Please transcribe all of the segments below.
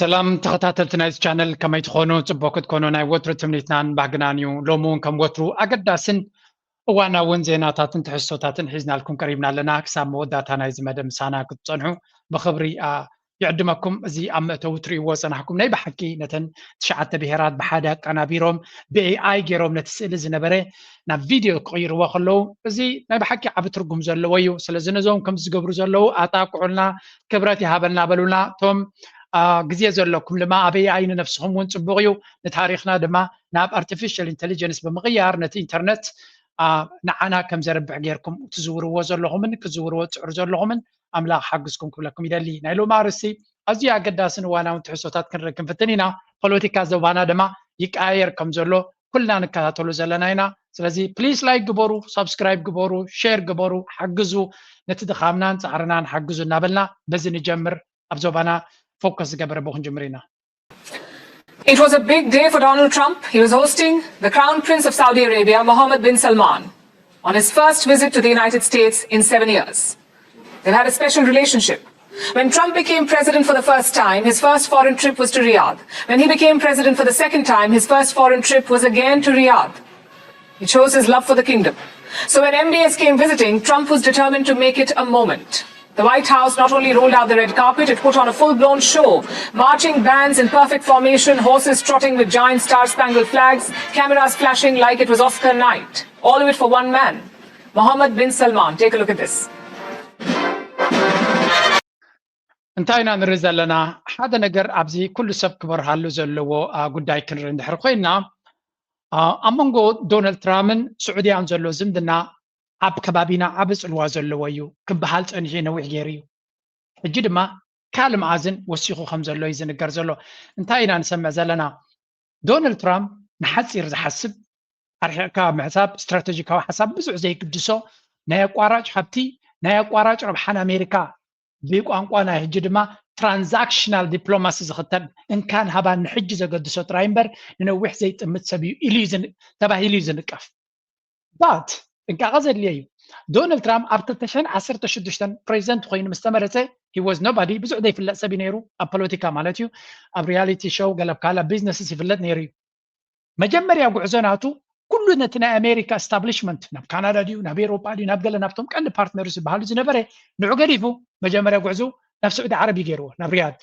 ሰላም ተኸታተልቲ ናይዚ ቻነል፣ ከመይ ትኾኑ? ጽቡቕ ክትኮኑ ናይ ወትሩ ትምኒትናን ባህግናን እዩ። ሎሚ እውን ከም ወትሩ ኣገዳስን እዋናውን ዜናታትን ትሕዝቶታትን ሒዝናልኩም ቀሪብና ኣለና። ክሳብ መወዳእታ ናይዚ መደብ ምሳና ክትጸንሑ ብኽብሪ ይዕድመኩም። እዚ ኣብ መእተዊ ትርእይዎ ዝጸናሕኩም ናይ ብሓቂ ነተን ትሽዓተ ብሄራት ብሓደ ኣቀናቢሮም ብኤኣይ ገይሮም ነቲ ስእሊ ዝነበረ ናብ ቪድዮ ክቕይርዎ ከለዉ፣ እዚ ናይ ብሓቂ ዓቢ ትርጉም ዘለዎ እዩ። ስለዚ ነዞም ከምዚ ዝገብሩ ዘለዉ ኣጣቅዑልና፣ ክብረት ይሃበልና በሉና። እቶም ግዜ ዘለኩም ድማ ኣብ ኤኣይ ንነብስኹም እውን ጽቡቕ እዩ፣ ንታሪኽና ድማ ናብ ኣርቲፊሻል ኢንተሊጀንስ ብምቕያር ነቲ ኢንተርነት ንዓና ከም ዘርብሕ ጌርኩም ትዝውርዎ ዘለኹምን ክትዝውርዎ ትጽዕሩ ዘለኹምን ኣምላኽ ሓግዝኩም ክብለኩም ይደሊ። ናይ ሎሚ ኣርእስቲ ኣዝዩ ኣገዳስን እዋናውን ትሕዝቶታት ክንርኢ ክንፍትን ኢና። ፖለቲካ ዞባና ድማ ይቀያየር ከም ዘሎ ኩልና ንከታተሎ ዘለና ኢና። ስለዚ ፕሊስ ላይክ ግበሩ፣ ሳብስክራይብ ግበሩ፣ ሼር ግበሩ፣ ሓግዙ፣ ነቲ ድኻምናን ጻዕርናን ሓግዙ እናበልና በዚ ንጀምር። ኣብ ዞባና ፎከስ ዝገበረ ብክንጅምር ኢና። It was a big day for Donald Trump. He was hosting the Crown Prince of Saudi Arabia, Mohammed bin Salman, on his first visit to the United States in seven years. They've had a special relationship. When Trump became president for the first time, his first foreign trip was to Riyadh. When he became president for the second time, his first foreign trip was again to Riyadh. It shows his love for the kingdom. So when M B S came visiting, Trump was determined to make it a moment. The White House not only rolled out the red carpet, it put on a full blown show. Marching bands in perfect formation, horses trotting with giant star spangled flags, cameras flashing like it was Oscar night. All of it for one man, Mohammed bin Salman. Take a look at this. እንታይ ኢና ንርኢ ዘለና? ሓደ ነገር ኣብዚ ኩሉ ሰብ ክበርሃሉ ዘለዎ ጉዳይ ክንርኢ እንድሕር ኮይና፣ ኣብ መንጎ ዶናልድ ትራምፕን ስዑድያን ዘሎ ዝምድና ኣብ ከባቢና ዓቢ ጽልዋ ዘለዎ እዩ ክበሃል ጸኒሑ ነዊሕ ገይሩ እዩ። ሕጂ ድማ ካልእ መኣዝን ወሲኹ ከም ዘሎ እዩ ዝንገር ዘሎ። እንታይ ኢና ንሰምዕ ዘለና? ዶናልድ ትራምፕ ንሓጺር ዝሓስብ፣ ኣርሒቕካ ምሕሳብ፣ ስትራተጂካዊ ሓሳብ ብዙሕ ዘይግድሶ፣ ናይ ኣቋራጭ ሃብቲ፣ ናይ ኣቋራጭ ረብሓ ንኣሜሪካ፣ ብቋንቋ ናይ ሕጂ ድማ ትራንዛክሽናል ዲፕሎማሲ ዝኽተል፣ እንካን ሃባን ንሕጂ ዘገድሶ ጥራይ እምበር ንነዊሕ ዘይጥምት ሰብ እዩ ኢሉ እዩ ዝን- ተባሂሉ እዩ ዝንቀፍ። ባት ጥንቃቐ ዘድልዮ እዩ። ዶናልድ ትራምፕ ኣብ ክልተ ሽሕን ዓሰርተ ሽዱሽተን ፕሬዚደንት ኮይኑ ምስ ተመረፀ he was nobody፣ ብዙሕ ዘይፍለጥ ሰብ እዩ ነይሩ፣ ኣብ ፖለቲካ ማለት እዩ። ኣብ ሪያሊቲ ሾው ገለ ካልእ ቢዝነስስ ይፍለጥ ነይሩ እዩ። መጀመርያ ጉዕዞ ናቱ ኩሉ ነቲ ናይ ኣሜሪካ ኤስታብሊሽመንት፣ ናብ ካናዳ ድዩ ናብ ኤሮጳ ድዩ ናብ ገለ ናብቶም ቀንዲ ፓርትነርስ ዝበሃሉ ዝነበረ ንዑ ገዲፉ መጀመርያ ጉዕዞ ናብ ስዑዲ ዓረብ እዩ ገይርዎ፣ ናብ ሪያድ።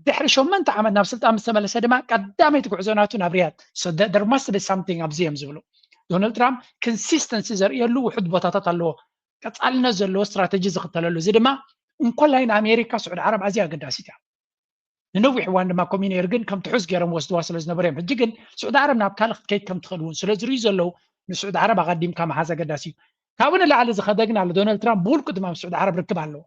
ድሕሪ ሸሞንተ ዓመት ናብ ስልጣን ምስ ተመለሰ ድማ ቀዳመይቲ ጉዕዞ ናቱ ናብ ሪያድ። So there must be something ኣብዚ እዮም ዝብሉ። ዶናልድ ትራምፕ ኮንሲስተንሲ ዘርእየሉ ውሑድ ቦታታት ኣለዎ፣ ቀጻልነት ዘለዎ ስትራተጂ ዝኽተለሉ። እዚ ድማ እንኮላይ ንኣሜሪካ ስዑዲ ዓረብ ኣዝያ ኣገዳሲት እያ። ንነዊሕ እዋን ድማ ከምኡ ነይሩ፣ ግን ከም ትሑዝ ገይሮም ወስድዋ ስለ ዝነበሩ እዮም። ሕጂ ግን ስዑዲ ዓረብ ናብ ካልእ ክትከይድ ከም ትኽእል እውን ስለ ዝርእዩ ዘለዉ ንስዑዲ ዓረብ ኣቐዲምካ ምሓዝ ኣገዳሲ እዩ። ካብኡ ንላዕሊ ዝኸደ ግን ኣሎ። ዶናልድ ትራምፕ ብውልቁ ድማ ምስ ስዑዲ ዓረብ ርክብ ኣለዎ።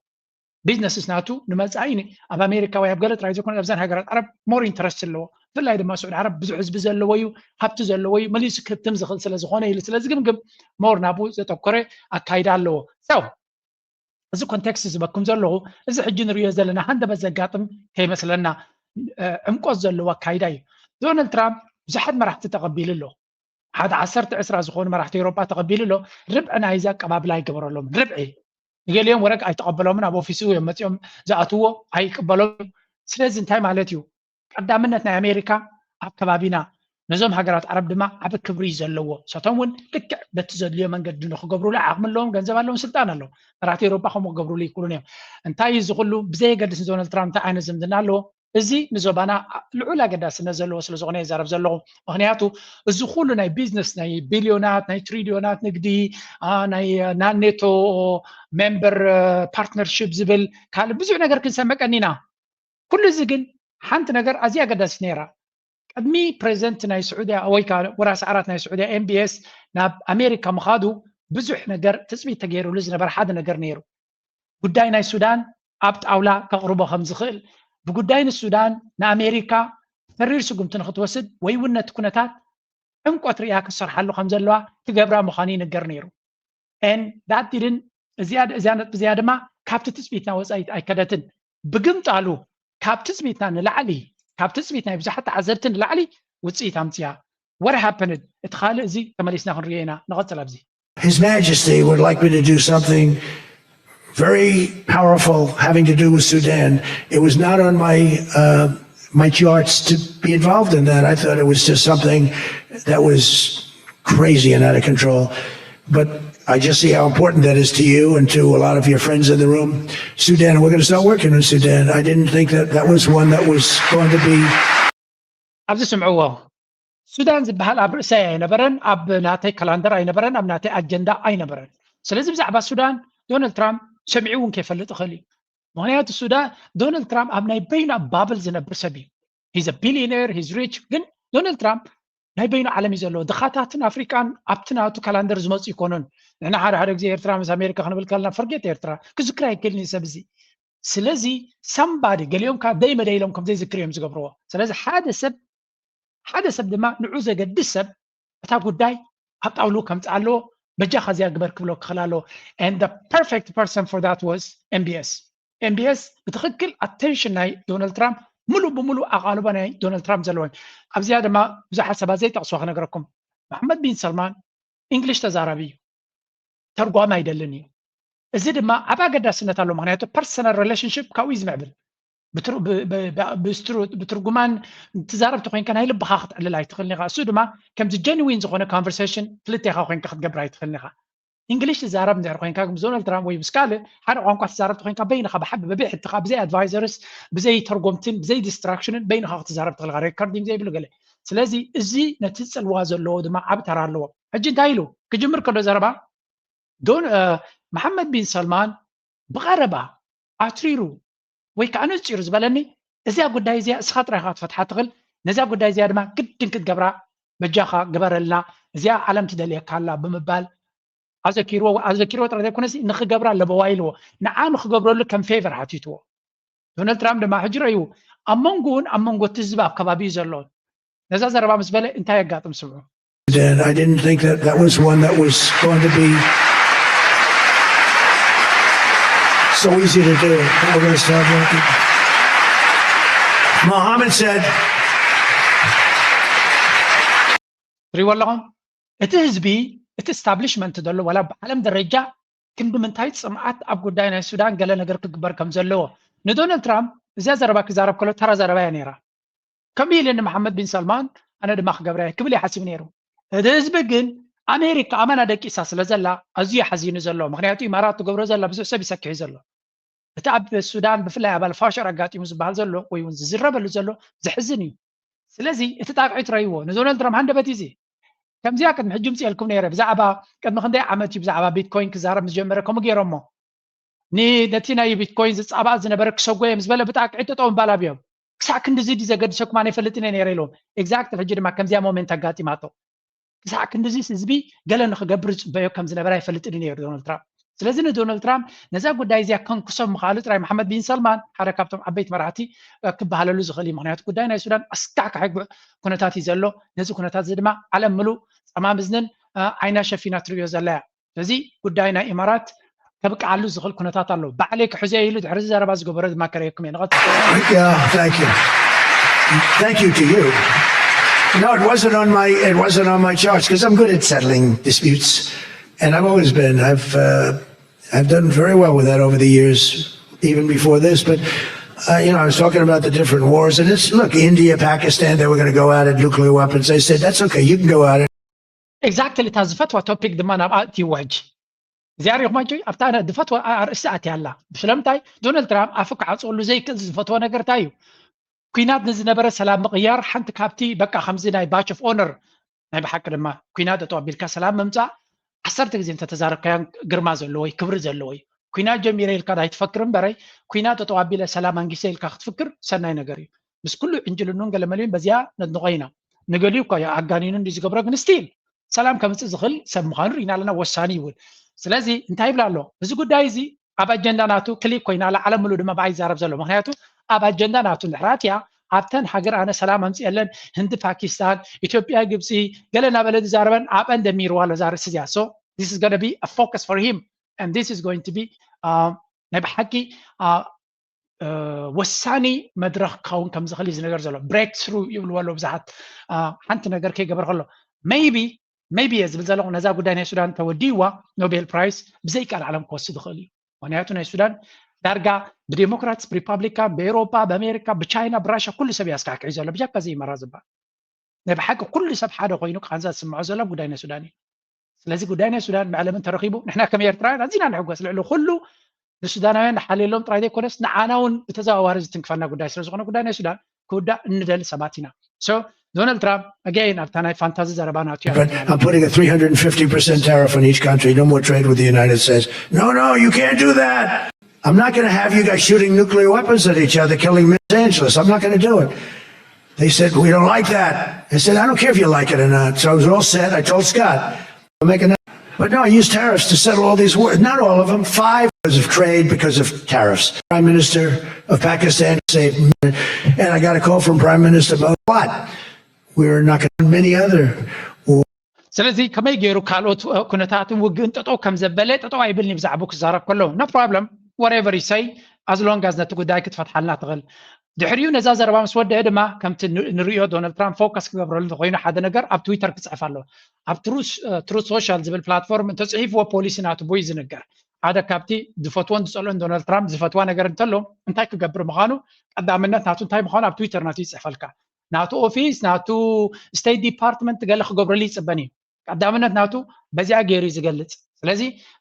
ቢዝነስስ ናቱ ንመጻኢ ን- ኣብ ኣሜሪካ ወይ ኣብ ገለ ጥራይ ዘይኮነ ኣብዘን ሃገራት ዓረብ ሞር ኢንተረስት ኣለዎ። ብፍላይ ድማ ስዑዲ ዓረብ ብዙሕ ህዝቢ ዘለዎ እዩ፣ ሃብቲ ዘለዎ እዩ፣ መሊሱ ክህብትም ዝኽእል ስለ ዝኾነ ኢሉ ስለ ዝግምግም ሞር ናብኡ ዘተኮረ ኣካይዳ ኣለዎ። So እዚ ኮንቴክስት ዝበኩም ዘለኹ፣ እዚ ሕጂ ንሪኦ ዘለና ሃንደበት ዘጋጥም ከይመስለና፣ እ፣ ዕምቆት ዘለዎ ኣካይዳ እዩ። ዶናልድ ትራምፕ ብዙሓት መራሕቲ ተቐቢሉ ኣሎ። ሓደ ዓሰርተ ዕስራ ዝኾኑ መራሕቲ ኤውሮጳ ተቐቢሉ ኣሎ። ርብዒ ናይዚ ኣቀባብላ ኣይገበረሎም። ርብዒ ንገሊኦም ወረግ ኣይተቐበሎምን፣ ኣብ ኦፊሱ እዮም መፂኦም ዝኣትዎ፣ ኣይቅበሎም። ስለዚ እንታይ ማለት እዩ? ቀዳምነት ናይ ኣሜሪካ ኣብ ከባቢና፣ ነዞም ሃገራት ዓረብ ድማ ዓቢ ክብሪ እዩ ዘለዎ። ሰቶም እውን ልክዕ በቲ ዘድልዮ መንገዲ ንክገብሩሉ ዓቕሚ ኣለዎም፣ ገንዘብ ኣለዎም፣ ስልጣን ኣለዎም። መራሕቲ ኤውሮጳ ከምኡ ክገብሩሉ ይክእሉን እዮም። እንታይ እዩ እዚ ኩሉ? ብዘየገድስ ንዶናልድ ትራምፕ እንታይ ዓይነት ዝምድና ኣለዎ? እዚ ንዞባና ልዑል ኣገዳስነት ዘለዎ ስለ ዝኾነ ይዛረብ ዘለኹ። ምክንያቱ እዚ ኩሉ ናይ ቢዝነስ፣ ናይ ቢልዮናት፣ ናይ ትሪልዮናት ንግዲ፣ አ፣ ናይ፣ አ፣ ናን ኔቶ ሜምበር፣ አ፣ ፓርትነርሺፕ ዝብል ካልእ ብዙሕ ነገር ክንሰምዕ ቀኒና። ኩሉ እዚ ግን ሓንቲ ነገር ኣዝያ ኣገዳሲት ነይራ። ቅድሚ ፕሬዚደንት ናይ ስዑድያ ወይ ከዓ ወራሲ ዓራት ናይ ስዑድያ ኤምቢኤስ ናብ ኣሜሪካ ምኻዱ ብዙሕ ነገር ትፅቢት ተገይሩሉ ዝነበረ ሓደ ነገር ነይሩ። ጉዳይ ናይ ሱዳን ኣብ ጣውላ ከቕርቦ ከም ዝኽእል፣ ብጉዳይ ንሱዳን ንኣሜሪካ ተሪር ስጉምቲ ንክትወስድ ወይ እውን ነቲ ኩነታት ዕምቆት ርእያ ክትሰርሓሉ ከም ዘለዋ ክገብራ ምዃኑ ይንገር ነይሩ። And that didn't፣ እዚኣ፣ እዚኣ ነጥቢ እዚኣ ድማ ካብቲ ትፅቢትና ወፃኢት ኣይከደትን። ብግምጣሉ ካብ ትፅቢትና ንላዕሊ፣ ካብ ትፅቢት ናይ ብዙሓት ተዓዘብቲ ንላዕሊ ውፅኢት ኣምፅያ። What happened? እቲ ካልእ እዚ ተመሊስና ክንሪኦ ኢና። ንቐፅል ኣብዚ። His Majesty would like me to do something very powerful having to do with Sudan. It was not on my uh, my charts to be involved in that. I thought it was just something that was crazy and out of control. But I just see how important that is to you and to a lot of your friends in the room. Sudan, we're going to start working in Sudan. I didn't think that that was one that was going to be. ኣብዚ ስምዕዎ። ሱዳን ዝበሃል ኣብ ርእሰይ ኣይነበረን፣ ኣብ ናተይ ካላንደር ኣይነበረን፣ ኣብ ናተይ ኣጀንዳ ኣይነበረን። ስለዚ ብዛዕባ ሱዳን ዶናልድ ትራምፕ ሰሚዑ እውን ከይፈልጥ ይኽእል እዩ። ምክንያቱ ሱዳን ዶናልድ ትራምፕ ኣብ ናይ በይኑ ኣብ ባብል ዝነብር ሰብ እዩ። He's a billionaire, he's rich። ግን ዶናልድ ትራምፕ ናይ በይኑ ዓለም እዩ ዘለዎ። ድኻታትን ኣፍሪቃን ኣብቲ ናቱ ካላንደር ዝመፁ ይኮኑን። ንሕና ሓደ ሓደ ግዜ ኤርትራ ምስ ኣሜሪካ ክንብል ከለና፣ ፈርጌት ኤርትራ፣ ክዝክር ኣይክእልን እዩ ሰብ እዚ። ስለዚ ሳምባዲ ገሊኦም ካብ ደይ መደይ ኢሎም ከምዘይዝክር እዮም ዝገብርዎ። ስለዚ ሓደ ሰብ ሓደ ሰብ ድማ ንዑ ዘገድስ ሰብ እታ ጉዳይ ኣብ ጣውሉ ከምፅእ ኣለዎ። በጃኻ እዚኣ ግበር ክብሎ ክኽእል ኣለዎ። And the perfect person for that was M B S. M B S ብትኽክል ኣቴንሽን ናይ ዶናልድ ትራምፕ፣ ሙሉእ ብሙሉእ ኣቓልቦ ናይ ዶናልድ ትራምፕ ዘለዎን። ኣብዚኣ ድማ ብዙሓት ሰባት ዘይጠቕስዋ ክነግረኩም። መሓመድ ቢን ሰልማን እንግሊሽ ተዛራቢ እዩ፣ ተርጓሚ ኣይደልን እዩ። እዚ ድማ ዓቢ ኣገዳስነት ኣለዎ፣ ምክንያቱ ፐርሰናል ሪሌሽንሽፕ ካብኡ እዩ ዝምዕብል። ብትርጉማን ትዛረብ ተኮይንካ ናይ ልብኻ ክትዕልል ኣይትኽእልን ኢኻ። እሱ ድማ ከምዚ ጀንዊን ዝኾነ ኮንቨርሴሽን ክልቴኻ ኮይንካ ክትገብር ኣይትኽእልን ኢኻ። እንግሊሽ ትዛረብ እንድሕር ኮይንካ ምስ ዶናልድ ትራምፕ ወይ ምስ ካልእ ሓደ ቋንቋ ትዛረብ ተኮይንካ በይንኻ ብሓቢ በብሕትኻ ብዘይ ኣድቫይዘርስ ብዘይ ተርጎምትን ብዘይ ዲስትራክሽንን በይንኻ ክትዛረብ ትኽእል ኢኻ፣ ሬከርዲንግ ዘይብሉ ገለ። ስለዚ እዚ ነቲ ጽልዋ ዘለዎ ድማ ዓቢ ተራ ኣለዎ። ሕጂ እንታይ ኢሉ ክጅምር ከሎ ዘረባ ዶን መሓመድ ቢን ሰልማን ብቐረባ ኣትሪሩ ወይ ከዓ ነፂሩ ዝበለኒ እዚኣ ጉዳይ እዚኣ እስኻ ጥራይ ኢኻ ክትፈትሓ ትኽእል፣ ነዚኣ ጉዳይ እዚኣ ድማ ግድን ክትገብራ በጃኻ ግበረልና፣ እዚኣ ዓለም ትደልየካ ኣላ ብምባል ኣዘኪርዎ ኣዘኪርዎ ጥራይ ዘይኮነሲ ንኽገብራ ለበዋ ኢልዎ ንዓ ንኽገብረሉ ከም ፌቨር ሓቲትዎ። ዶናልድ ትራምፕ ድማ ሕጂ ረእዩ ኣብ መንጎውን ኣብ መንጎ እቲ ህዝቢ ኣብ ከባቢኡ ዘለውን ነዛ ዘረባ ምስ በለ እንታይ የጋጥም ስምዑ። And I didn't think that that was one that was going to be so easy to do. But we're going to start working. Mohammed said, ትሪእዎ ኣለኹም እቲ ህዝቢ እቲ ስታብሊሽመንት ዘሎ ዋላ ብዓለም ደረጃ ክንዲ ምንታይ ፅምኣት ኣብ ጉዳይ ናይ ሱዳን ገለ ነገር ክግበር ከም ዘለዎ ንዶናልድ ትራምፕ እዚኣ ዘረባ ክዛረብ ከሎ ተራ ዘረባ እያ ነይራ። ከምኡ ኢለ ንመሓመድ ቢን ሰልማን ኣነ ድማ ክገብራ እየ ክብል ይሓስብ ነይሩ። እቲ ህዝቢ ግን ኣሜሪካ ኣመና ደቂሳ ስለ ዘላ ኣዝዩ ሓዚኑ ዘሎ። ምክንያቱ ኢማራት ትገብሮ ዘላ ብዙሕ ሰብ ይሰክሕ ዘሎ። እቲ ኣብ ሱዳን ብፍላይ ኣብ ኣልፋሸር ኣጋጢሙ ዝበሃል ዘሎ ወይ እውን ዝዝረበሉ ዘሎ ዘሕዝን እዩ። ስለዚ እቲ ጣቕዒት ረይዎ ንዶናልድ ትራምፕ ሃንደበት እዚ ከምዚኣ ቅድሚ ሕጂ ምፅኤልኩም ነይረ ብዛዕባ ቅድሚ ክንደይ ዓመት እዩ ብዛዕባ ቢትኮይን ክዛረብ ምስ ጀመረ ከምኡ ገይሮሞ ነቲ ናይ ቢትኮይን ዝፃባእ ዝነበረ ክሰጎየ ምስ በለ ብጣቅዒ ጠጠው ምባል ኣብዮም ክሳዕ ክንድዚ ድዩ ዘገድሰኩም ኣነ ይፈልጥን እየ ነይረ ኢሎም። ኤግዛክት ሕጂ ድማ ከምዚኣ ሞሜንት ኣጋጢማቶ ክሳዕ ክንድዚ ህዝቢ ገለ ንክገብር ዝፅበዮ ከም ዝነበረ ኣይፈልጥን እዩ ነይሩ ዶናልድ ትራምፕ። ስለዚ ንዶናልድ ትራምፕ ነዛ ጉዳይ እዚኣ ከንክሶም ምኽኣሉ ጥራይ መሓመድ ቢን ሰልማን ሓደ ካብቶም ዓበይቲ መራሕቲ ክበሃለሉ ዝኽእል እዩ። ምክንያቱ ጉዳይ ናይ ሱዳን ኣስካሕካሒ ኩነታት እዩ ዘሎ። ነዚ ኩነታት እዚ ድማ ዓለም ምሉእ ፀማምዝንን ዓይና ሸፊና ትርእዮ ዘላ እያ። ስለዚ ጉዳይ ናይ ኢማራት ከብቅዓሉ ዝኽእል ኩነታት ኣሎ። ባዕለይ ክሕዞ ኢሉ ድሕሪ ዘረባ ዝገበሮ ድማ ከርእየኩም እየ። ንቐጽል። Yeah, thank you. Thank you to you. No, it wasn't on my it wasn't on my charts because I'm good at settling disputes, and I've always been. I've uh, I've done very well with that over the years, even before this. But uh, you know, I was talking about the different wars, and it's look, India, Pakistan, they were going to go at it, nuclear weapons. I said that's okay, you can go at it. Exactly. እታ ዝፈትዋ ቶፒክ ድማ ናብ ኣእትይዎ ሕጂ እዚኣ ሪኹማ ጆይ ኣብታ ዝፈትዋ ኣርእስቲ ኣትያ ኣላ። ስለምንታይ ዶናልድ ትራምፕ ኣፉ ክዓፅወሉ ዘይክእል ዝፈትዎ ነገር እንታይ እዩ? ኩናት ንዝነበረ ሰላም ምቕያር ሓንቲ ካብቲ በቃ ከምዚ ናይ ባች ኦፍ ኦነር ናይ ብሓቂ ድማ ኩናት ጠጠው ኣቢልካ ሰላም ምምፃእ ዓሰርተ ግዜ እንተተዛረብካዮ ግርማ ዘለዎ እዩ ክብሪ ዘለዎ እዩ። ኩናት ጀሚረ ኢልካ ኣይትፈክር እምበረይ ኩናት ጠጠው ኣቢለ ሰላም ኣንጊሰ ኢልካ ክትፍክር ሰናይ ነገር እዩ። ምስ ኩሉ ዕንጅልኑን ገለመሊውን በዚኣ ነድንቆ ኢና። ንገሊኡ እኳ ኣጋኒኑ እንዲ ዝገብሮ ግን ስቲል ሰላም ከምፅእ ዝኽእል ሰብ ምዃኑ ርኢና ኣለና። ወሳኒ ይውን ስለዚ እንታይ ይብል ኣሎ እዚ ጉዳይ እዚ ኣብ ኣጀንዳ ናቱ ክሊክ ኮይና ኣላ ዓለም ምሉ ድማ ብኣይ ይዛረብ ዘሎ ምክንያቱ ኣብ ኣጀንዳ ናቱ ንሕራት እያ ኣብተን ሃገር ኣነ ሰላም ኣምፅእለን ህንዲ ፓኪስታን ኢትዮጵያ ግብፂ ገለ እናበለ ዝዛረበን ኣብአን ደሚርዋ ኣሎ እዛ ርእሲ እዚኣ so this is going to be a focus for him and this is going to be ናይ ብሓቂ ወሳኒ መድረኽ ክኸውን ከም ዝኽእል እዩ ዝነገር ዘሎ breakthrough ይብልዎ ኣለዉ ብዙሓት ሓንቲ ነገር ከይገበር ከሎ maybe maybe እየ ዝብል ዘለኹ ነዛ ጉዳይ ናይ ሱዳን ተወዲእዋ ኖቤል ፕራይስ ብዘይ ቃል ዓለም ክወስድ ይኽእል እዩ ምክንያቱ ናይ ሱዳን ዳርጋ ብዴሞክራትስ ብሪፓብሊካን ብኤውሮጳ ብኣሜሪካ ብቻይና ብራሻ ኩሉ ሰብ ያስካሕክሒ ዘሎ ብጃካ ዘይመራ ዝበሃል ናይ ብሓቂ ኩሉ ሰብ ሓደ ኮይኑ ቃንዛ ዝስምዖ ዘሎ ጉዳይ ናይ ሱዳን እዩ። ስለዚ ጉዳይ ናይ ሱዳን መዕለምን ተረኺቡ ንሕና ከም ኤርትራውያን ኣዚና ንሕጎስ ልዕሊ ኩሉ ንሱዳናውያን ንሓልየሎም ጥራይ ዘይኮነስ ንዓና እውን ብተዘዋዋሪ ዝትንክፈና ጉዳይ ስለ ዝኾነ ጉዳይ ናይ ሱዳን ክውዳእ እንደሊ ሰባት ኢና። So ዶናልድ ትራምፕ again ኣብታ ናይ ፋንታዚ ዘረባ ናቱ I'm putting a three hundred fifty percent tariff on each country, no more trade with the United States. No, no, you can't do that. I'm not going to have you guys shooting nuclear weapons at each other, killing Miss Angeles. I'm not going to do it. They said, we don't like that. I said, I don't care if you like it or not. So I was all set. I told Scott, I'm making that. But no, I used tariffs to settle all these wars. Not all of them, five because of trade, because of tariffs. Prime Minister of Pakistan saved me, and I got a call from Prime Minister about what? We were not going to many other wars. ስለዚ ከመይ ገይሩ ካልኦት ኩነታትን ውግእን ጠጠው ከም ዘበለ ጠጠው ኣይብልኒ ብዛዕባ ክዛረብ ከሎ no problem whatever you say as long as ነቲ ጉዳይ ክትፈትሓልና ትኽእል። ድሕሪኡ ነዛ ዘረባ ምስ ወደአ ድማ ከምቲ ንሪኦ ዶናልድ ትራምፕ ፎከስ ክገብረሉ እንተኮይኑ ሓደ ነገር ኣብ ትዊተር ክፅሕፍ ኣለዎ። ኣብ ትሩት ሶሻል ዝብል ፕላትፎርም እንተፅሒፍዎ ፖሊሲ ናቱ ብኡ እዩ ዝንገር። ሓደ ካብቲ ዝፈትዎን ዝፀልኦን ዶናልድ ትራምፕ ዝፈትዋ ነገር እንተሎ እንታይ ክገብር ምዃኑ ቀዳምነት ናቱ እንታይ ምዃኑ ኣብ ትዊተር ናቱ ይፅሕፈልካ። ናቱ ኦፊስ ናቱ ስቴት ዲፓርትመንት ገለ ክገብረሉ ይፅበን እዩ። ቀዳምነት ናቱ በዚኣ ገይሩ እዩ ዝገልፅ። ስለዚ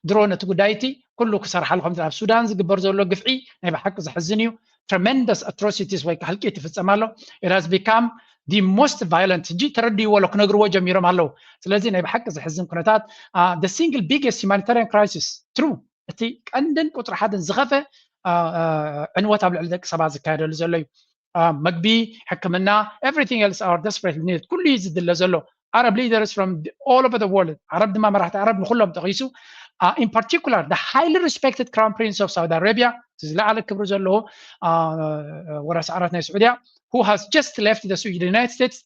ድሮ ነቲ ጉዳይ እቲ ኩሉ ክሰርሓሉ ከም ኣብ ሱዳን ዝግበር ዘሎ ግፍዒ ናይ ብሓቂ ዘሕዝን እዩ። Tremendous atrocities ወይ ህልቂት ይፍፀም ኣሎ። It has become the most violent ሕጂ ተረድይዎ ኣሎ ክነግርዎ ጀሚሮም ኣለዉ። ስለዚ ናይ ብሓቂ ዘሕዝን ኩነታት the single biggest humanitarian crisis true እቲ ቀንድን ቁፅሪ ሓደን ዝኸፈ ዕንወት ኣብ ልዕሊ ደቂ ሰባት ዝካየደሉ ዘሎ እዩ። መግቢ፣ ሕክምና፣ everything else are desperately needed ኩሉ እዩ ዝድለ ዘሎ። Arab leaders from all over the world ዓረብ ድማ መራሕቲ ዓረብ ንኩሎም ጠቂሱ in particular the highly respected crown prince of Saudi Arabia ዝለዓለ ክብሪ ዘለዎ ወራሲ ዓራት ናይ ስዑድያ who has just left the United States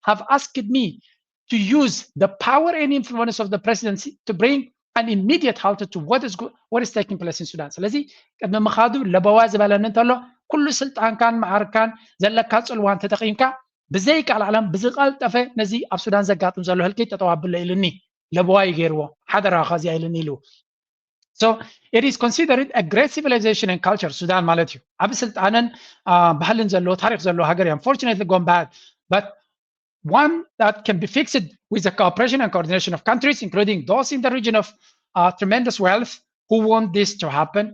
have asked me to use the power and influence of the presidency to bring an immediate halt to what is, what is taking place in Sudan. ስለዚ ቅድሚ ምኻዱ ለበዋ ዝበለኒ እንተሎ ኩሉ ስልጣንካን መዓርካን ዘለካ ፅልዋን ተጠቂምካ ብዘይቃልዓለም ብዝቀልጠፈ ነዚ ኣብ ሱዳን ዘጋጥም ዘሎ ህልቂት ጠጠው ኣብሎ ኢሉኒ። ለበዋ እዩ ገይርዎ። ሓደራ ከዚኣ ኢሉኒ ኢሉ። So it is considered a great civilization and culture ሱዳን ማለት እዩ። ዓቢ ስልጣንን ባህልን ዘለዎ ታሪክ ዘለዎ ሃገር እዩ። Unfortunately gone bad but one that can be fixed with the cooperation and coordination of countries including those in the region of uh, tremendous wealth who want this to happen.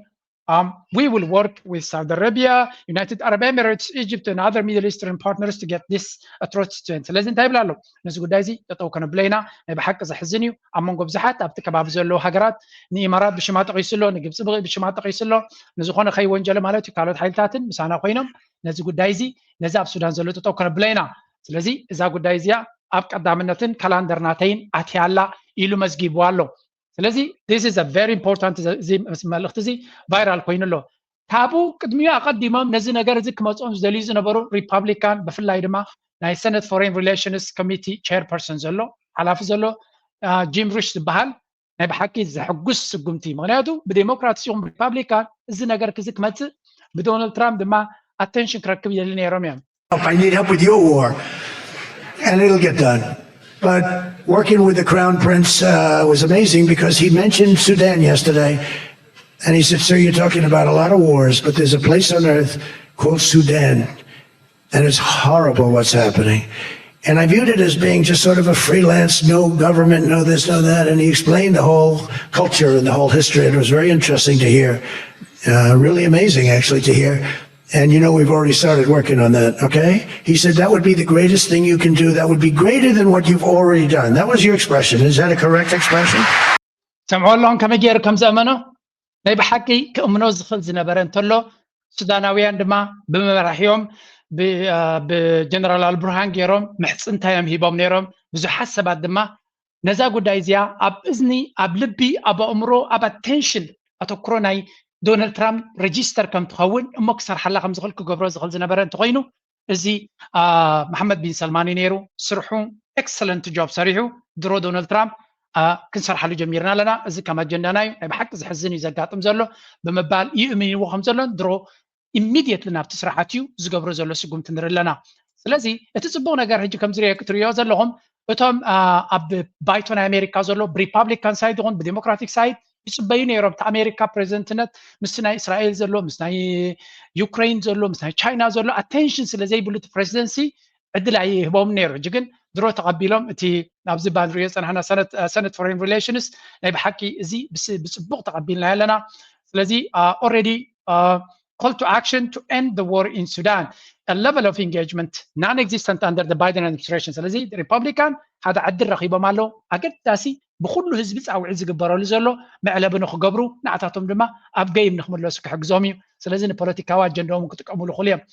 Um, we will work with Saudi Arabia, United Arab Emirates, Egypt, and other Middle Eastern partners to get this atrocity to end. ስለዚ እንታይ ይብል ኣሎ? ነዚ ጉዳይ እዚ ጠጠው ከነብሎ ኢና። ናይ ብሓቂ ዘሕዝን እዩ። ኣብ መንጎ ብዙሓት ኣብቲ ከባቢ ዘለዉ ሃገራት ንኢማራት ብሽማ ጠቒሱ ኣሎ፣ ንግብፂ ብሽማ ጠቒሱ ኣሎ። ንዝኾነ ከይወንጀለ ማለት እዩ። ካልኦት ሓይልታትን ምሳና ኮይኖም ነዚ ጉዳይ እዚ ነዚ ኣብ ሱዳን ዘሎ ጠጠው ከነብሎ ኢና። ስለዚ እዛ ጉዳይ እዚኣ ኣብ ቀዳምነትን ካላንደር ናተይን ኣትያ ኣላ ኢሉ መዝጊብዋ ኣሎ። ስለዚ this is a very important እዚ መልእኽቲ እዚ ቫይራል ኮይኑ ኣሎ። ካብኡ ቅድሚኡ ኣቐዲሞም ነዚ ነገር እዚ ክመፅኦም ዝደልዩ ዝነበሩ ሪፓብሊካን ብፍላይ ድማ ናይ ሰነት ፎሬን ሪሌሽንስ ኮሚቲ ቸርፐርሰን ዘሎ ሓላፊ ዘሎ ጂም ሪሽ ዝበሃል ናይ ብሓቂ ዘሕጉስ ስጉምቲ ምክንያቱ ብዴሞክራትስ ይኹን ሪፓብሊካን እዚ ነገር ክዚ ክመፅእ ብዶናልድ ትራምፕ ድማ ኣቴንሽን ክረክብ ይደሊ ነይሮም እዮም። I need help with your war, and it'll get done. But working with the Crown Prince uh, was amazing because he mentioned Sudan yesterday. And he said, Sir, you're talking about a lot of wars, but there's a place on earth called Sudan. And it's horrible what's happening. And I viewed it as being just sort of a freelance, no government, no this, no that. And he explained the whole culture and the whole history. It was very interesting to hear, uh, really amazing, actually, to hear. And you know, we've already started working on that, okay? He said, that would be the greatest thing you can do. That would be greater than what you've already done. That was your expression. Is that a correct expression? ሰምዖ ኣለኹም ከመይ ገይሩ ከም ዘእመኖ ናይ ብሓቂ ክእምኖ ዝኽእል ዝነበረ እንተሎ ሱዳናውያን ድማ ብመራሒኦም ብጀነራል ኣልቡርሃን ገይሮም ምሕፅንታ እዮም ሂቦም ነይሮም። ብዙሓት ሰባት ድማ ነዛ ጉዳይ እዚኣ ኣብ እዝኒ ኣብ ልቢ ኣብ ኣእምሮ ኣብ ኣቴንሽን ኣተኩሮ ናይ ዶናልድ ትራምፕ ረጂስተር ከም ትኸውን እሞ ክሰርሓላ ከም ዝኽእል ክገብሮ ዝኽእል ዝነበረ እንተኮይኑ እዚ መሓመድ ቢን ሰልማን እዩ ነይሩ። ስርሑ ኤክሰለንት ጆብ ሰሪሑ ድሮ ዶናልድ ትራምፕ ክንሰርሓሉ ጀሚርና ኣለና። እዚ ከም ኣጀንዳና እዩ። ናይ ብሓቂ ዘሕዝን እዩ ዘጋጥም ዘሎ ብምባል ይእምንዎ ከም ዘሎን ድሮ ኢሚድየትሊ ናብቲ ስራሕ ኣትዩ ዝገብሮ ዘሎ ስጉምቲ ንርኢ ኣለና። ስለዚ እቲ ፅቡቅ ነገር ሕጂ ከምዚ ክትሪኦ ዘለኹም እቶም ኣብ ባይቶ ናይ ኣሜሪካ ዘሎ ብሪፓብሊካን ሳይድ ይኹን ብዴሞክራቲክ ሳይድ ይፅበዩ ነይሮም። እቲ ኣሜሪካ ፕሬዚደንትነት ምስ ናይ እስራኤል ዘሎ፣ ምስ ናይ ዩክሬን ዘሎ፣ ምስ ናይ ቻይና ዘሎ ኣቴንሽን ስለ ዘይብሉ እቲ ፕሬዚደንሲ ዕድል ኣይህቦም ነይሩ። ሕጂ ግን ድሮ ተቐቢሎም እቲ ኣብዚ ባንሪዮ ዝፀናሕና ሰነት ፎሬን ሪሌሽንስ ናይ ብሓቂ እዚ ብፅቡቅ ተቐቢልና ያለና። ስለዚ ኦልሬዲ call to action to end the war in Sudan, a level of engagement non-existent under the Biden administration. ስለዚ ሪፐብሊካን ሓደ ዕድል ረኺቦም ኣለዉ። ኣገዳሲ ብኩሉ ህዝቢ ፃውዒት ዝግበረሉ ዘሎ መዕለቢ ንክገብሩ፣ ንዓታቶም ድማ ኣብ ገይም ንክምለሱ ክሕግዞም እዩ። ስለዚ ንፖለቲካዊ ኣጀንዳኦም ክጥቀሙሉ ክእሉ እዮም።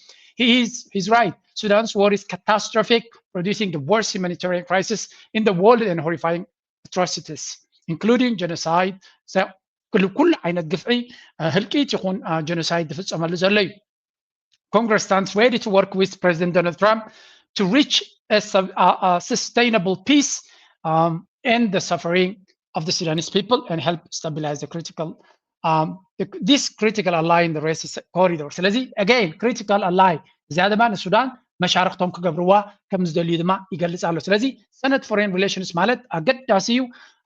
He is, he's right. Sudan's war is catastrophic, producing the worst humanitarian crisis in the world and horrifying atrocities, including genocide. ኩሉ ዓይነት ግፍዒ፣ ህልቂት ይኹን ጀኖሳይድ ዝፍፀመሉ ዘሎ እዩ። Congress stands ready to work with President Donald Trump to reach a, a, a sustainable peace, um, and the suffering of the Sudanese people and help stabilize the critical, um, the, this critical ally in the Red Sea corridor. ስለዚ again critical ally እዚኣ ድማ ንሱዳን መሻርክቶም ክገብርዋ ከም ዝደልዩ ድማ ይገልጽ ኣሎ። ስለዚ ሰነት ፎሬን ሪሌሽንስ ማለት ኣገዳሲ እዩ።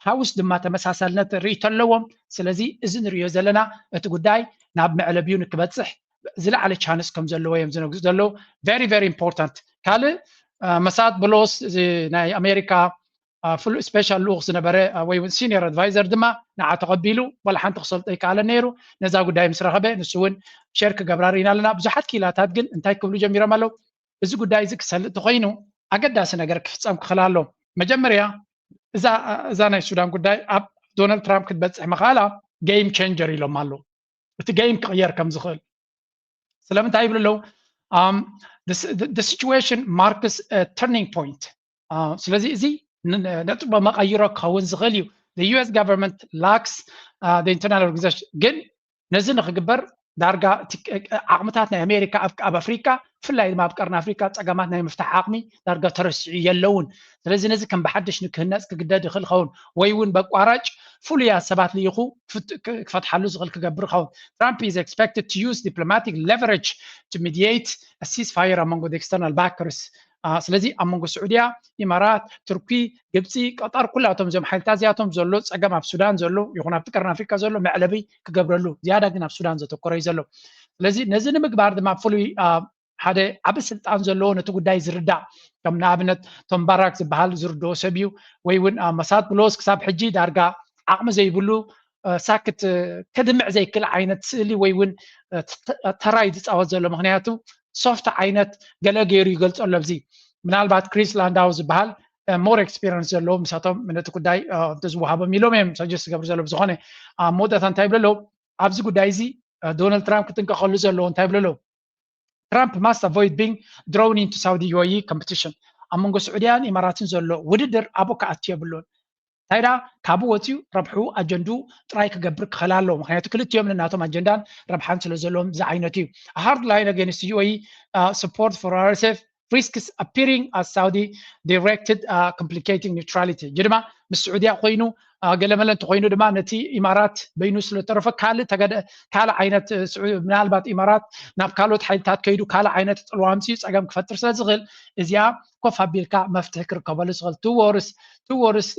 ሃውስ ድማ ተመሳሳልነት ርእይቶ ኣለዎም። ስለዚ እዚ ንሪኦ ዘለና እቲ ጉዳይ ናብ መዕለቢኡ ንክበፅሕ ዝለዓለ ቻንስ ከም ዘለዎ እዮም ዝነግሩ ዘለዉ። Very very important። ካልእ መሳት ብሎስ ናይ ኣሜሪካ ፍሉ ስፔሻል ልኡኽ ዝነበረ ወይ እውን ሲኒየር ኣድቫይዘር ድማ ንዓ ተቐቢሉ ዋላ ሓንቲ ክሰልጦ ይከኣለ ነይሩ። ነዛ ጉዳይ ምስ ረኸበ ንሱ እውን ሸር ክገብራ ርኢና ኣለና። ብዙሓት ክኢላታት ግን እንታይ ክብሉ ጀሚሮም ኣለዉ? እዚ ጉዳይ እዚ ክሰልጥ ተኮይኑ ኣገዳሲ ነገር ክፍፀም ክኽእል ኣሎ። መጀመርያ እዛ ናይ ሱዳን ጉዳይ ኣብ ዶናልድ ትራምፕ ክትበፅሕ ምኽኣላ ጌም ቸንጀር ኢሎም ኣለዉ። እቲ ጌም ክቕየር ከም ዝኽእል ስለምንታይ ይብሉ ኣለዉ? Situation marks turning point። ስለዚ እዚ ነጥቢ መቐይሮ ክኸውን ዝኽእል እዩ። The U S government lacks the internal organization። ግን ነዚ ንክግበር ዳርጋ ዓቕምታት ናይ ኣሜሪካ ኣብ ኣፍሪካ ብፍላይ ድማ ኣብ ቀርኒ ኣፍሪካ ፀገማት ናይ ምፍታሕ ዓቕሚ ዳርጋ ተረሲዑ የለውን። ስለዚ ነዚ ከም ብሓድሽ ንክህነፅ ክግደድ ይኽእል ይኸውን ወይ እውን በቋራጭ ፍሉያት ሰባት ልኢኹ ክፈትሓሉ ዝኽእል ክገብር ይኸውን። Trump is expected to use diplomatic leverage to mediate a ceasefire among the external backers. ስለዚ ኣብ መንጎ ስዑድያ፣ ኢማራት፣ ቱርኪ፣ ግብፂ፣ ቀጠር ኩላቶም እዞም ሓይልታት እዚኣቶም ዘሎ ፀገም ኣብ ሱዳን ዘሎ ይኹን ኣብቲ ቀርኒ ኣፍሪካ ዘሎ መዕለቢ ክገብረሉ ዝያዳ ግን ኣብ ሱዳን ዘተኮረ እዩ ዘሎ። ስለዚ ነዚ ንምግባር ድማ ፍሉይ ሓደ ዓቢ ስልጣን ዘለዎ ነቲ ጉዳይ ዝርዳእ ከም ንኣብነት ቶም ባራክ ዝበሃል ዝርድኦ ሰብ እዩ። ወይ እውን መሳት ብሎስ ክሳብ ሕጂ ዳርጋ ዓቕሚ ዘይብሉ ሳክት ከድምዕ ዘይክእል ዓይነት ስእሊ ወይ እውን ተራይ ዝፃወት ዘሎ ምክንያቱ ሶፍት ዓይነት ገለ ገይሩ ይገልፆ ኣሎ። ኣብዚ ምናልባት ክሪስ ላንዳው ዝበሃል ሞር ኤክስፒሪንስ ዘለዎ ምሳቶም ነቲ ጉዳይ እንተዝወሃቦም ኢሎም እዮም ሰጀስት ዝገብሩ ዘሎ። ብዝኾነ ኣብ መወዳእታ እንታይ ይብሉ ኣለዉ? ኣብዚ ጉዳይ እዚ ዶናልድ ትራምፕ ክጥንቀቐሉ ዘለዎ እንታይ ይብሉ ኣለዉ? Trump must avoid being drawn into Saudi U A E competition። ኣብ መንጎ ስዑድያን ኢማራትን ዘሎ ውድድር ኣብኡ ክኣቱ የብሉን። እንታይ ደኣ ካብኡ ወፂኡ ረብሑ ኣጀንድኡ ጥራይ ክገብር ክኽእል ኣለዎ። ምክንያቱ ክልቲኦም ነናቶም ኣጀንዳን ረብሓን ስለ ዘለዎም እዚ ዓይነት እዩ። Hard line against U A E support for R S F risks appearing as Saudi directed complicating neutrality። እዚ ድማ ምስ ስዑድያ ኮይኑ ገለመለ እንተኮይኑ ድማ ነቲ ኢማራት በይኑ ስለተረፈ ካልእ ካልእ ዓይነት ምናልባት ኢማራት ናብ ካልኦት ሓይልታት ከይዱ ካልእ ዓይነት ፅልዋ ኣምፅኡ ፀገም ክፈጥር ስለዝኽእል እዚኣ ኮፍ ኣቢልካ መፍትሒ ክርከበሉ ዝኽእል two worlds two worlds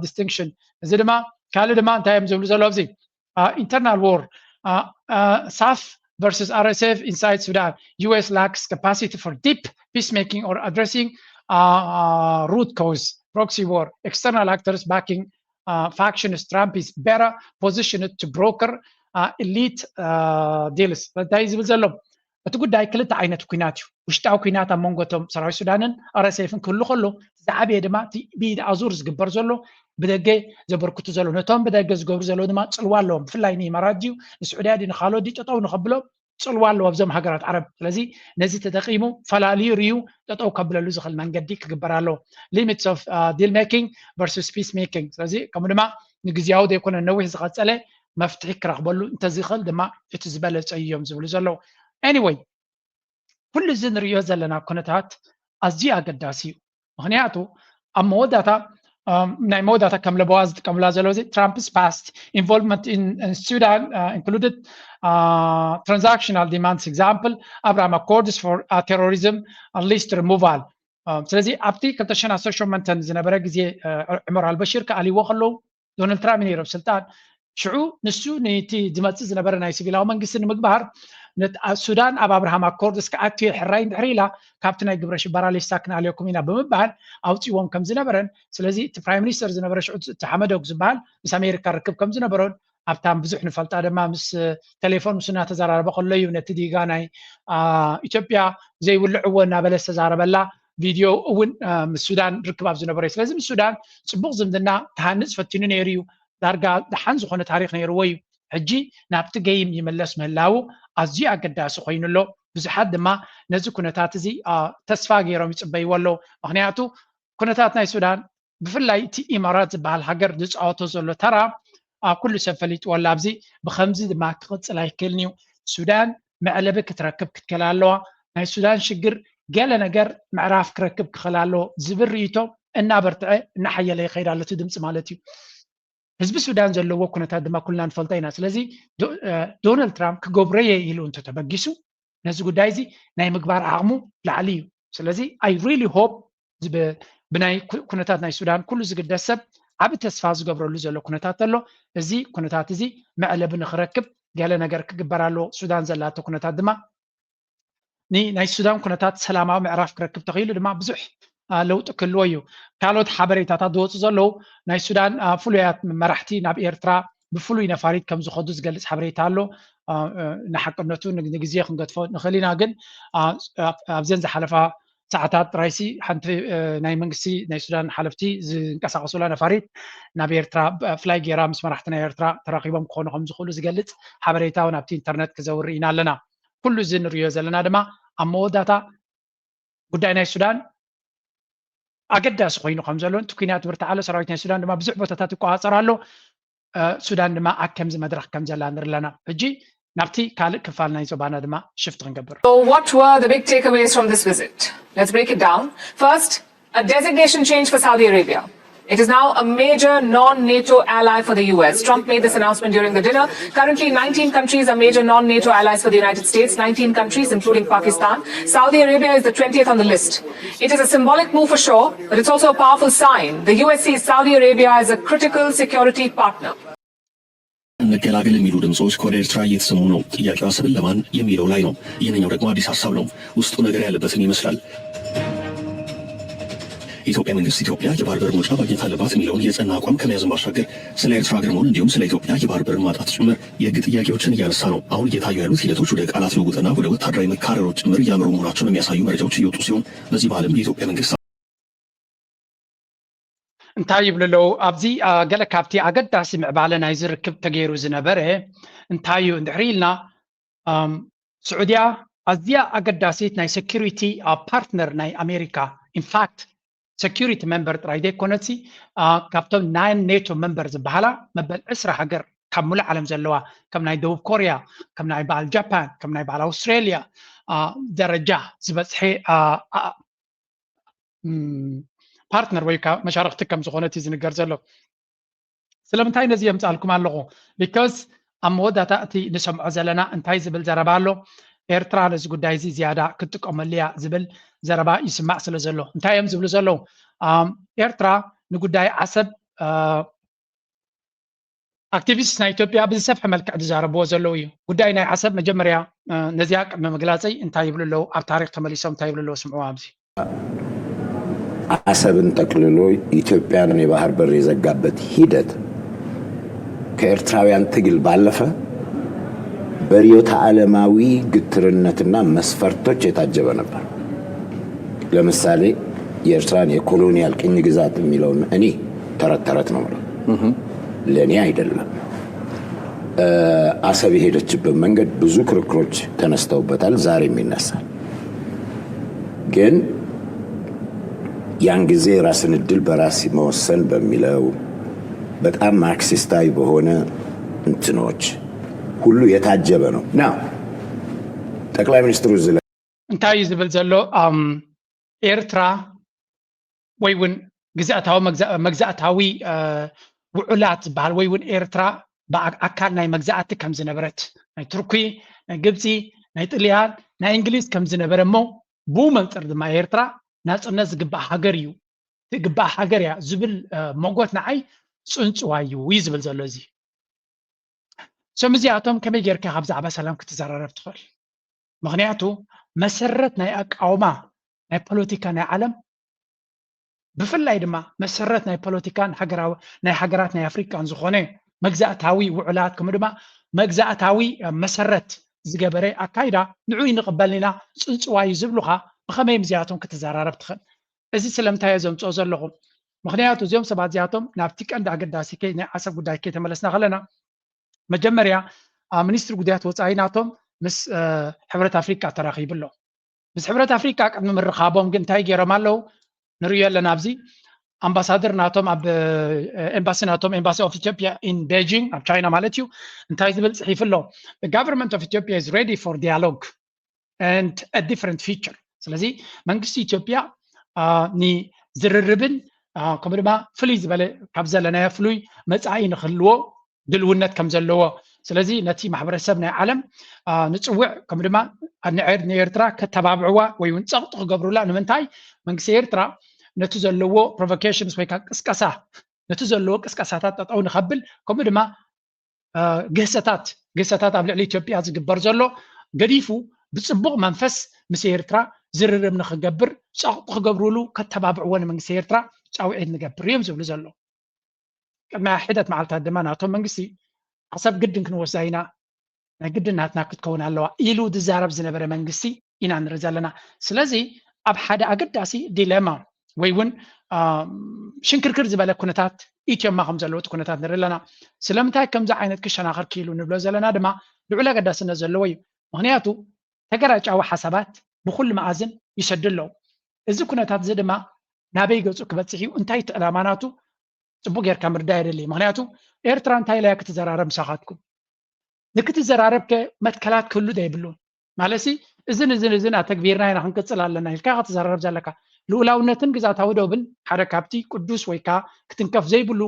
distinction። እዚ ድማ ካልእ ድማ እንታይ እዮም ዝብሉ ዘለዉ ኣብዚ internal war SAF versus R S F inside Sudan. U S lacks capacity for deep peacemaking or addressing root cause, proxy war, external actors backing factions. Trump is better positioned to broker elite deals. እንታይ ዝብል ዘሎ እቲ ጉዳይ ክልተ ዓይነት ኩናት እዩ። ውሽጣዊ ኩናት ኣብ መንጎ እቶም ሰራዊት ሱዳንን R S F ን ክህሉ ከሎ ዝዓበየ ድማ እቲ ብኢድ ኣዙር ዝግበር ዘሎ ብደገ ዘበርክቱ ዘሎ ነቶም ብደገ ዝገብሩ ዘለዉ ድማ ፅልዋ ኣለዎም። ብፍላይ ንኢማራት ድዩ ንስዑድያ ድዩ ንካልኦት ድዩ ጠጠው ንከብሎም ፅልዋ ኣለዎ ኣብዞም ሃገራት ዓረብ። ስለዚ ነዚ ተጠቂሙ ፈላልዩ ርዩ ጠጠው ከብለሉ ዝኽእል መንገዲ ክግበር ኣለዎ። Limits of deal making versus peace making። ስለዚ ከምኡ ድማ ንግዝያዊ ዘይኮነ ነዊሕ ዝቐፀለ መፍትሒ ክረኽበሉ እንተዝኽእል ድማ እቲ ዝበለፀ እዮም ዝብሉ ዘለዉ። Anyway ኩሉ እዚ ንሪኦ ዘለና ኩነታት ኣዝዩ ኣገዳሲ እዩ። ምክንያቱ ኣብ መወዳእታ ናይ መወዳእታ ከም ለበዋ ዝጥቀምላ ዘለዉ እዚ Trump's past involvement in Sudan included transactional demands, example Abraham Accords for terrorism list removal። ስለዚ ኣብቲ ክልተ ሽሕን ዓሰርተ ሸሞንተን ዝነበረ ግዜ ዑመር ኣልበሽር ክኣልይዎ ከለዉ ዶናልድ ትራምፕ ነይሩ ኣብ ስልጣን ሽዑ ንሱ ነቲ ዝመፅእ ዝነበረ ናይ ሲቪላዊ መንግስቲ ንምግባር ሱዳን ኣብ ኣብርሃም ኣኮርድስ ክኣትዮ ሕራይ እንድሕር ኢላ ካብቲ ናይ ግብረ ሽበራ ሊስታ ክንኣልየኩም ኢና ብምባል ኣውፅዎም ከም ዝነበረን፣ ስለዚ እቲ ፕራይም ሚኒስተር ዝነበረ ሽዑ እቲ ሓመዶግ ዝበሃል ምስ ኣሜሪካ ርክብ ከም ዝነበሮን ኣብታ ብዙሕ ንፈልጣ ድማ ምስ ቴሌፎን ምስ እናተዘራረበ ከሎ እዩ ነቲ ዲጋ ናይ ኢትዮጵያ ዘይውልዕዎ እናበለ ዝተዛረበላ ቪድዮ እውን ምስ ሱዳን ርክብ ኣብ ዝነበረ እዩ። ስለዚ ምስ ሱዳን ፅቡቕ ዝምድና ክሃንፅ ፈቲኑ ነይሩ እዩ። ዳርጋ ደሓን ዝኾነ ታሪኽ ነይርዎ እዩ። ሕጂ ናብቲ ገይም ይምለስ ምህላዉ ኣዝዩ ኣገዳሲ ኮይኑ ኣሎ። ብዙሓት ድማ ነዚ ኩነታት እዚ ተስፋ ገይሮም ይፅበይዎ ኣለዉ። ምክንያቱ ኩነታት ናይ ሱዳን ብፍላይ እቲ ኢማራት ዝበሃል ሃገር ዝፃወቶ ዘሎ ተራ ኩሉ ሰብ ፈሊጥዎ ኣሎ። ኣብዚ ብከምዚ ድማ ክቕፅል ኣይክእልን እዩ። ሱዳን መዕለቢ ክትረክብ ክትክእል ኣለዋ። ናይ ሱዳን ሽግር ገለ ነገር ምዕራፍ ክረክብ ክኽእል ኣለዎ ዝብል ርእይቶ እናበርትዐ እናሓየለ ይኸይድ ኣሎ እቲ ድምፂ ማለት እዩ። ህዝቢ ሱዳን ዘለዎ ኩነታት ድማ ኩልና ንፈልጦ ኢና። ስለዚ ዶናልድ ትራምፕ ክገብሮ እየ ኢሉ እንተተበጊሱ ነዚ ጉዳይ እዚ ናይ ምግባር ዓቕሙ ላዕሊ እዩ። ስለዚ I really hope ብናይ ኩነታት ናይ ሱዳን ኩሉ ዝግደስ ሰብ ዓቢ ተስፋ ዝገብረሉ ዘሎ ኩነታት ኣሎ። እዚ ኩነታት እዚ መዕለቢ ንክረክብ ገለ ነገር ክግበር ኣለዎ። ሱዳን ዘላቶ ኩነታት ድማ ናይ ሱዳን ኩነታት ሰላማዊ ምዕራፍ ክረክብ ተኽኢሉ ድማ ብዙሕ ለውጢ ክህልዎ እዩ። ካልኦት ሓበሬታታት ዝወፁ ዘለዉ ናይ ሱዳን ፍሉያት መራሕቲ ናብ ኤርትራ ብፍሉይ ነፋሪት ከም ዝኸዱ ዝገልፅ ሓበሬታ ኣሎ። ንሓቅነቱ ንግዜ ክንገድፎ ንኽእል ኢና፣ ግን ኣብዘን ዝሓለፋ ሰዓታት ጥራይሲ ሓንቲ ናይ መንግስቲ ናይ ሱዳን ሓለፍቲ ዝንቀሳቀሱላ ነፋሪት ናብ ኤርትራ ፍላይ ጌራ ምስ መራሕቲ ናይ ኤርትራ ተራኺቦም ክኾኑ ከም ዝኽእሉ ዝገልፅ ሓበሬታ እውን ኣብቲ ኢንተርነት ክዘውር ኢና ኣለና። ኩሉ እዚ ንሪኦ ዘለና ድማ ኣብ መወዳታ ጉዳይ ናይ ሱዳን ኣገዳሲ ኮይኑ ከም ዘሎ፣ እቲ ኩናት ብርትዓ ኣሎ፣ ሰራዊት ናይ ሱዳን ድማ ብዙሕ ቦታታት ይቆፃፀር ኣሎ። ሱዳን ድማ ኣብ ከምዚ መድረኽ ከም ዘላ ንርኢ ኣለና። ሕጂ ናብቲ ካልእ ክፋል ናይ ዞባና ድማ ሽፍት ክንገብር። So what were the big takeaways from this visit? Let's break it down. First, a designation change for Saudi Arabia. It is now a major non-NATO ally for the U S. Trump made this announcement during the dinner. Currently, nineteen countries are major non-NATO allies for the United States, nineteen countries, including Pakistan. Saudi Arabia is the twentieth on the list. It is a symbolic move for sure, but it's also a powerful sign. The U S sees Saudi Arabia as a critical security partner. እንገላገል የሚሉ ድምፆች ከወደ ኤርትራ እየተሰሙ ነው። ጥያቄው አሰብን ለማን የሚለው ላይ ነው። ይህንኛው ደግሞ አዲስ ሀሳብ ነው። ውስጡ ነገር ያለበትን ይመስላል። የኢትዮጵያ መንግስት ኢትዮጵያ የባህር በር መውጫ ማግኘት አለባት የሚለውን የጸና አቋም ከመያዝም ባሻገር ስለ ኤርትራ ሀገር መሆን እንዲሁም ስለ ኢትዮጵያ የባህር በር ማጣት ጭምር የህግ ጥያቄዎችን እያነሳ ነው። አሁን እየታዩ ያሉት ሂደቶች ወደ ቃላት ልውውጥና ወደ ወታደራዊ መካረሮች ጭምር እያመሩ መሆናቸውን የሚያሳዩ መረጃዎች እየወጡ ሲሆን በዚህ መሀልም የኢትዮጵያ መንግስት እንታይ ይብሉ ኣለዉ? ኣብዚ ገለ ካብቲ ኣገዳሲ ምዕባለ ናይዚ ርክብ ተገይሩ ዝነበረ እንታይ እዩ እንድሕሪ ኢልና፣ ስዑድያ ኣዝያ ኣገዳሲት ናይ ሴኩሪቲ ፓርትነር ናይ ኣሜሪካ፣ ኢንፋክት ሴኩሪቲ ሜምበር ጥራይ ዘይኮነትሲ ካብቶም ናይ ኔቶ ሜምበር ዝበሃላ መበል ዕስራ ሃገር ካብ ሙሉእ ዓለም ዘለዋ፣ ከም ናይ ደቡብ ኮርያ፣ ከም ናይ በዓል ጃፓን፣ ከም ናይ በዓል ኣውስትራልያ ደረጃ ዝበፅሐ ፓርትነር ወይ ከዓ መሻርክቲ ከም ዝኾነት እዩ ዝንገር ዘሎ። ስለምንታይ ነዚ የምፃልኩም ኣለኹ? ቢካዝ ኣብ መወዳእታ እቲ ንሰምዖ ዘለና እንታይ ዝብል ዘረባ ኣሎ? ኤርትራ ነዚ ጉዳይ እዚ ዝያዳ ክትጥቀመሉ እያ ዝብል ዘረባ ይስማዕ ስለ ዘሎ። እንታይ እዮም ዝብሉ ዘለዉ? ኤርትራ ንጉዳይ ዓሰብ ኣክቲቪስት ናይ ኢትዮጵያ ብዝሰፍሐ መልክዕ ዝዛረብዎ ዘለዉ እዩ። ጉዳይ ናይ ዓሰብ መጀመርያ ነዚኣ ቅድሚ ምግላፀይ እንታይ ይብሉ ኣለዉ? ኣብ ታሪክ ተመሊሶም እንታይ ይብሉ ኣለዉ? ስምዑ ኣብዚ። አሰብን ጠቅልሎ ኢትዮጵያን የባህር በር የዘጋበት ሂደት ከኤርትራውያን ትግል ባለፈ በርዕዮተ ዓለማዊ ግትርነትና መስፈርቶች የታጀበ ነበር። ለምሳሌ የኤርትራን የኮሎኒያል ቅኝ ግዛት የሚለውን እኔ ተረት ተረት ነው የምለው፣ ለእኔ አይደለም። አሰብ የሄደችበት መንገድ ብዙ ክርክሮች ተነስተውበታል፣ ዛሬም ይነሳል። ግን ያን ጊዜ ራስን እድል በራስ መወሰን በሚለው በጣም ማርክሲስታዊ በሆነ እንትኖች ሁሉ የታጀበ ነው። ናው ጠቅላይ ሚኒስትሩ እዚህ ላይ እንታይ እዩ ዝብል ዘሎ? ኤርትራ ወይ እውን ግዝኣታዊ መግዛእታዊ ውዑላት ዝበሃል ወይ እውን ኤርትራ ኣካል ናይ መግዛእቲ ከም ዝነበረት ናይ ቱርኪ፣ ናይ ግብፂ፣ ናይ ጥልያን፣ ናይ እንግሊዝ ከም ዝነበረ እሞ ብኡ መንፅር ድማ ኤርትራ ናፅነት ዝግባእ ሃገር እዩ ትግባእ ሃገር እያ ዝብል መጎት ንዓይ ፅንፅዋ እዩ እዩ ዝብል ዘሎ እዚ እቶም እዚኣቶም ከመይ ጌርካ ካብ ዛዕባ ሰላም ክትዘራረብ ትኽእል? ምኽንያቱ መሰረት ናይ ኣቃውማ ናይ ፖለቲካ ናይ ዓለም፣ ብፍላይ ድማ መሰረት ናይ ፖለቲካን ሃገራዊ ናይ ሃገራት ናይ ኣፍሪቃን ዝኾነ መግዛእታዊ ውዕላት፣ ከምኡ ድማ መግዛእታዊ መሰረት ዝገበረ ኣካይዳ ንዑ ይንቕበል ኢና፣ ጽንጽዋ እዩ ዝብሉኻ፣ ብኸመይ ምስዚኣቶም ክትዘራረብ ትኽእል? እዚ ስለምንታይ እየ ዘምጽኦ ዘለኹ? ምኽንያቱ እዚኦም ሰባት እዚኣቶም ናብቲ ቀንዲ ኣገዳሲ ከይ ናይ ዓሰብ ጉዳይ ከይተመለስና ከለና፣ መጀመርያ ሚኒስትሪ ጉዳያት ወፃኢ ናቶም ምስ ሕብረት ኣፍሪቃ ተራኺቡ ኣሎ። ምስ ሕብረት ኣፍሪቃ ቅድሚ ምርኻቦም ግን እንታይ ገይሮም ኣለዉ ንርእዮ ኣለና። ኣብዚ ኣምባሳደር ናቶም ኣብ ኤምባሲ ናቶም ኤምባሲ ኦፍ ኢትዮጵያ ኢን ቤጂንግ ኣብ ቻይና ማለት እዩ እንታይ ዝብል ፅሒፉ ኣሎ? Government of Ethiopia is ready for dialogue and a different future። ስለዚ መንግስቲ ኢትዮጵያ ንዝርርብን ከምኡ ድማ ፍልይ ዝበለ ካብ ዘለናዮ ፍሉይ መፃኢ ንክህልዎ ድልውነት ከም ዘለዎ። ስለዚ ነቲ ማሕበረሰብ ናይ ዓለም ንፅውዕ ከምኡ ድማ ንኤርትራ ከተባብዕዋ ወይ እውን ፀቕጢ ክገብሩላ። ንምንታይ? መንግስቲ ኤርትራ ነቲ ዘለዎ ፕሮቮኬሽንስ ወይ ከዓ ቅስቀሳ ነቲ ዘለዎ ቅስቀሳታት ጠጠው ንኸብል ከምኡ ድማ ግህሰታት ግህሰታት ኣብ ልዕሊ ኢትዮጵያ ዝግበር ዘሎ ገዲፉ ብፅቡቕ መንፈስ ምስ ኤርትራ ዝርርብ ንክገብር ፀቕጢ ክገብሩሉ ከተባብዕዎ ንመንግስቲ ኤርትራ ፃውዒት ንገብር እዮም ዝብሉ ዘሎ። ቅድሚ ሕደት መዓልታት ድማ ናቶም መንግስቲ ዓሰብ ግድን ክንወስዳ ኢና፣ ናይ ግድን ናትና ክትከውን ኣለዋ ኢሉ ዝዛረብ ዝነበረ መንግስቲ ኢና ንርኢ ዘለና። ስለዚ ኣብ ሓደ ኣገዳሲ ዲለማ ወይ እውን ሽንክርክር ዝበለ ኩነታት ኢትዮማ ከም ዘለዎ እቲ ኩነታት ንርኢ ኣለና። ስለምንታይ ከምዚ ዓይነት ክሸናኸር ክኢሉ ንብሎ ዘለና ድማ ልዑል ኣገዳስነት ዘለዎ እዩ። ምክንያቱ ተገራጫዊ ሓሳባት ብኩሉ መኣዝን ይሰዱ ኣለዉ። እዚ ኩነታት እዚ ድማ ናበይ ገፁ ክበፅሕ እዩ? እንታይ እቲ ዕላማ ናቱ? ፅቡቅ ጌርካ ምርዳእ የድሊ። ምክንያቱ ኤርትራ እንታይ ኢላ ክትዘራረብ ምሳኻትኩም? ንክትዘራረብ ከ መትከላት ክህሉ ዘይብሉን ማለትሲ እዝን እዝን እዝን ኣተግቢርና ኢና ክንቅፅል ኣለና ኢልካ ክትዘራረብ ዘለካ። ልኡላውነትን ግዛታዊ ዶብን ሓደ ካብቲ ቅዱስ ወይ ከዓ ክትንከፍ ዘይብሉ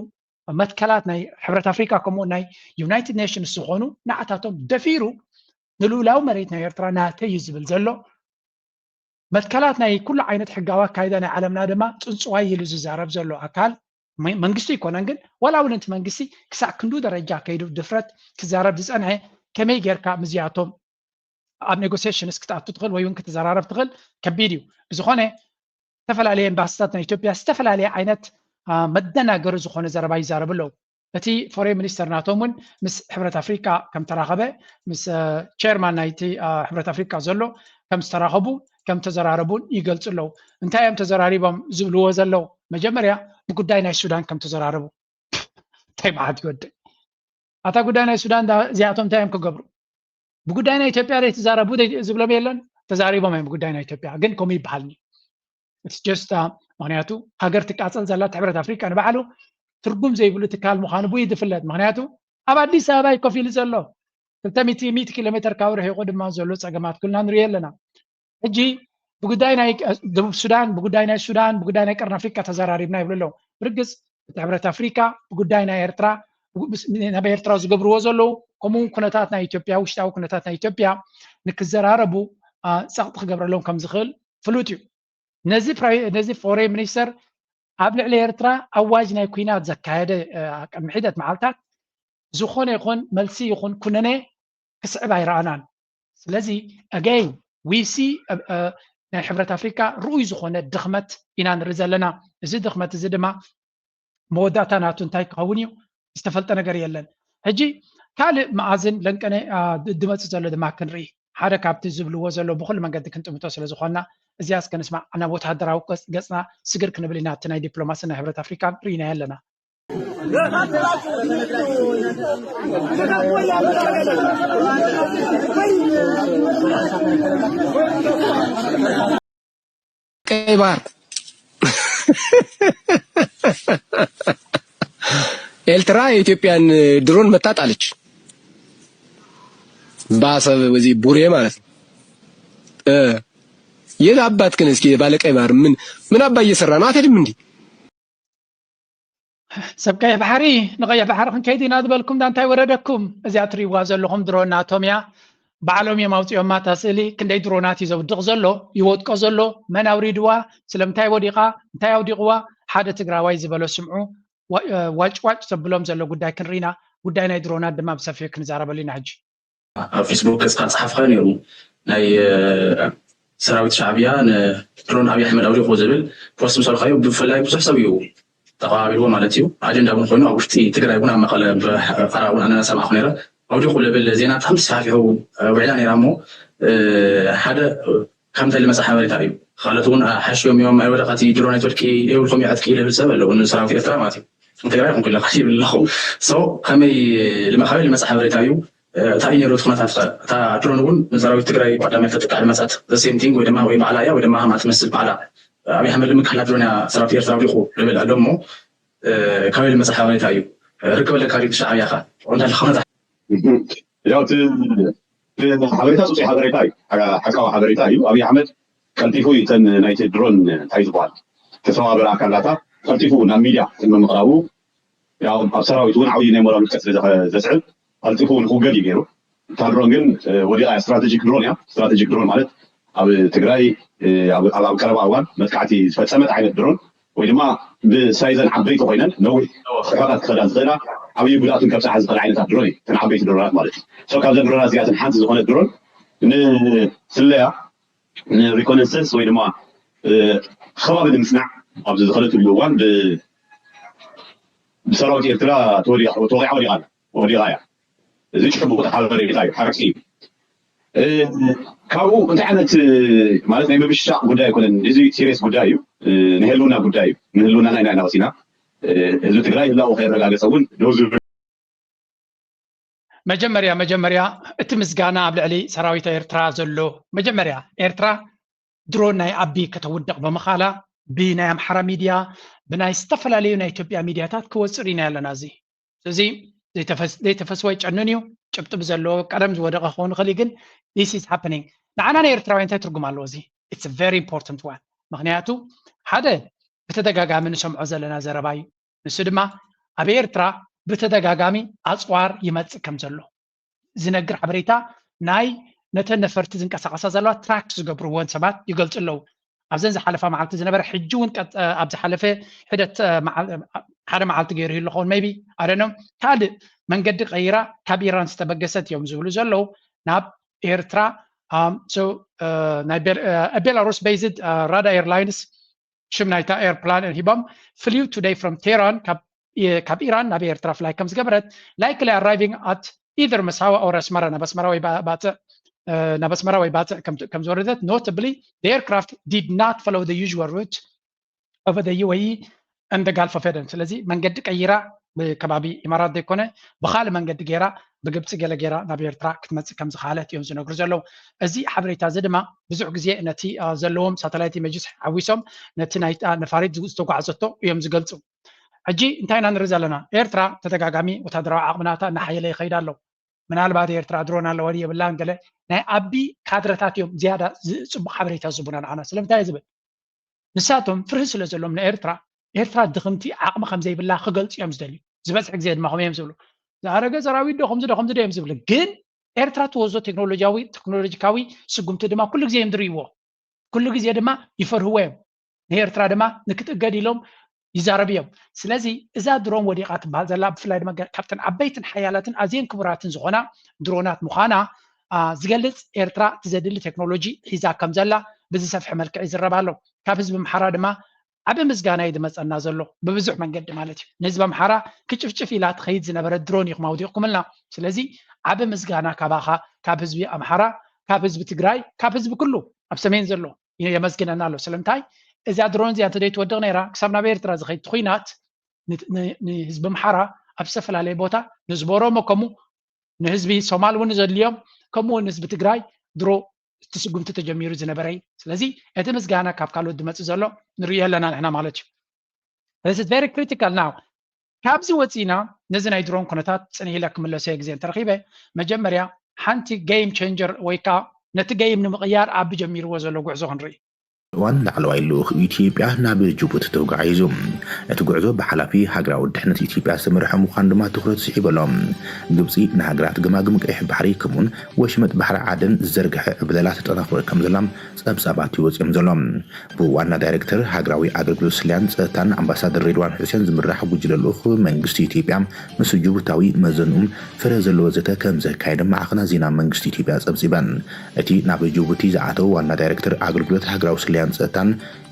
መትከላት ናይ ሕብረት ኣፍሪካ ከምኡ ናይ ዩናይትድ ኔሽንስ ዝኾኑ ንዓታቶም ደፊሩ ንልኡላዊ መሬት ናይ ኤርትራ ናተይ እዩ ዝብል ዘሎ። መትከላት ናይ ኩሉ ዓይነት ሕጋዊ ኣካይዳ ናይ ዓለምና ድማ ፅንፅዋይ ኢሉ ዝዛረብ ዘሎ ኣካል መንግስቲ ኣይኮነን። ግን ዋላ እውን እቲ መንግስቲ ክሳዕ ክንዱ ደረጃ ከይዱ ድፍረት ክዛረብ ዝፀንሐ ከመይ ጌርካ ምስዚኣቶም ኣብ ኔጎሲሽንስ ክትኣቱ ትኽእል ወይ እውን ክትዘራረብ ትኽእል ከቢድ እዩ። ብዝኾነ ዝተፈላለየ ኤምባስታት ናይ ኢትዮጵያ ዝተፈላለየ ዓይነት መደናገሪ ዝኾነ ዘረባ ይዛረቡ ኣለዉ። እቲ ፎሬን ሚኒስተር ናቶም እውን ምስ ሕብረት ኣፍሪቃ ከም ተራኸበ ምስ ቸርማን ናይቲ ሕብረት ኣፍሪቃ ዘሎ ከም ዝተራኸቡ ከም ተዘራረቡን ይገልፁ ኣለዉ። እንታይ እዮም ተዘራሪቦም ዝብልዎ ዘለዉ? መጀመርያ ብጉዳይ ናይ ሱዳን ከም ተዘራረቡ። እንታይ መዓት ይወድእ ኣታ ጉዳይ ናይ ሱዳን እዚኣቶም እንታይ እዮም ክገብሩ? ብጉዳይ ናይ ኢትዮጵያ ዘይተዛረቡ ዝብሎም የለን። ተዛሪቦም እዮም ብጉዳይ ናይ ኢትዮጵያ። ግን ከምኡ ይበሃል ጀስት ምክንያቱ ሃገር ትቃፀል ዘላ ሕብረት ኣፍሪቃ ንባዕሉ ትርጉም ዘይብሉ ትካል ምዃኑ ብኡ ዝፍለጥ። ምክንያቱ ኣብ ኣዲስ ኣበባ እዩ ኮፍ ኢሉ ዘሎ። ክልተ ሚእቲ ኪሎ ሜትር ካብ ርሒቑ ድማ ዘሎ ፀገማት ኩልና ንሪኦ ኣለና። ሕጂ ብጉዳይ ናይ ደቡብ ሱዳን ብጉዳይ ናይ ሱዳን ብጉዳይ ናይ ቀርኒ ኣፍሪቃ ተዘራሪብና ይብሉ ኣለዉ። ብርግፅ እቲ ሕብረት ኣፍሪካ ብጉዳይ ናይ ኤርትራ ናብ ኤርትራ ዝገብርዎ ዘለዉ ከምኡውን ኩነታት ናይ ኢትዮጵያ ውሽጣዊ ኩነታት ናይ ኢትዮጵያ ንክዘራረቡ ፀቕጢ ክገብረሎም ከም ዝኽእል ፍሉጥ እዩ። ነዚ ፎሬን ሚኒስተር ኣብ ልዕሊ ኤርትራ ኣዋጅ ናይ ኩናት ዘካየደ ቅድሚ ሒደት መዓልታት ዝኾነ ይኹን መልሲ ይኹን ኩነነ ክስዕብ ኣይረኣናን። ስለዚ ኣገይ ዊሲ ናይ ሕብረት ኣፍሪካ ርኡይ ዝኾነ ድኽመት ኢና ንርኢ ዘለና። እዚ ድኽመት እዚ ድማ መወዳእታ ናቱ እንታይ ክኸውን እዩ ዝተፈልጠ ነገር የለን። ሕጂ ካልእ መኣዝን ለንቀነ ድመፅእ ዘሎ ድማ ክንርኢ ሓደ ካብቲ ዝብልዎ ዘሎ ብኩሉ መንገዲ ክንጥምቶ ስለ ዝኾንና እዚኣ እስከ ንስማዕ ናብ ወተሃደራዊ ገፅና ስግር ክንብል ኢና እቲ ናይ ዲፕሎማሲ ናይ ሕብረት ኣፍሪካ ርኢናዮ ኣለና። ቀይ ባህር ኤርትራ የኢትዮጵያን ድሮን መታ ጣለች። በአሰብ በዚህ ቡሬ ማለት ነው። የት አባት ግን እስኪ ባለ ቀይ ባህር ምን ምን አባ እየሰራ ነው? አትሄድም እንዴ? ሰብ ቀይሕ ባሕሪ ንቀይሕ ባሕሪ ክንከይድ ኢና ዝበልኩም ዳ እንታይ ወረደኩም? እዚኣ ትሪእዋ ዘለኹም ድሮን ናቶም እያ። ባዕሎም እዮም ኣውፂኦማ እታ ስእሊ። ክንደይ ድሮናት እዩ ዘውድቕ ዘሎ ይወድቆ ዘሎ? መን ኣውሪድዋ? ስለምንታይ ወዲቓ? እንታይ ኣውዲቕዋ? ሓደ ትግራዋይ ዝበሎ ስምዑ። ዋጭዋጭ ዘብሎም ዘሎ ጉዳይ ክንርኢና ጉዳይ ናይ ድሮናት ድማ ብሰፊሑ ክንዛረበሉ ኢና ሕጂ። ኣብ ፌስቡክ ገጽካ ጸሓፍካ ነይሩ ናይ ሰራዊት ሻዕብያ ንድሮን ኣብይ ኣሕመድ ኣውዲቑ ዝብል ፖስት ምስ በልካዮ ብፍላይ ብዙሕ ሰብ እዩ ተቐባቢልዎ ማለት እዩ። ኣጀንዳ እውን ኮይኑ ኣብ ውሽጢ ትግራይ እውን ኣብ መቐለ ብቐረባ እውን ኣነ ሰማዕኩ ነይረ። ኣውዲቑ ዝብል ዜና ብጣዕሚ ተስፋሕፊሑ ውዒላ ነይራ እሞ ሓደ ከምታይ ዝመፀ ሓበሬታ እዩ። ካልኦት እውን ሓሽዮም እዮም ኣይወደቐቲ ድሮን ኣይትወድቂ የብልኩም እዩ ዕጥቂ ዝብል ሰብ ኣለዎ ንሰራዊት ኤርትራ ማለት እዩ። ትግራይ ይኹን ኩለካ ይብል ኣለኹ። So ከመይ ልመ- ካበይ ዝመፀ ሓበሬታ እዩ? እንታይ እዩ ነይሩ እቲ ኩነታት ከ? እታ ድሮን እውን ንሰራዊት ትግራይ ብቀዳማይ ተጥቃዕ ዝመፀት the same thing ወይ ድማ ወይ ባዕላ እያ ወይ ድማ ከምኣ ትመስል ባዕላ ኣብይ ኣሕመድ ንምክልኻል ድሮን እያ ሰራዊት ኤርትራ ኣውዲቑ ዝብል ኣሎ እሞ ካበይ ዝመፀ ሓበሬታ እዩ? ርክብ ኣለካ ድዩ ሻዕብያ ከ? እንታይ ኩነታት ያው እቲ እቲ ሓበሬታ ፅፁይ ሓበሬታ እዩ። ሓቃዊ ሓበሬታ እዩ። ኣብይ ኣሕመድ ቀልጢፉ እዩ እተን ናይቲ ድሮን እንታይ ዝበሃል ተሰባበረ ኣካላታ ቀልጢፉ ናብ ሚድያ ቅድሚ ምቕራቡ ያው ኣብ ሰራዊት እውን ዓብዪ ናይ ሞራል ውድቀት ስለ ዘስዕብ ቀልጢፉ ንክውገድ እዩ ገይሩ። እታ ድሮን ግን ወዲቓ እያ። ስትራቴጂክ ድሮን እያ። ስትራቴጂክ ድሮን ማለት ኣብ ትግራይ ኣብ ኣብ ቀረባ እዋን መጥቃዕቲ ዝፈፀመት ዓይነት ድሮን ወይ ድማ ብሳይዘን ዓበይቲ ኮይነን ነዊሕ ርሕቐት ክኸዳ ዝኽእላ ዓብዪ ጉድኣትን ከብፅሓ ዝኽእል ዓይነታት ድሮን እዩ። እተን ዓበይቲ ድሮናት ማለት እዩ። So ካብዘን ድሮናት እዚኣተን ሓንቲ ዝኾነት ድሮን ንስለያ ንሪኮነሰንስ ወይ ድማ ከባቢ ንምፅናዕ ኣብዚ ዝኸደትሉ እዋን ብሰራዊት ኤርትራ ተወቂዓ ወዲቓ ኣላ። ወዲቓ እያ። እዚ ጭቡጥ ሓበሬታ እዩ፣ ሓቂ እዩ። ካብኡ እንታይ ዓይነት ማለት ናይ ምብሻቕ ጉዳይ ኣይኮነን። እዚ ሲሪየስ ጉዳይ እዩ፣ ናይ ህልውና ጉዳይ እዩ። ንህልውናና ኢና ኢና ወሲና። ህዝቢ ትግራይ ህላው ከየረጋገፀ እውን ደው ዝብል መጀመርያ መጀመርያ እቲ ምስጋና ኣብ ልዕሊ ሰራዊት ኤርትራ ዘሎ መጀመርያ ኤርትራ ድሮን ናይ ኣቢ ከተውድቕ ብምኻላ ብናይ ኣምሓራ ሚድያ ብናይ ዝተፈላለዩ ናይ ኢትዮጵያ ሚድያታት ክወፅእ ርኢና ኣለና። እዚ እዚ ዘይተፈስወ ይጨንን እዩ። ጭብጢ ብዘለዎ ቀደም ዝወደቐ ክኸውን ይኽእል እዩ፣ ግን this is happening ንዓና ናይ ኤርትራውያን እንታይ ትርጉም ኣለዎ? እዚ it's very important one። ምክንያቱ ሓደ ብተደጋጋሚ ንሰምዖ ዘለና ዘረባ እዩ። ንሱ ድማ ኣብ ኤርትራ ብተደጋጋሚ ኣፅዋር ይመፅእ ከም ዘሎ ዝነግር ሓበሬታ ናይ ነተን ነፈርቲ ዝንቀሳቐሳ ዘለዋ ትራክ ዝገብርዎን ሰባት ይገልፁ ኣለዉ። ኣብዘን ዝሓለፋ መዓልቲ ዝነበረ ሕጂ እውን ኣብ ዝሓለፈ ሒደት ሓደ መዓልቲ ገይሩ ይሉ ኸውን maybe ኣደኖም ካልእ መንገዲ ቀይራ ካብ ኢራን ዝተበገሰት እዮም ዝብሉ ዘለዉ ናብ ኤርትራ ናይ ቤላሩስ based ራዳ ኤርላይንስ ሽም ናይታ ኤርፕላን ሂቦም flew today from Tehran ካብ ኢራን ናብ ኤርትራ fly ከም ዝገበረት likely arriving at either መሳዋ or ኣስመራ ናብ ኣስመራ ወይ ባፅዕ ናብ ኣስመራ ወይ ባፅዕ ከም ዝወረደት notably the aircraft did not follow the usual route over the U A E and the Gulf of Aden። ስለዚ መንገዲ ቀይራ ብከባቢ ኢማራት ዘይኮነ ብካልእ መንገዲ ገይራ ብግብፂ ገለ ገይራ ናብ ኤርትራ ክትመፅእ ከም ዝኸኣለት እዮም ዝነግሩ ዘለዉ። እዚ ሓበሬታ እዚ ድማ ብዙሕ ግዜ ነቲ ዘለዎም ሳተላይት ኢሜጅስ ሓዊሶም ነቲ ናይ ነፋሪት ዝተጓዕዘቶ እዮም ዝገልፁ። ሕጂ እንታይ ኢና ንርኢ ዘለና? ኤርትራ ተደጋጋሚ ወታደራዊ ዓቕምናታ እናሓየለ ይኸይድ ኣሎ። ምናልባት ኤርትራ ድሮን ኣለዋ የብላን ገለ ናይ ኣቢ ካድረታት እዮም ዝያዳ ፅቡቅ ሓበሬታ ዝቡና ንዓና። ስለምንታይ ዝብል ንሳቶም ፍርሂ ስለ ዘሎም ንኤርትራ ኤርትራ ድኽምቲ ዓቕሚ ከም ዘይብላ ክገልፁ እዮም ዝደልዩ። ዝበዝሕ ግዜ ድማ ከምኡ እዮም ዝብሉ። ዝኣረገ ሰራዊት ዶ ከምዚ ዶ ከምዚ ዶ እዮም ዝብሉ። ግን ኤርትራ ትወስዶ ቴክኖሎጂያዊ ቴክኖሎጂካዊ ስጉምቲ ድማ ኩሉ ግዜ እዮም ዝርእይዎ። ኩሉ ግዜ ድማ ይፈርህዎ እዮም። ንኤርትራ ድማ ንክትእገድ ኢሎም ይዛረቡ እዮም። ስለዚ እዛ ድሮን ወዲቓ ትበሃል ዘላ ብፍላይ ድማ ካብተን ዓበይትን ሓያላትን ኣዝየን ክቡራትን ዝኾና ድሮናት ምዃና ዝገልጽ ኤርትራ እቲ ዘድሊ ቴክኖሎጂ ሒዛ ከም ዘላ ብዝሰፍሐ መልክዕ ይዝረብ ኣሎ። ካብ ህዝቢ ኣምሓራ ድማ ዓቢ ምስጋና እዩ ዝመጸና ዘሎ ብብዙሕ መንገዲ ማለት እዩ። ንህዝቢ ኣምሓራ ክጭፍጭፍ ኢላ ትኸይድ ዝነበረት ድሮን ኢኹም ኣውዲቕኩምልና። ስለዚ ዓቢ ምስጋና ካባኻ፣ ካብ ህዝቢ ኣምሓራ፣ ካብ ህዝቢ ትግራይ፣ ካብ ህዝቢ ኩሉ ኣብ ሰሜን ዘሎ የመስግነና ኣሎ። ስለምንታይ እዛ ድሮን እዚኣ እንተዘይትወድቕ ነይራ ክሳብ ናብ ኤርትራ ዝኸይድ እቲ ኹናት ንህዝቢ ኣምሓራ ኣብ ዝተፈላለየ ቦታ ንዝቦሮሞ ከምኡ ንህዝቢ ሶማል እውን ዘድልዮም ከምኡ እውን ህዝቢ ትግራይ ድሮ እቲ ስጉምቲ ተጀሚሩ ዝነበረ እዩ። ስለዚ እቲ ምስጋና ካብ ካልኦት ዝመፅእ ዘሎ ንርእዮ ኣለና ንሕና ማለት እዩ። This is very critical now። ካብዚ ወፂና ነዚ ናይ ድሮን ኩነታት ፅንሕ ኢለ ክምለሶ ግዜ እንተረኺበ መጀመርያ ሓንቲ game changer ወይ ከዓ ነቲ game ንምቕያር ኣቢ ጀሚርዎ ዘሎ ጉዕዞ ክንርኢ። እዋን ላዕለዋይ ልኡኽ ኢትዮጵያ ናብ ጅቡቲ ተጓዒዙ። እቲ ጉዕዞ ብሓላፊ ሃገራዊ ድሕነት ኢትዮጵያ ዝተመርሐ ምዃኑ ድማ ትኹረት ስሒቡ ኣሎ። ግብፂ ንሃገራት ገማግም ቀይሕ ባሕሪ ከምኡውን ወሽመጥ ባሕሪ ዓደን ዝዘርግሐ ዕብለላ ተጠናኽሮ ከም ዘላ ጸብጻባት እዩ ወጺኦም ዘሎ። ብዋና ዳይሬክተር ሃገራዊ ኣገልግሎት ስለያን ጸጥታን ኣምባሳደር ሬድዋን ሑሴን ዝምራሕ ጉጅለ ልኡኽ መንግስቲ ኢትዮጵያ ምስ ጅቡታዊ መዘንኡ ፍረ ዘለዎ ዘተ ከም ዘካየደ ማዕኸናት ዜና መንግስቲ ኢትዮጵያ ጸብጺበን። እቲ ናብ ጅቡቲ ዝኣተወ ዋና ዳይሬክተር ኣገልግሎት ሃገራዊ ስለያን ጸጥታን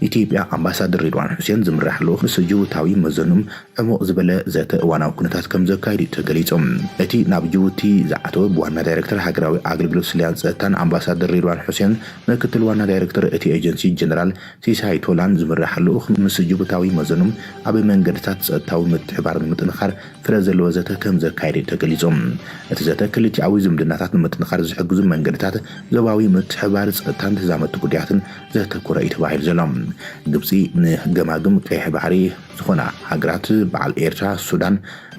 ኢትዮጵያ ኣምባሳደር ሬድዋን ሑሴን ዝምራሕ ልኡኽ ምስ ጅቡታዊ መዘንኡ ዕሙቕ ዝበለ ዘተ እዋናዊ ኩነታት ከም ዘካየዱ እዩ ተገሊጹ። እቲ ናብ ጅቡቲ ዝኣተወ ብዋና ዳይሬክተር ሃገራዊ ኣገልግሎት ስለያን ጸጥታን ኣምባሳደር ሬድዋን ሑሴን ምክትል ዋና ዳይሬክተር እቲ ኤጀንሲ ጀነራል ሲሳይ ቶላን ዝምራሕ ልኡኽ ምስ ጅቡታዊ መዘኑ ኣብ መንገድታት ጸጥታዊ ምትሕባር ንምጥንኻር ፍረ ዘለዎ ዘተ ከም ዘካየደ እዩ ተገሊጹ። እቲ ዘተ ክልቲኣዊ ዝምድናታት ንምጥንኻር ዝሕግዙ መንገድታት ዞባዊ ምትሕባር ጸጥታን ተዛመድቲ ጉዳያትን ዘተኮረ እዩ ተባሂሉ ዘሎ። ግብጺ ንገማግም ቀይሕ ባሕሪ ዝኾና ሃገራት በዓል ኤርትራ፣ ሱዳን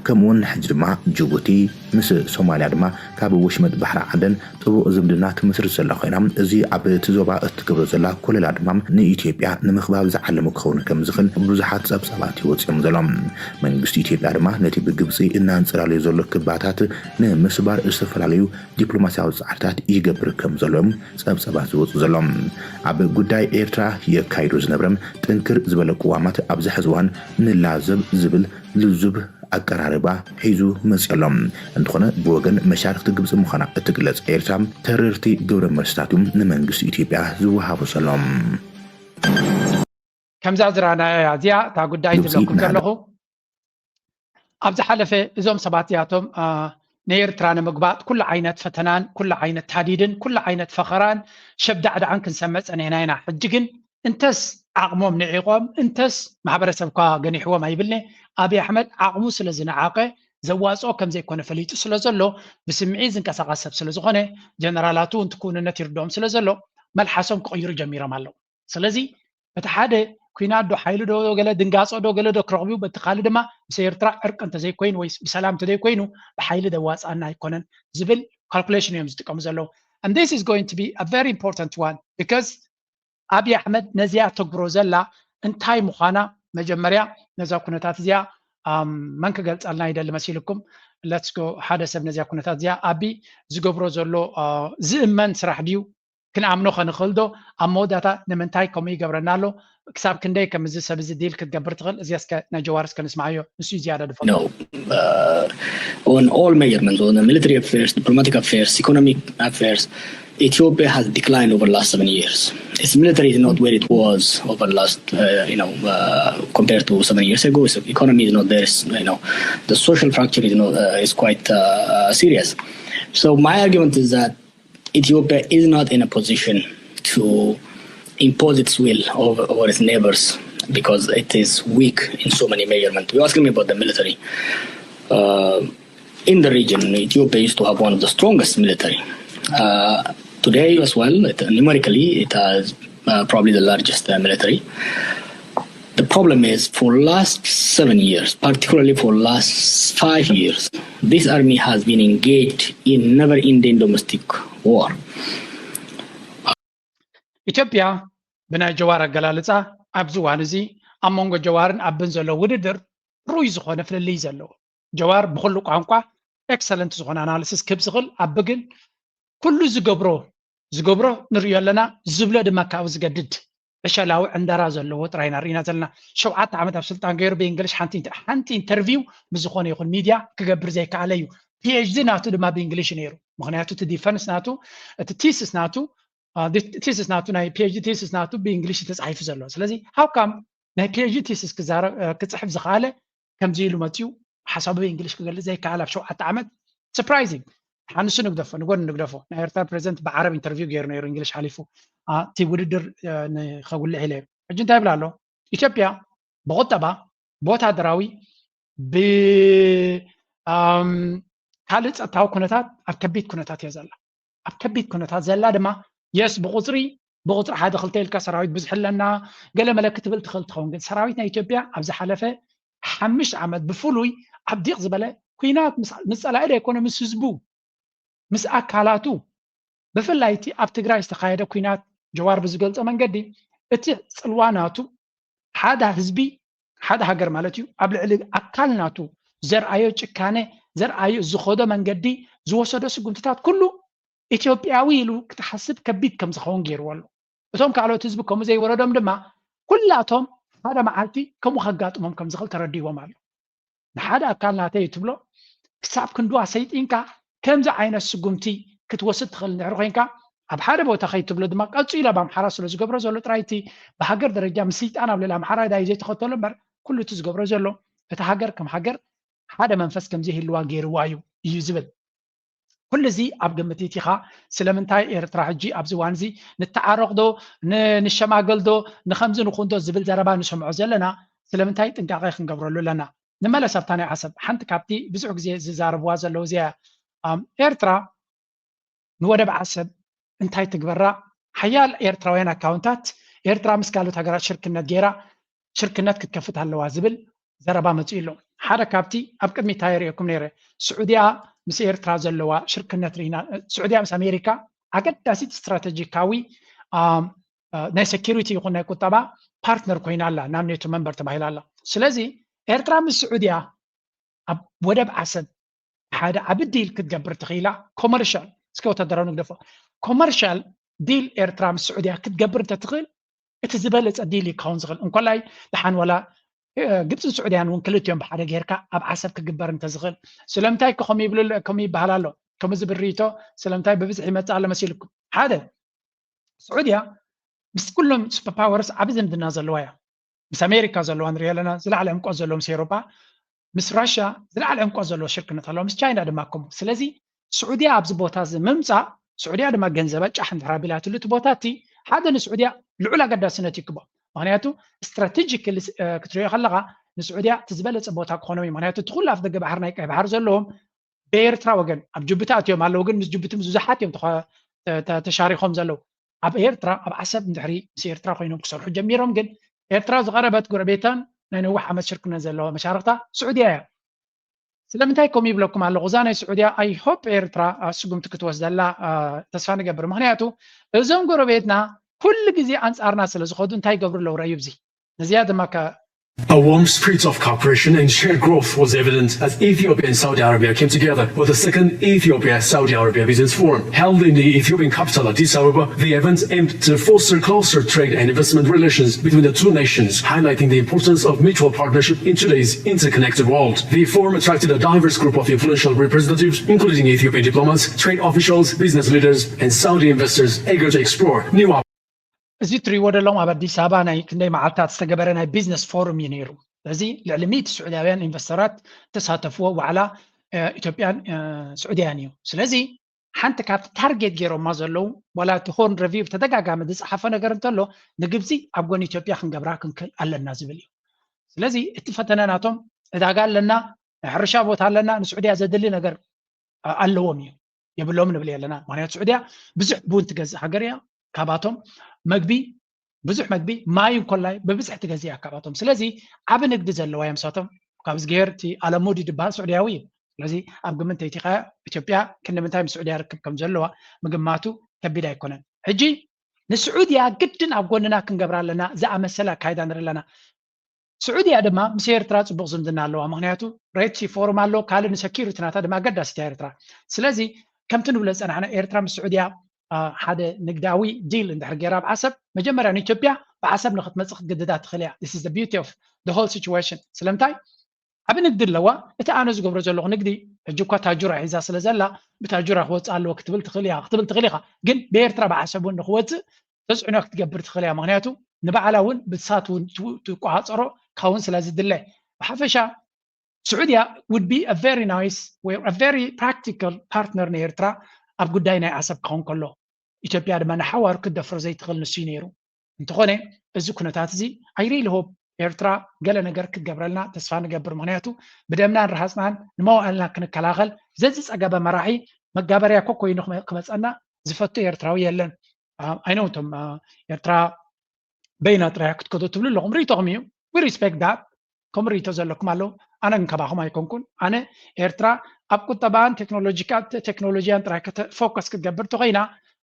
ከምኡውን ሕጂ ድማ ጅቡቲ ምስ ሶማልያ ድማ ካብ ወሽመጥ ባሕሪ ዓደን ጥቡቕ ዝምድና ትምስርት ዘላ ኮይና፣ እዚ ኣብ እቲ ዞባ እትገብሮ ዘላ ኮለላ ድማ ንኢትዮጵያ ንምኽባብ ዝዓለመ ክኸውን ከም ዝኽእል ብዙሓት ጸብጻባት እዩ ወጺኦም ዘሎ። መንግስቲ ኢትዮጵያ ድማ ነቲ ብግብጺ እናንጸላለዮ ዘሎ ክባታት ንምስባር ዝተፈላለዩ ዲፕሎማሲያዊ ጻዕርታት ይገብር ከም ዘሎ እዮም ጸብጻባት ዝወጹ ዘሎ። ኣብ ጉዳይ ኤርትራ የካይዶ ዝነብረ ጥንክር ዝበለ ቅዋማት ኣብዚ ሕዚ እዋን ንላዘብ ዝብል ልዙብ ኣቀራርባ ሒዙ መጺኡ ኣሎ። እንተኾነ ብወገን መሻርክቲ ግብጺ ምዃና እትግለጽ ኤርትራ ተረርቲ ግብረ መልስታት እዩ ንመንግስቲ ኢትዮጵያ ዝወሃቡ ዘሎ። ከምዛ ዝረኣናያ እዚኣ እታ ጉዳይ ግብጺ ዝብለኩም ንሓደ ዘለኹ ኣብ ዝሓለፈ እዞም ሰባት እዚኣቶም አ፣ ንኤርትራ ንምግባጥ ኩሉ ዓይነት ፈተናን ኩሉ ዓይነት ታዲድን ኩሉ ዓይነት ፈኸራን ሸብዳዕዳዕን ክንሰምዕ ጸኒሕና ኢና። ሕጂ ግን እንተስ ዓቕሞም ንዒቖም እንተስ ማሕበረሰብካ ገኒሕዎም ኣይብልኒ። ኣብይ ኣሕመድ ዓቕሙ ስለ ዝነዓቐ ዘዋፅኦ ከም ዘይኮነ ፈሊጡ ስለ ዘሎ ብስምዒት ዝንቀሳቐስ ሰብ ስለ ዝኾነ ጀነራላቱ እውን እቲ ክውንነት ይርድኦም ስለ ዘሎ መልሓሶም ክቕይሩ ጀሚሮም ኣለዉ። ስለዚ እቲ ሓደ ኲናት ዶ ሓይሊ ዶ ገለ ድንጋፀ ዶ ገለ ዶ ክረኽቡ በቲ ካልእ ድማ ምስ ኤርትራ ዕርቂ እንተዘይኮይኑ ወይ ብሰላም እንተዘይኮይኑ ብሓይሊ ደዋፅኣና ኣይኮነን ዝብል ካልኩሌሽን እዮም ዝጥቀሙ ዘለዉ። And this is going to be a very important one because ኣብይ ኣሕመድ ነዚኣ ተግብሮ ዘላ እንታይ ምዃና መጀመርያ ነዛ ኩነታት እዚኣ ኣም፣ መን ክገልፀልና ይደሊ መሲልኩም? Let's go ሓደ ሰብ ነዚኣ ኩነታት እዚኣ ኣቢ ዝገብሮ ዘሎ አ፣ ዝእመን ስራሕ ድዩ? ክንኣምኖ ከንኽእል ዶ? ኣብ መወዳእታ ንምንታይ ከምኡ ይገብረና ኣሎ? ክሳብ ክንደይ ከም እዚ ሰብ እዚ ዲል ክትገብር ትኽእል? እዚ እስከ ናይ ጀዋር እስከ ንስማዓዮ፣ ንሱ እዩ ዝያዳ ዝፈልጦ። No. Uh, on all measurements, on the military affairs, diplomatic affairs, economic affairs, Ethiopia has declined over the last seven years. Its military is not where it was over the last, uh, you know, uh, compared to seven years ago. Its economy is not there. It's, you know, the social fracture is not uh, is quite uh, uh, serious. So my argument is that Ethiopia is not in a position to impose its will over, over its neighbors because it is weak in so many measurements. You're asking me about the military. Uh, in the region, Ethiopia used to have one of the strongest military. Uh, today, as well, it, numerically, it has uh, probably the largest uh, military. The problem is, for last seven years, particularly for last five years, this army has been engaged in never-ending domestic war. ኢትዮጵያ ብናይ ጀዋር ኣገላልፃ ኣብዚ እዋን እዚ ኣብ መንጎ ጀዋርን ኣብን ዘሎ ውድድር ርኡይ ዝኾነ ፍልልይ ዘለዎ። ጀዋር ብኹሉ ቋንቋ ኤክሰለንት ዝኾነ ኣናሊሲስ ክህብ ዝኽእል፣ ኣቢ ግን ኩሉ ዝገብሮ ዝገብሮ ንርእዮ ኣለና፣ ዝብሎ ድማ ካብኡ ዝገድድ ዕሸላዊ ዕንደራ ዘለዎ ጥራይ ኢና ርኢና ዘለና። ሸውዓተ ዓመት ኣብ ስልጣን ገይሩ ብእንግሊሽ ሓንቲ ኢንተ- ሓንቲ ኢንተርቪው ብዝኾነ ይኹን ሚድያ ክገብር ዘይከኣለ እዩ። ፒኤችዲ ናቱ ድማ ብእንግሊሽ ነይሩ፣ ምክንያቱ እቲ ዲፈንስ ናቱ እቲ ቲስስ ናቱ ቲስስ ናቱ ናይ ፒኤችዲ ቲስስ ናቱ ብእንግሊሽ ተፃሒፉ ዘሎ። ስለዚ ሃው ካም ናይ ፒኤችዲ ቲስስ ክዛረብ ክፅሕፍ ዝኸኣለ ከምዚ ኢሉ መፅዩ ሓሳቡ ብእንግሊሽ ክገልፅ ዘይከኣል ኣብ ሸውዓተ ዓመት። ሰርፕራይዚንግ። ሓንሱ ንግደፎ ንጎን ንግደፎ ናይ ኤርትራ ፕሬዚደንት ብዓረብ ኢንተርቪው ገይሩ ነይሩ እንግሊሽ ሓሊፉ እቲ ውድድር ንኸጉልሕ ኢለ። ሕጂ እንታይ ይብል ኣሎ? ኢትዮጵያ ብቁጠባ ብወታደራዊ ብ ካልእ ፀጥታዊ ኩነታት ኣብ ከቢድ ኩነታት እያ ዘላ። ኣብ ከቢድ ኩነታት ዘላ ድማ የስ ብቁፅሪ ብቁፅሪ ሓደ ክልተ ኢልካ ሰራዊት ብዙሕ ኣለና ገለ መለ ክትብል ትኽእል ትኸውን፣ ግን ሰራዊት ናይ ኢትዮጵያ ኣብ ዝሓለፈ ሓምሽተ ዓመት ብፍሉይ ኣብ ዲቕ ዝበለ ኩናት ምስ ፀላኢ ዶ ኣይኮነ ምስ ህዝቡ ምስ ኣካላቱ ብፍላይ እቲ ኣብ ትግራይ ዝተኻየደ ኩናት ጀዋር ብዝገልፆ መንገዲ እቲ ፅልዋ ናቱ ሓደ ህዝቢ ሓደ ሃገር ማለት እዩ ኣብ ልዕሊ ኣካል ናቱ ዘርኣዮ ጭካነ ዘርኣዮ ዝኸዶ መንገዲ ዝወሰዶ ስጉምትታት ኩሉ ኢትዮጵያዊ ኢሉ ክትሓስብ ከቢድ ከም ዝኸውን ገይርዎ ኣሎ። እቶም ካልኦት ህዝቢ ከምኡ ዘይወረዶም ድማ ኩላቶም ሓደ መዓልቲ ከምኡ ከጋጥሞም ከም ዝኽእል ተረዲዎም ኣሎ። ንሓደ ኣካል ናተይ ትብሎ ክሳብ ክንድዋ ሰይጢንካ ከምዚ ዓይነት ስጉምቲ ክትወስድ ትኽእል እንድሕር ኮይንካ ኣብ ሓደ ቦታ ከይትብሎ ድማ ቀፂሉ ኣብ ኣምሓራ ስለ ዝገብሮ ዘሎ ጥራይቲ ብሃገር ደረጃ ምስልጣን ኣብ ልዕሊ ኣምሓራ ዳዩ ዘይተኸተሎ እምበር ኩሉ እቲ ዝገብሮ ዘሎ እቲ ሃገር ከም ሃገር ሓደ መንፈስ ከም ዘይህልዋ ገይርዋ እዩ እዩ ዝብል ኩሉ እዚ ኣብ ግምት ይቲኻ ስለምንታይ ኤርትራ ሕጂ ኣብዚ ዋን እዚ ንተዓረቕ ዶ ንሸማገል ዶ ንኸምዚ ንኹን ዶ ዝብል ዘረባ ንሰምዖ ዘለና ስለምንታይ ጥንቃቐ ክንገብረሉ ኣለና ንመለስ ኣብታ ናይ ዓሰብ ሓንቲ ካብቲ ብዙሕ ግዜ ዝዛረብዋ ዘለዉ እዚኣ ኤርትራ ንወደብ ዓሰብ እንታይ ትግበራ ሓያል ኤርትራውያን ኣካውንታት ኤርትራ ምስ ካልኦት ሃገራት ሽርክነት ገይራ ሽርክነት ክትከፍት ኣለዋ ዝብል ዘረባ መፅኡ ኣሎ ሓደ ካብቲ ኣብ ቅድሚ እንታይ ርእየኩም ነይረ ስዑድያ ምስ ኤርትራ ዘለዋ ሽርክነት ርኢና ስዑድያ ምስ ኣሜሪካ ኣገዳሲት ስትራተጂካዊ ናይ ሴኪሪቲ ይኹን ናይ ቁጠባ ፓርትነር ኮይና ኣላ ናብ ኔቶ መንበር ተባሂላ ኣላ ስለዚ ኤርትራ ምስ ስዑድያ ኣብ ወደብ ዓሰብ ሓደ ዓቢ ዲል ክትገብር ትኽኢላ ኮመርሻል እስከ ወታደራዊ ንግደፎ ኮመርሻል ዲል ኤርትራ ምስ ስዑድያ ክትገብር እንተትኽእል እቲ ዝበለፀ ዲል ይካውን ዝኽእል እንኮላይ ደሓን ወላ ግብፅን ስዑድያን እውን ክልቲኦም ብሓደ ጌርካ ኣብ ዓሰብ ክግበር እንተዝኽእል ስለምንታይ ከምኡ ይብሃል ኣሎ ከምኡ ዝብል ርኢቶ ስለምንታይ ብብዝሒ ይመፅእ ኣሎ መሲልኩም ሓደ ስዑድያ ምስ ኩሎም ሱፐር ፓወርስ ዓቢ ዝምድና ዘለዋ እያ ምስ ኣሜሪካ ዘለዋ ንሪኦ ኣለና ዝለዓለ ዕምቆት ዘለዎ ምስ ኤሮጳ ምስ ራሽያ ዝለዓለ ዕምቆት ዘለዎ ሽርክነት ኣለዋ ምስ ቻይና ድማ ከምኡ ስለዚ ስዑድያ ኣብዚ ቦታ እዚ ምምፃእ ስዑድያ ድማ ገንዘባ ጫሕ እንድሕር ኣቢላትሉ እቲ ቦታ እቲ ሓደ ንስዑድያ ልዑል ኣገዳስነት ይክቦ ምክንያቱ ስትራቴጂክ ክትሪኦ ከለካ ንስዑድያ እቲ ዝበለፀ ቦታ ክኾኖም እዩ ምክንያቱ እቲ ኩሉ ኣፍ ደገ ባሕር ናይ ቀይ ባሕር ዘለዎም ብኤርትራ ወገን ኣብ ጅቡቲ ኣትዮም ኣለዉ ግን ምስ ጅቡቲ ብዙሓት እዮም ተሻሪኾም ዘለዉ ኣብ ኤርትራ ኣብ ዓሰብ እንድሕሪ ምስ ኤርትራ ኮይኖም ክሰርሑ ጀሚሮም ግን ኤርትራ ዝቐረበት ጎረቤታን ናይ ነዊሕ ዓመት ሽርክነት ዘለዋ መሻርክታ ስዑድያ እያ ስለምንታይ ከምኡ ይብለኩም ኣለኹ እዛ ናይ ስዑድያ ኣይሆፕ ኤርትራ ስጉምቲ ክትወስደላ ተስፋ ንገብር ምክንያቱ እዞም ጎረቤትና ኩሉ ግዜ ኣንፃርና ስለ ዝኸዱ እንታይ ይገብሩ ኣለዉ ረዩ ብዚ ነዚኣ ድማ A warm spirit of cooperation and shared growth was evident as Ethiopia and Saudi Arabia came together for the second Ethiopia-Saudi Arabia Business Forum held in the Ethiopian capital Addis Ababa. The event aimed to foster closer trade and investment relations between the two nations, highlighting the importance of mutual partnership in today's interconnected world. The forum attracted a diverse group of influential representatives, including Ethiopian diplomats, trade officials, business leaders, and Saudi investors eager to explore new እዚ እትሪእዎ ዘለኹም ኣብ ኣዲስ ኣበባ ናይ ክንደይ መዓልታት ዝተገበረ ናይ ቢዝነስ ፎርም እዩ ነይሩ። እዚ ልዕሊ ሚእቲ ስዑድያውያን ኢንቨስተራት ተሳተፍዎ ዋዕላ ኢትዮጵያን ስዑድያን እዩ። ስለዚ ሓንቲ ካብቲ ታርጌት ገይሮማ ዘለዉ ዋላ እቲ ሆርን ረቪው ብተደጋጋሚ ዝፀሓፎ ነገር እንተሎ ንግብፂ ኣብ ጎኒ ኢትዮጵያ ክንገብራ ክንክእል ኣለና ዝብል እዩ። ስለዚ እቲ ፈተነ ናቶም ዕዳጋ ኣለና፣ ናይ ሕርሻ ቦታ ኣለና፣ ንስዑድያ ዘድሊ ነገር ኣለዎም እዩ የብሎም ንብል የለና። ምክንያቱ ስዑድያ ብዙሕ ቡን ትገዝእ ሃገር እያ። ካባቶም መግቢ ብዙሕ መግቢ ማይ እንኮላይ ብብዝሒ ትገዝእ እያ ካባቶም። ስለዚ ዓቢ ንግዲ ዘለዋ እዮም ንሳቶም። ካብ ዝገር እቲ ኣለሙዲ ዝበሃል ስዑድያዊ እዩ። ስለዚ ኣብ ግምት እንተይቲኻ ኢትዮጵያ ክንዲ ምንታይ ምስ ስዑድያ ርክብ ከም ዘለዋ ምግማቱ ከቢድ ኣይኮነን። ሕጂ ንስዑድያ ግድን ኣብ ጎንና ክንገብራ ኣለና ዝኣመሰለ ኣካይዳ ንርኢ ኣለና። ስዑድያ ድማ ምስ ኤርትራ ፅቡቕ ዝምድና ኣለዋ። ምክንያቱ ሬድ ሲ ፎርም ኣሎ፣ ካልእ ንሰኪሪቲ ናታ ድማ ኣገዳሲት እያ ኤርትራ። ስለዚ ከምቲ ንብሎ ዝፀናሕና ኤርትራ ምስ ስዑድያ ሓደ ንግዳዊ ዲል እንድሕር ገይራ ኣብ ዓሰብ መጀመርያ ንኢትዮጵያ ብዓሰብ ንክትመፅእ ክትግድዳ ትኽእል እያ። This is the beauty of the whole situation። ስለምንታይ ዓብ ንግዲ ኣለዋ። እቲ ኣነ ዝገብሮ ዘለኹ ንግዲ ሕጂ እኳ ታጁራ ሒዛ ስለ ዘላ ብታጁራ ክወፅእ ኣለዎ ክትብል ትኽእል እያ ክትብል ትኽእል ኢኻ። ግን ብኤርትራ ብዓሰብ እውን ንክወፅእ ተፅዕኖ ክትገብር ትኽእል እያ። ምክንያቱ ንባዕላ እውን ብሳት እውን ትቆፃፀሮ ካውን ስለ ዝድለ ብሓፈሻ ስዑድያ would be a very nice ወይ a very practical partner ንኤርትራ ኣብ ጉዳይ ናይ ዓሰብ ክኸውን ከሎ ኢትዮጵያ ድማ ንሓዋሩ ክትደፍሮ ዘይትኽእል ንሱ እዩ ነይሩ። እንተኾነ እዚ ኩነታት እዚ I really hope ኤርትራ ገለ ነገር ክትገብረልና ተስፋ ንገብር። ምክንያቱ ብደምናን ረሃፅናን ንመዋእልና ክንከላኸል ዘዝፀገበ መራሒ መጋበርያ ኮ ኮይኑ ክመፀና ዝፈቱ ኤርትራዊ የለን። I know እቶም ኤርትራ በይና ጥራያ ክትከዶ ትብሉ ኣለኹም። ርኢቶኹም እዩ። We respect that። ከምኡ ርኢቶ ዘለኩም ኣለዉ። ኣነ ግን ካባኹም ኣይኮንኩን። ኣነ ኤርትራ ኣብ ቁጠባን ቴክኖሎጂያን ጥራይ ፎከስ ክትገብር ተኾይና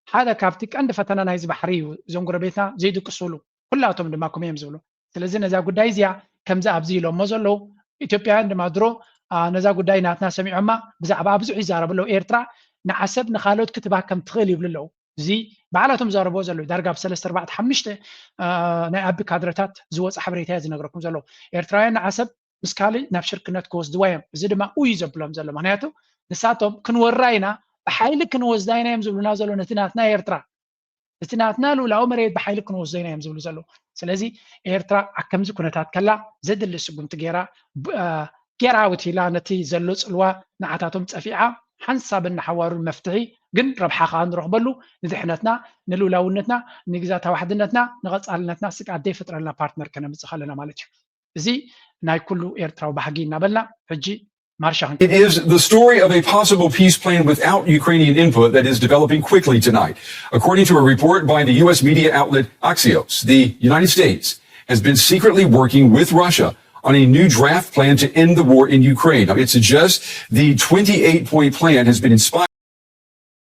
ሓደ ካብቲ ቀንዲ ፈተና ናይዚ ባሕሪ እዩ። እዞም ጎረቤትና ዘይድቅሱሉ ኩላቶም ድማ ከምኡ እዮም ዝብሉ። ስለዚ ነዛ ጉዳይ እዚኣ ከምዚ ኣብዚ ኢሎሞ ዘለዉ ኢትዮጵያውያን ድማ ድሮ ነዛ ጉዳይ ናትና ሰሚዖማ ብዛዕባ ብዙሕ ይዛረቡ ኣለዉ። ኤርትራ ንዓሰብ ንኻልኦት ክትባ ከም ትኽእል ይብሉ ኣለዉ። እዚ ባዕላቶም ዛረብዎ ዘለዉ ዳርጋ ብ ሰለስተ ኣርባዕተ ሓሙሽተ ናይ ኣቢ ካድረታት ዝወፀ ሓበሬታ እየ ዝነግረኩም ዘለዉ። ኤርትራውያን ንዓሰብ ምስ ካልእ ናብ ሽርክነት ክወስድዋ እዮም። እዚ ድማ ኡይ ዘብሎም ዘሎ ምክንያቱ ንሳቶም ክንወራ ኢና ብሓይሊ ክንወስዳ ኢና እዮም ዝብሉና ዘሎ ነቲ ናትና ኤርትራ እቲ ናትና ልኡላዊ መሬት ብሓይሊ ክንወስዶ ኢና እዮም ዝብሉ ዘለዉ። ስለዚ ኤርትራ ኣብ ከምዚ ኩነታት ከላ ዘድሊ ስጉምቲ ገይራ ጌራ ውቲላ ነቲ ዘሎ ፅልዋ ንዓታቶም ፀፊዓ ሓንሳብን ንሓዋሩን መፍትሒ ግን ረብሓ ከዓ ንረኽበሉ ንድሕነትና ንልኡላውነትና ንግዛታዊ ሓድነትና ንቐፃልነትና ስግኣት ዘይፈጥረልና ፓርትነር ከነምፅእ ከለና ማለት እዩ። እዚ ናይ ኩሉ ኤርትራዊ ባህጊ እናበልና ሕጂ ማርሻ It is the story of a possible peace plan without Ukrainian input that is developing quickly tonight. According to a report by the U S media outlet Axios, the United States has been secretly working with Russia on a new draft plan to end the war in Ukraine. Now, it suggests the twenty-eight point plan has been inspired.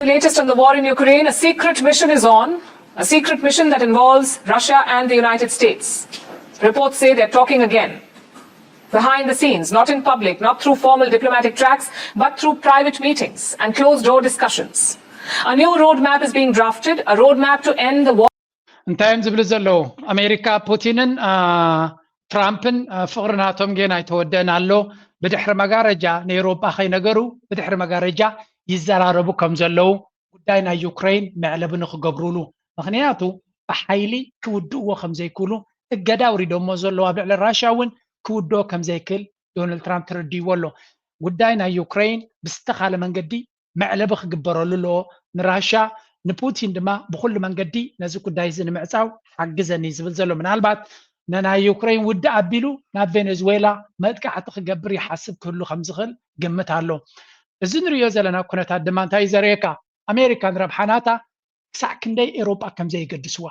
The latest on the war in Ukraine, a secret mission is on, a secret mission that involves Russia and the United States. Reports say they're talking again. Behind the scenes, not in public, not through formal diplomatic tracks, but through private meetings and closed door discussions. A new roadmap is being drafted, a roadmap to end the war. እንታይ እዮም ዝብሉ ዘለዉ ኣሜሪካ ፑቲንን ትራምፕን ፍቕሪ ናቶም ግን ኣይተወደእን ኣሎ ብድሕሪ መጋረጃ ንኤውሮጳ ከይነገሩ ብድሕሪ መጋረጃ ይዘራረቡ ከም ዘለዉ ጉዳይ ናይ ዩክሬን መዕለቢ ንክገብሩሉ ምክንያቱ ብሓይሊ ክውድእዎ ከም ዘይክእሉ እገዳ ኣውሪዶሞ ዘለዉ ኣብ ልዕሊ ራሽያ እውን ክውድኦ ከም ዘይክእል ዶናልድ ትራምፕ ተረዲእዎ ኣሎ። ጉዳይ ናይ ዩክሬን ብዝተኻለ መንገዲ መዕለቢ ክግበረሉ ኣለዎ። ንራሽያ ንፑቲን ድማ ብኩሉ መንገዲ ነዚ ጉዳይ እዚ ንምዕፃው ሓግዘኒ ዝብል ዘሎ ምናልባት ንናይ ዩክሬን ውድእ ኣቢሉ ናብ ቬኔዙዌላ መጥቃዕቲ ክገብር ይሓስብ ክህሉ ከም ዝኽእል ግምት ኣሎ። እዚ ንሪኦ ዘለና ኩነታት ድማ እንታይ እዩ ዘርእየካ? ኣሜሪካ ንረብሓ ናታ ክሳዕ ክንደይ ኤሮጳ ከም ዘየገድስዋ።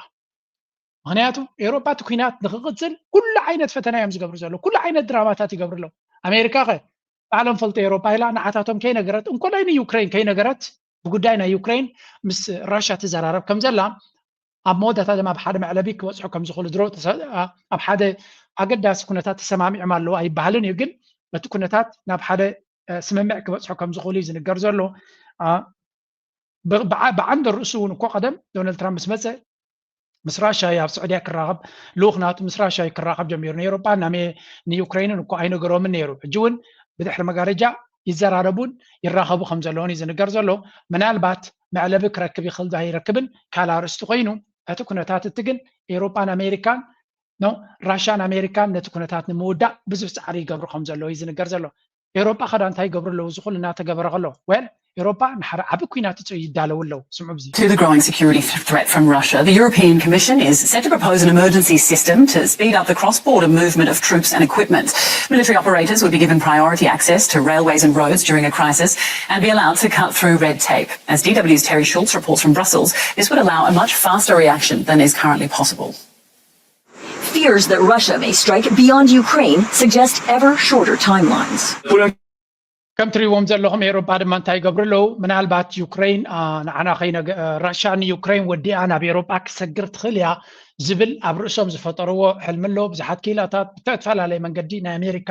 ምክንያቱ ኤሮጳ እቲ ኩናት ንክቕፅል ኩሉ ዓይነት ፈተና እዮም ዝገብሩ ዘለዉ። ኩሉ ዓይነት ድራማታት ይገብሩ ኣለዉ። ኣሜሪካ ከ ባዕሎም ፈልጦ ኤሮጳ ኢላ ንዓታቶም ከይነገረት እንኮላይ ንዩክሬን ከይነገረት ብጉዳይ ናይ ዩክሬን ምስ ራሽያ ትዘራረብ ከም ዘላ ኣብ መወዳእታ ድማ ኣብ ሓደ መዕለቢ ክበፅሑ ከም ዝኽእሉ ድሮ ኣብ ሓደ ኣገዳሲ ኩነታት ተሰማሚዖም ኣለዉ ኣይበሃልን እዩ። ግን በቲ ኩነታት ናብ ሓደ ስምምዕ ክበፅሑ ከም ዝኽእሉ እዩ ዝንገር ዘሎ። ብዓንደ ርእሱ እውን እኮ ቀደም ዶናልድ ትራምፕ ምስ መፀ ምስ ራሻ ኣብ ስዑድያ ክራኸብ ልኡኽ ናቱ ምስ ራሻ ክራኸብ ጀሚሩ ንኤሮጳ ንዩክሬንን እኮ ኣይነገሮምን ነይሩ። ሕጂ እውን ብድሕሪ መጋረጃ ይዘራረቡን ይራኸቡ ከም ዘለውን እዩ ዝንገር ዘሎ። ምናልባት መዕለቢ ክረክብ ይኽእል ዶ ኣይረክብን ካልእ ኣርእስቲ ኮይኑ እቲ ኩነታት እቲ ግን ኤሮጳን ኣሜሪካን ራሻን ኣሜሪካን ነቲ ኩነታት ንምውዳእ ብዙሕ ፃዕሪ ይገብሩ ከም ዘለዉ እዩ ዝንገር ዘሎ። ኤውሮጳ ኸዳ እንታይ ይገብሩ ኣለዉ እዚ ኩሉ እናተገበረ ከሎ well ኤውሮጳ ንሓደ ዓቢ ኩናት ይዳለዉ ኣለዉ። ስምዑ ብዚ To the growing security threat from Russia, the European Commission is set to propose an emergency system to speed up the cross-border movement of troops and equipment. Military operators would be given priority access to railways and roads during a crisis and be allowed to cut through red tape. As DW's Terry Schultz reports from Brussels, this would allow a much faster reaction than is currently possible. Fears that Russia may strike beyond Ukraine suggest ever shorter timelines. ከም ትሪእዎም ዘለኹም ኤውሮጳ ድማ እንታይ ይገብሩ ኣለዉ? ምናልባት ዩክሬን ንዓና ራሻ ንዩክሬን ወዲኣ ናብ ኤውሮጳ ክሰግር ትኽእል እያ ዝብል ኣብ ርእሶም ዝፈጠርዎ ሕልሚ ኣሎ። ብዙሓት ክኢላታት ብተፈላለየ መንገዲ ናይ ኣሜሪካ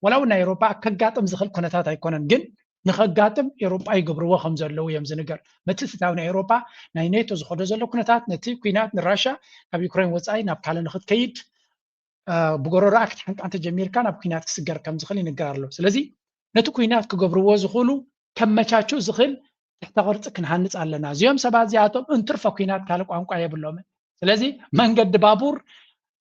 ዋላ እውን ናይ ኤውሮጳ ከጋጥም ዝኽእል ኩነታት ኣይኮነን፣ ግን ንኸጋጥም ኤውሮጳ ይገብርዎ ከም ዘለዉ እዮም ዝንገር። ምትእትታው ናይ ኤውሮጳ ናይ ኔቶ ዝኸዶ ዘሎ ኩነታት ነቲ ኩናት ንራሻ ካብ ዩክሬን ወፃኢ ናብ ካልእ ንክትከይድ ብጎረሮኣ ክትሓንቃ እንተጀሚርካ ናብ ኩናት ክስገር ከም ዝኽእል ይንገር ኣሎ። ስለዚ ነቲ ኩናት ክገብርዎ ዝኽእሉ ከመቻቹ ዝኽእል ትሕተ ቅርፂ ክንሃንፅ ኣለና። እዚኦም ሰባት እዚኣቶም እንትርፎ ኩናት ካልእ ቋንቋ የብሎምን። ስለዚ መንገዲ ባቡር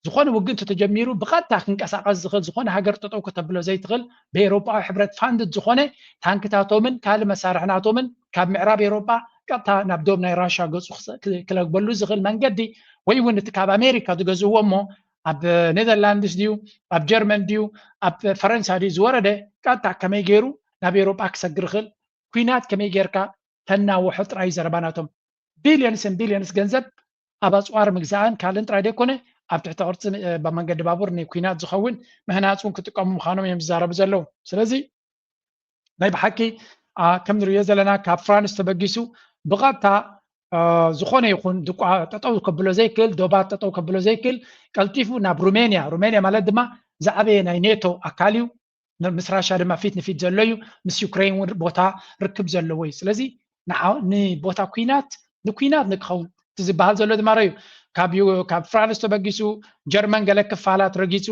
ዝኾነ ውግእ እንተተጀሚሩ ብቐጥታ ክንቀሳቐስ ዝኽእል ዝኾነ ሃገር ጠጠው ከተብሎ ዘይትኽእል ብኤውሮጳዊ ሕብረት ፋንድድ ዝኾነ ታንክታቶምን ካልእ መሳርሕናቶምን ካብ ምዕራብ ኤውሮጳ ቀጥታ ናብ ዶብ ናይ ራሻ ገፁ ክለግበሉ ዝኽእል መንገዲ ወይ እውን እቲ ካብ ኣሜሪካ ዝገዝእዎ እሞ ኣብ ኔዘርላንድስ ድዩ ኣብ ጀርመን ድዩ ኣብ ፈረንሳ ድዩ ዝወረደ ቀጥታ ከመይ ገይሩ ናብ ኤውሮጳ ክሰግር ይኽእል ኩናት ከመይ ጌርካ ተናውሖ ጥራይ ዘረባ ናቶም billions and billions ገንዘብ ኣብ ኣፅዋር ምግዛእን ካልእን ጥራይ ዘይኮነ ኣብ ትሕቲ ቅርፂ መንገዲ ባቡር ንኩናት ዝኸውን ምህናፅ እውን ክጥቀሙ ምዃኖም እዮም ዝዛረቡ ዘለዉ። ስለዚ ናይ ብሓቂ ከም ንሪኦ ዘለና ካብ ፍራንስ ተበጊሱ ብቐጥታ ዝኾነ ይኹን ድቋ ጠጠው ከብሎ ዘይክእል፣ ዶባት ጠጠው ከብሎ ዘይክእል፣ ቀልጢፉ ናብ ሩሜንያ፣ ሩሜንያ ማለት ድማ ዝዓበየ ናይ ኔቶ ኣካል እዩ፣ ምስ ራሻ ድማ ፊት ንፊት ዘሎ እዩ፣ ምስ ዩክሬን እውን ቦታ ርክብ ዘለዎ እዩ። ስለዚ ንቦታ ኩናት ንኩናት ንክኸውን እቲ ዝበሃል ዘሎ ድማ እዩ። ካብ ፍራንስ ተበጊሱ ጀርመን ገለ ክፋላት ረጊፁ፣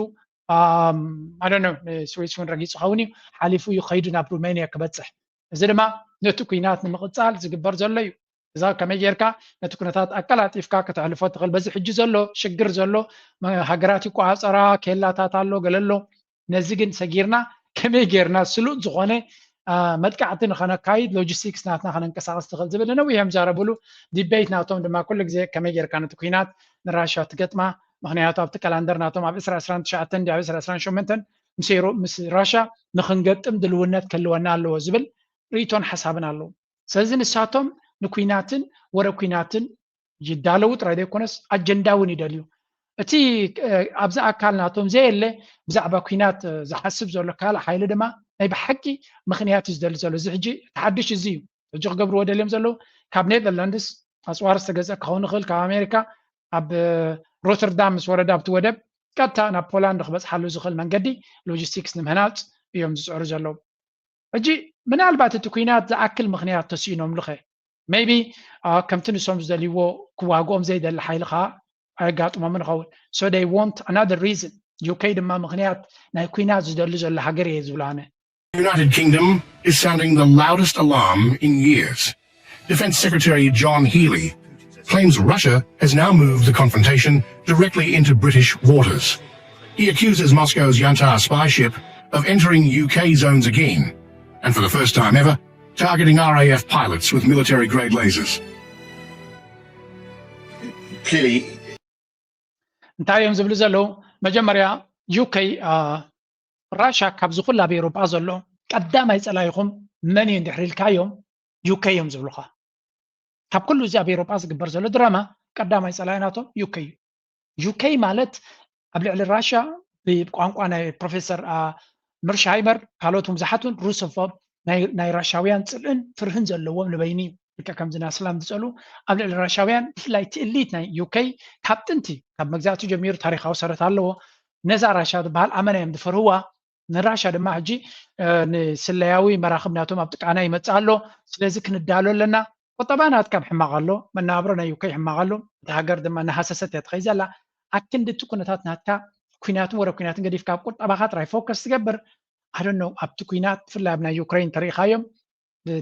ስዊስ እውን ረጊፁ ኸውን እዩ፣ ሓሊፉ እዩ ከይዱ ናብ ሩሜንያ ክበፅሕ። እዚ ድማ ነቲ ኩናት ንምቕፃል ዝግበር ዘሎ እዩ። እዛ ከመይ ጌርካ ነቲ ኩነታት ኣቀላጢፍካ ከተሕልፎ ትኽእል? በዚ ሕጂ ዘሎ ሽግር ዘሎ ሃገራት ይቆፃፀራ፣ ኬላታት ኣሎ፣ ገለ ኣሎ። ነዚ ግን ሰጊርና ከመይ ጌርና ስሉጥ ዝኾነ መጥቃዕቲ ንኸነካይድ፣ ሎጂስቲክስ ናትና ከነንቀሳቐስ ትኽእል ዝብል ነዊሕ እዮም ዛረብሉ። ዲቤት ናቶም ድማ ኩሉ ግዜ ከመይ ጌርካ ነቲ ኩናት ንራሻ ትገጥማ፣ ምኽንያቱ ኣብቲ ካላንደር ናቶም ኣብ ዕስራ ዕስራን ትሽዓተን ድዩ ኣብ ዕስራ ዕስራን ሸሞንተን ምስ ራሻ ንኽንገጥም ድልውነት ክህልወና ኣለዎ ዝብል ርእይቶን ሓሳብን ኣለዎ። ስለዚ ንሳቶም ንኩናትን ወረ ኩናትን ይዳለዉ ጥራይ ዘይኮነስ ኣጀንዳ እውን ይደልዩ። እቲ ኣብዚ ኣካል ናቶም ዘየለ ብዛዕባ ኩናት ዝሓስብ ዘሎ ካልእ ሓይሊ ድማ ናይ ብሓቂ ምኽንያት እዩ ዝደሊ ዘሎ። እዚ ሕጂ ተሓድሽ እዚ እዩ ሕጂ ክገብርዎ ደልዮም ዘለዉ። ካብ ኔዘርላንድስ ኣፅዋር ዝተገዝአ ክኸውን ይኽእል፣ ካብ ኣሜሪካ ኣብ ሮተርዳም ምስ ወረዳ ኣብቲ ወደብ ቀጥታ ናብ ፖላንድ ክበፅሓሉ ዝኽእል መንገዲ ሎጂስቲክስ ንምህናፅ እዮም ዝፅዕሩ ዘለዉ። ሕጂ ምናልባት እቲ ኩናት ዝኣክል ምኽንያት ተስኢኖምሉኸ maybe ከምቲ ንሶም ዝደልይዎ ክዋግኦም ዘይደሊ ሓይሊ ከዓ ኣየጋጥሞምን ይኸውን። So they want another reason። ዩኬ ድማ ምኽንያት ናይ ኩናት ዝደሊ ዘሎ ሃገር እየ ዝብሎ ኣነ። United Kingdom is sounding the loudest alarm in years. Defence Secretary John Healey claims Russia has now moved the confrontation directly into British waters. He accuses Moscow's Yantar spy ship of entering U K zones again, and for the first time ever, targeting R A F pilots with military grade lasers. Clearly, እንታይ እዮም ዝብሉ ዘለዉ? መጀመርያ ዩኬ ራሻ ካብዚ ኩሉ ኣብ ኤውሮጳ ዘሎ ቀዳማይ ጸላኢኹም መን እዩ እንድሕር ኢልካዮም ዩኬ እዮም ዝብሉኻ። ካብ ኩሉ እዚ ኣብ ኤውሮጳ ዝግበር ዘሎ ድራማ ቀዳማይ ጸላኢ ናቶም ዩኬ እዩ። ዩኬ ማለት ኣብ ልዕሊ ራሻ ብቋንቋ ናይ ፕሮፌሰር መርሻይመር ካልኦት እውን ብዙሓት እውን ሩሶፎብ ናይ ራሻውያን ጽልእን ፍርህን ዘለዎም ንበይኑ እዩ። ልክዕ ከምዚ ናይ ኣስላም ዝጸልኡ ኣብ ልዕሊ ራሻውያን ብፍላይ እቲ እሊት ናይ ዩኬ ካብ ጥንቲ ካብ መግዛእቱ ጀሚሩ ታሪኻዊ ሰረት ኣለዎ። ነዛ ራሻ ዝበሃል ኣመና እዮም ዝፈርህዋ። ንራሻ ድማ ሕጂ ንስለያዊ መራኽብ ናቶም ኣብ ጥቃና ይመጽእ ኣሎ። ስለዚ ክንዳሎ ኣለና። ቁጠባ ናትካ ሕማቕ ኣሎ፣ መነባብሮ ናይ ዩኬ ሕማቕ ኣሎ። እታ ሃገር ድማ እናሃሰሰት እያ ትኸይድ ዘላ። ኣክንዲ እቲ ኩነታት ናትካ ኩናትን ወረ ኩናትን ገዲፍካ ኣብ ቁጠባኻ ጥራይ ፎከስ ትገብር ኣደኖ ኣብቲ ኩናት ብፍላይ ኣብ ናይ ዩክሬን ተሪኢኻዮም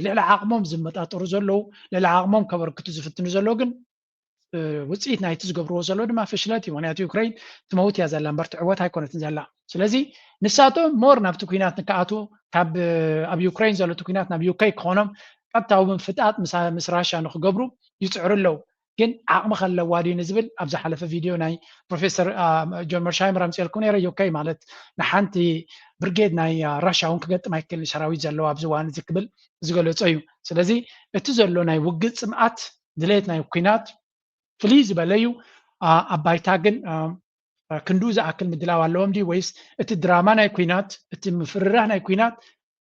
ልዕሊ ዓቕሞም ዝመጣጠሩ ዘለዉ ልዕሊ ዓቕሞም ከበርክቱ ዝፍትኑ ዘለዉ ግን ውፅኢት ናይቲ ዝገብርዎ ዘለዉ ድማ ፍሽለት እዩ። ምክንያቱ ዩክሬን ትመውት እያ ዘላ እምበር ትዕወት ኣይኮነትን ዘላ። ስለዚ ንሳቶም ሞር ናብቲ ኩናት ንክኣትዉ ካብ ኣብ ዩክሬን ዘሎ እቲ ኩናት ናብ ዩኬ ክኾኖም ቀጥታዊ ምፍጣጥ ምስ ራሻ ንክገብሩ ይፅዕሩ ኣለዉ። ግን ዓቕሚ ከለዋ ድዩ ንዝብል ኣብ ዝሓለፈ ቪድዮ ናይ ፕሮፌሰር ጆን መርሻይመር ኣምፅኤልኩም ነይረ። ዩኬ ማለት ንሓንቲ ብርጌድ ናይ ራሻ እውን ክገጥም ኣይክእልን ሰራዊት ዘለዎ ኣብዚ እዋን እዚ ክብል ዝገለፆ እዩ። ስለዚ እቲ ዘሎ ናይ ውግእ ፅምኣት ድሌት ናይ ኩናት ፍልይ ዝበለ እዩ። ኣብ ባይታ ግን ክንድኡ ዝኣክል ምድላው ኣለዎም ድዩ ወይስ እቲ ድራማ ናይ ኩናት እቲ ምፍርራህ ናይ ኩናት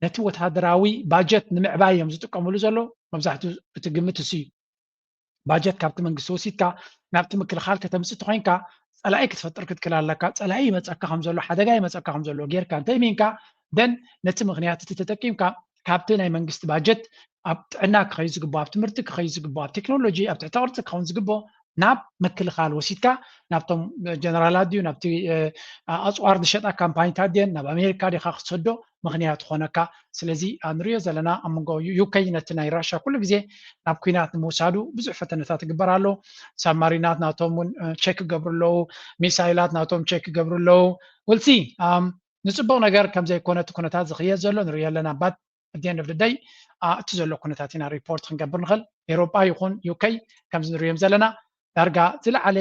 ነቲ ወታደራዊ ባጀት ንምዕባይ እዮም ዝጥቀምሉ ዘሎ። መብዛሕትኡ እቲ ግምት እሱ እዩ። ባጀት ካብቲ መንግስቲ ወሲድካ ናብቲ ምክልኻል ከተምፅእ ተኮይንካ ፀላኢ ክትፈጥር ክትክል ኣለካ። ፀላኢ ይመፀካ ከም ዘሎ ሓደጋ ይመፀካ ከም ዘሎ ጌርካ እንተእሚንካ ደን ነቲ ምክንያት እቲ ተጠቂምካ ካብቲ ናይ መንግስቲ ባጀት ኣብ ጥዕና ክኸይድ ዝግባኦ፣ ኣብ ትምህርቲ ክኸይድ ዝግባኦ፣ ኣብ ቴክኖሎጂ፣ ኣብ ትሕተ ቅርፂ ክኸውን ዝግባኦ ናብ ምክልኻል ወሲድካ ናብቶም ጀነራላት ድዩ ናብቲ ኣፅዋር ዝሸጣ ካምፓኒታት ድየን ናብ ኣሜሪካ ዲኻ ክትሰዶ ምክንያት ኾነካ። ስለዚ ንሪኦ ዘለና ኣብ መንጎ ዩኬ ነቲ ናይ ራሻ ኩሉ ግዜ ናብ ኩናት ንምውሳዱ ብዙሕ ፈተነታት ይግበር ኣሎ። ሳብማሪናት ናቶም እውን ቼክ ይገብሩ ኣለዉ፣ ሚሳይላት ናቶም ቼክ ይገብሩ ኣለዉ። ውልሲ ንፅቡቕ ነገር ከም ዘይኮነ እቲ ኩነታት ዝኽየድ ዘሎ ንሪኦ ኣለና። ባት ኣት ኤንድ ኦፍ ደይ እቲ ዘሎ ኩነታት ኢና ሪፖርት ክንገብር ንኽእል። ኤሮጳ ይኹን ዩኬ ከምዚ ንሪኦም ዘለና ዳርጋ ዝለዓለ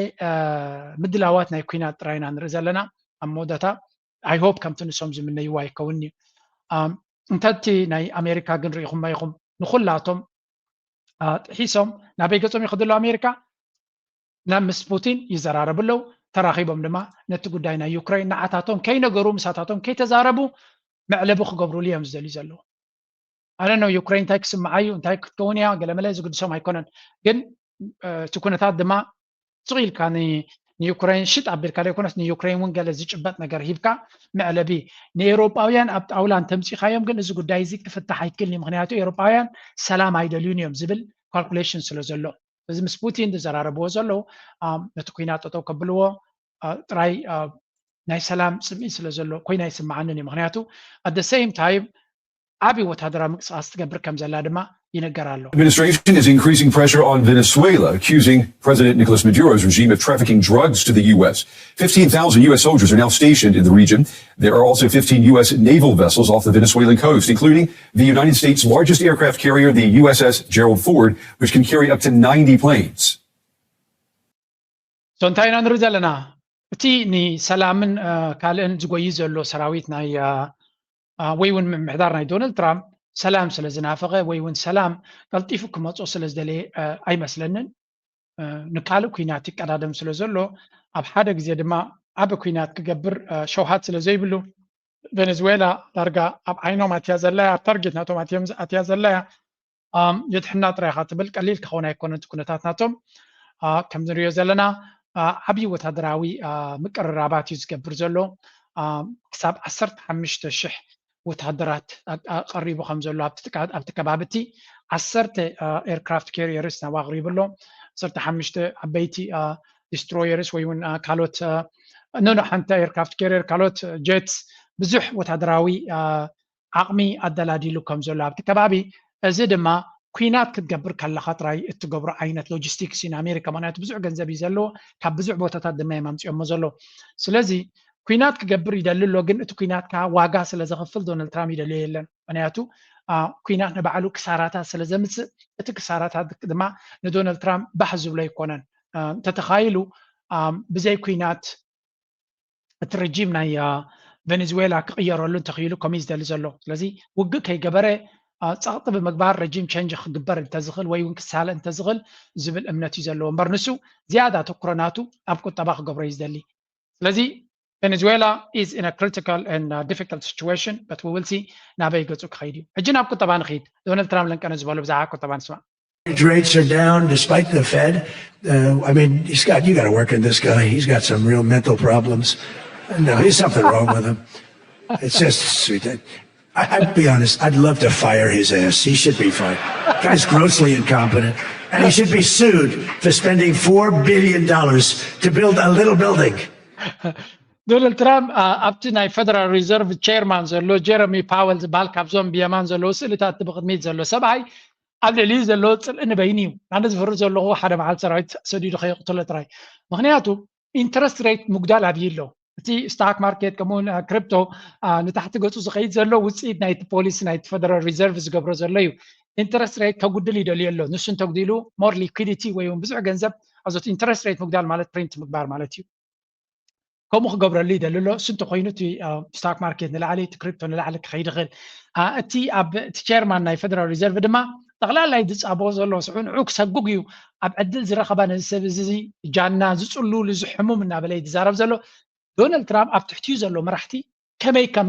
ምድላዋት ናይ ኩናት ጥራይ ኢና ንርኢ ዘለና ኣብ መወዳእታ። ኣይ ሆፕ ከምቲ ንሶም ዝምነይዎ ኣይከውን እዩ። እንተቲ ናይ ኣሜሪካ ግን ርኢኹሞ ኢኹም ንኩላቶም ጥሒሶም ናበይ ገጾም ይኸዱ ኣለዉ ኣሜሪካ ናብ ምስ ፑቲን ይዘራረቡ ኣለዉ። ተራኺቦም ድማ ነቲ ጉዳይ ናይ ዩክሬን ንዓታቶም ከይነገሩ ምሳታቶም ከይተዛረቡ መዕለቢ ክገብሩሉ እዮም ዝደልዩ ዘለዉ። ኣነ ነው ዩክሬን እንታይ ክስምዓ እዩ እንታይ ክትከውን እያ ገለመለ ዝግድሶም ኣይኮነን። ግን እቲ ኩነታት ድማ ስቕ ኢልካ ንዩክሬን ሽጥ ኣቢልካ ዘይኮነስ ንዩክሬን እውን ገለ ዝጭበጥ ነገር ሂብካ መዕለቢ ንኤውሮጳውያን ኣብ ጣውላ እንተምፂኻዮም ግን እዚ ጉዳይ እዚ ክፍታሕ ኣይክልን እዩ። ምክንያቱ ኤውሮጳውያን ሰላም ኣይደልዩን እዮም ዝብል ካልኩሌሽን ስለ ዘሎ እዚ ምስ ፑቲን ዝዘራረብዎ ዘለዉ ነቲ ኩናት ጠጠው ከብልዎ ጥራይ ናይ ሰላም ፅምኢ ስለ ዘሎ ኮይና ይስምዓንን እዩ። ምክንያቱ at the same time ዓብዪ ወታደራዊ ምንቅስቃስ ትገብር ከም ዘላ ድማ ይንገር ኣሎ። Administration is increasing pressure on Venezuela, accusing President Nicolas Maduro's regime of trafficking drugs to the U S. Fifteen thousand U S soldiers are now stationed in the region. There are also fifteen U S naval vessels off the Venezuelan coast, including the United States' largest aircraft carrier, the U S S Gerald Ford, which can carry up to ninety planes. So እንታይ ኢና ንርኢ ዘለና? እቲ ንሰላምን ካልእን ዝጎይ ዘሎ ሰራዊት ናይ ወይ እውን ምምሕዳር ናይ ዶናልድ ትራምፕ ሰላም ስለ ዝናፈቐ ወይ እውን ሰላም ቀልጢፉ ክመፅኦ ስለ ዝደለየ ኣይመስለንን። ንካልእ ኩናት ይቀዳደም ስለ ዘሎ ኣብ ሓደ ግዜ ድማ ዓቢ ኩናት ክገብር ሸውሃት ስለ ዘይብሉ ቬኔዙዌላ ዳርጋ ኣብ ዓይኖም ኣትያ ዘለያ ኣብ ታርጌት ናቶም ኣትያ ዘለያ የድሕና ጥራይ ኢኻ ትብል ቀሊል ክኸውን ኣይኮነን እቲ ኩነታት ናቶም። ከም ንሪኦ ዘለና ዓብዪ ወታደራዊ ምቅርራባት እዩ ዝገብር ዘሎ። ክሳብ ዓሰርተ ሓሙሽተ ሽሕ ወታደራት ቀሪቡ ከም ዘሎ ኣብቲ ከባቢ እቲ ዓሰርተ ኤርክራፍት ካሪየርስ ናብ ኣቕሪቡ ኣሎ። ዓሰርተ ሓሙሽተ ዓበይቲ ዲስትሮየርስ ወይ እውን ካልኦት ኖኖ ሓንቲ ኤርክራፍት ካሪየር ካልኦት ጀትስ ብዙሕ ወታደራዊ ዓቕሚ ኣደላዲሉ ከም ዘሎ ኣብቲ ከባቢ። እዚ ድማ ኩናት ክትገብር ከለኻ ጥራይ እትገብሮ ዓይነት ሎጂስቲክስ እዩ ንኣሜሪካ። ምክንያቱ ብዙሕ ገንዘብ እዩ ዘለዎ፣ ካብ ብዙሕ ቦታታት ድማ እዮም ኣምፅኦሞ ዘለዉ። ስለዚ ኩናት ክገብር ይደሊ ኣሎ፣ ግን እቲ ኩናት ከዓ ዋጋ ስለ ዘኽፍል ዶናልድ ትራምፕ ይደልዮ የለን። ምክንያቱ ኩናት ንባዕሉ ክሳራታት ስለ ዘምፅእ እቲ ክሳራታት ድማ ንዶናልድ ትራምፕ ባህ ዝብሎ ኣይኮነን። እንተተኻይሉ ብዘይ ኩናት እቲ ረጂም ናይ ቬኔዙዌላ ክቕየረሉ እንተኽኢሉ ከምኡ እዩ ዝደሊ ዘሎ። ስለዚ ውግእ ከይገበረ ጸቕጢ ብምግባር ረጂም ቸንጅ ክግበር እንተዝኽእል ወይ እውን ክሳለጥ እንተዝኽእል ዝብል እምነት እዩ ዘለዎ። እምበር ንሱ ዝያዳ ኣተኩሮ ናቱ ኣብ ቁጠባ ክገብሮ እዩ ዝደሊ። ስለዚ ቬኔዙዌላ is in a critical and difficult situation but we will see ናበይ ገጹ ክኸይድ እዩ። ሕጂ ናብ ቁጠባ ንኽይድ። ዶናልድ ትራምፕ ለንቀነ ዝበሎ ብዛዕባ ቁጠባ ንስማዕ። Mortgage rates are down despite the Fed. Uh, I mean, Scott, you got to work in this guy. He's got some real mental problems. No, he's something wrong with him. It's just sweet. I, I'd be honest, I'd love to fire his ass. He should be fired. Guy's grossly incompetent. And he should be sued for spending four billion dollars to build a little building. ዶናልድ ትራምፕ ኣብቲ ናይ ፌደራል ሪዘርቭ ቸርማን ዘሎ ጀረሚ ፓወል ዝበሃል ካብዞም ብየማን ዘለዉ ስእልታት ብቕድሚት ዘሎ ሰብኣይ ኣብ ልዕሊኡ ዘለዎ ፅልኢ ንበይኑ እዩ። ኣነ ዝፈርህ ዘለኹ ሓደ መዓልቲ ሰራዊት ሰዲዱ ከየቕትሎ ጥራይ። ምክንያቱ ኢንትረስት ሬት ምጉዳል ኣብዩ ኣሎ። እቲ ስታክ ማርኬት ከምኡ ክሪፕቶ ንታሕቲ ገፁ ዝኸይድ ዘሎ ውፅኢት ናይቲ ፖሊሲ ናይቲ ፌደራል ሪዘርቭ ዝገብሮ ዘሎ እዩ። ኢንትረስት ሬት ከጉድል ይደልዮ ኣሎ። ንሱ እንተጉዲሉ ሞር ሊኩዲቲ ወይ እውን ብዙሕ ገንዘብ ኣብዞት ኢንትረስት ሬት ምጉዳል ማለት ፕሪንት ምግባር ማለት እዩ። ከምኡ ክገብረሉ ይደሊ ኣሎ። እሱ እንተኮይኑ እቲ ስታክ ማርኬት ንላዕሊ እቲ ክሪፕቶ ንላዕሊ ክኸይድ ይኽእል። እቲ ኣብ እቲ ቸርማን ናይ ፌደራል ሪዘርቭ ድማ ጠቕላላ ዝፃበቦ ዘሎ ስዑ ንዑ ክሰጉግ እዩ። ኣብ ዕድል ዝረኸባ ነዚ ሰብ እዚ ጃና ዝፅሉሉ ዝሕሙም እናበለ ዝዛረብ ዘሎ ዶናልድ ትራምፕ ኣብ ትሕቲኡ ዘሎ መራሕቲ ከመይ ከም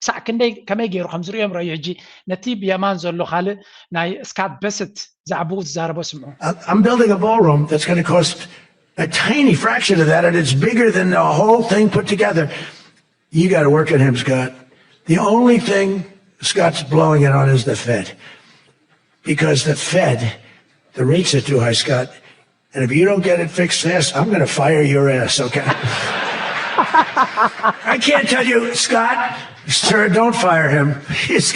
ክሳዕ ክንደይ ከመይ ገይሩ ከም ዝርእዮም ረዩ። ሕጂ ነቲ ብየማን ዘሎ ካልእ ናይ ስካት በስት ዛዕባኡ ዝዛረቦ ስምዑ። I'm building a ballroom that's going to cost a tiny fraction of that, and it's bigger than the whole thing put together. You got to work at him, Scott. The only thing Scott's blowing it on is the Fed. Because the Fed, the rates are too high, Scott. And if you don't get it fixed fast, I'm going to fire your ass, okay? I can't tell you, Scott, sir, don't fire him.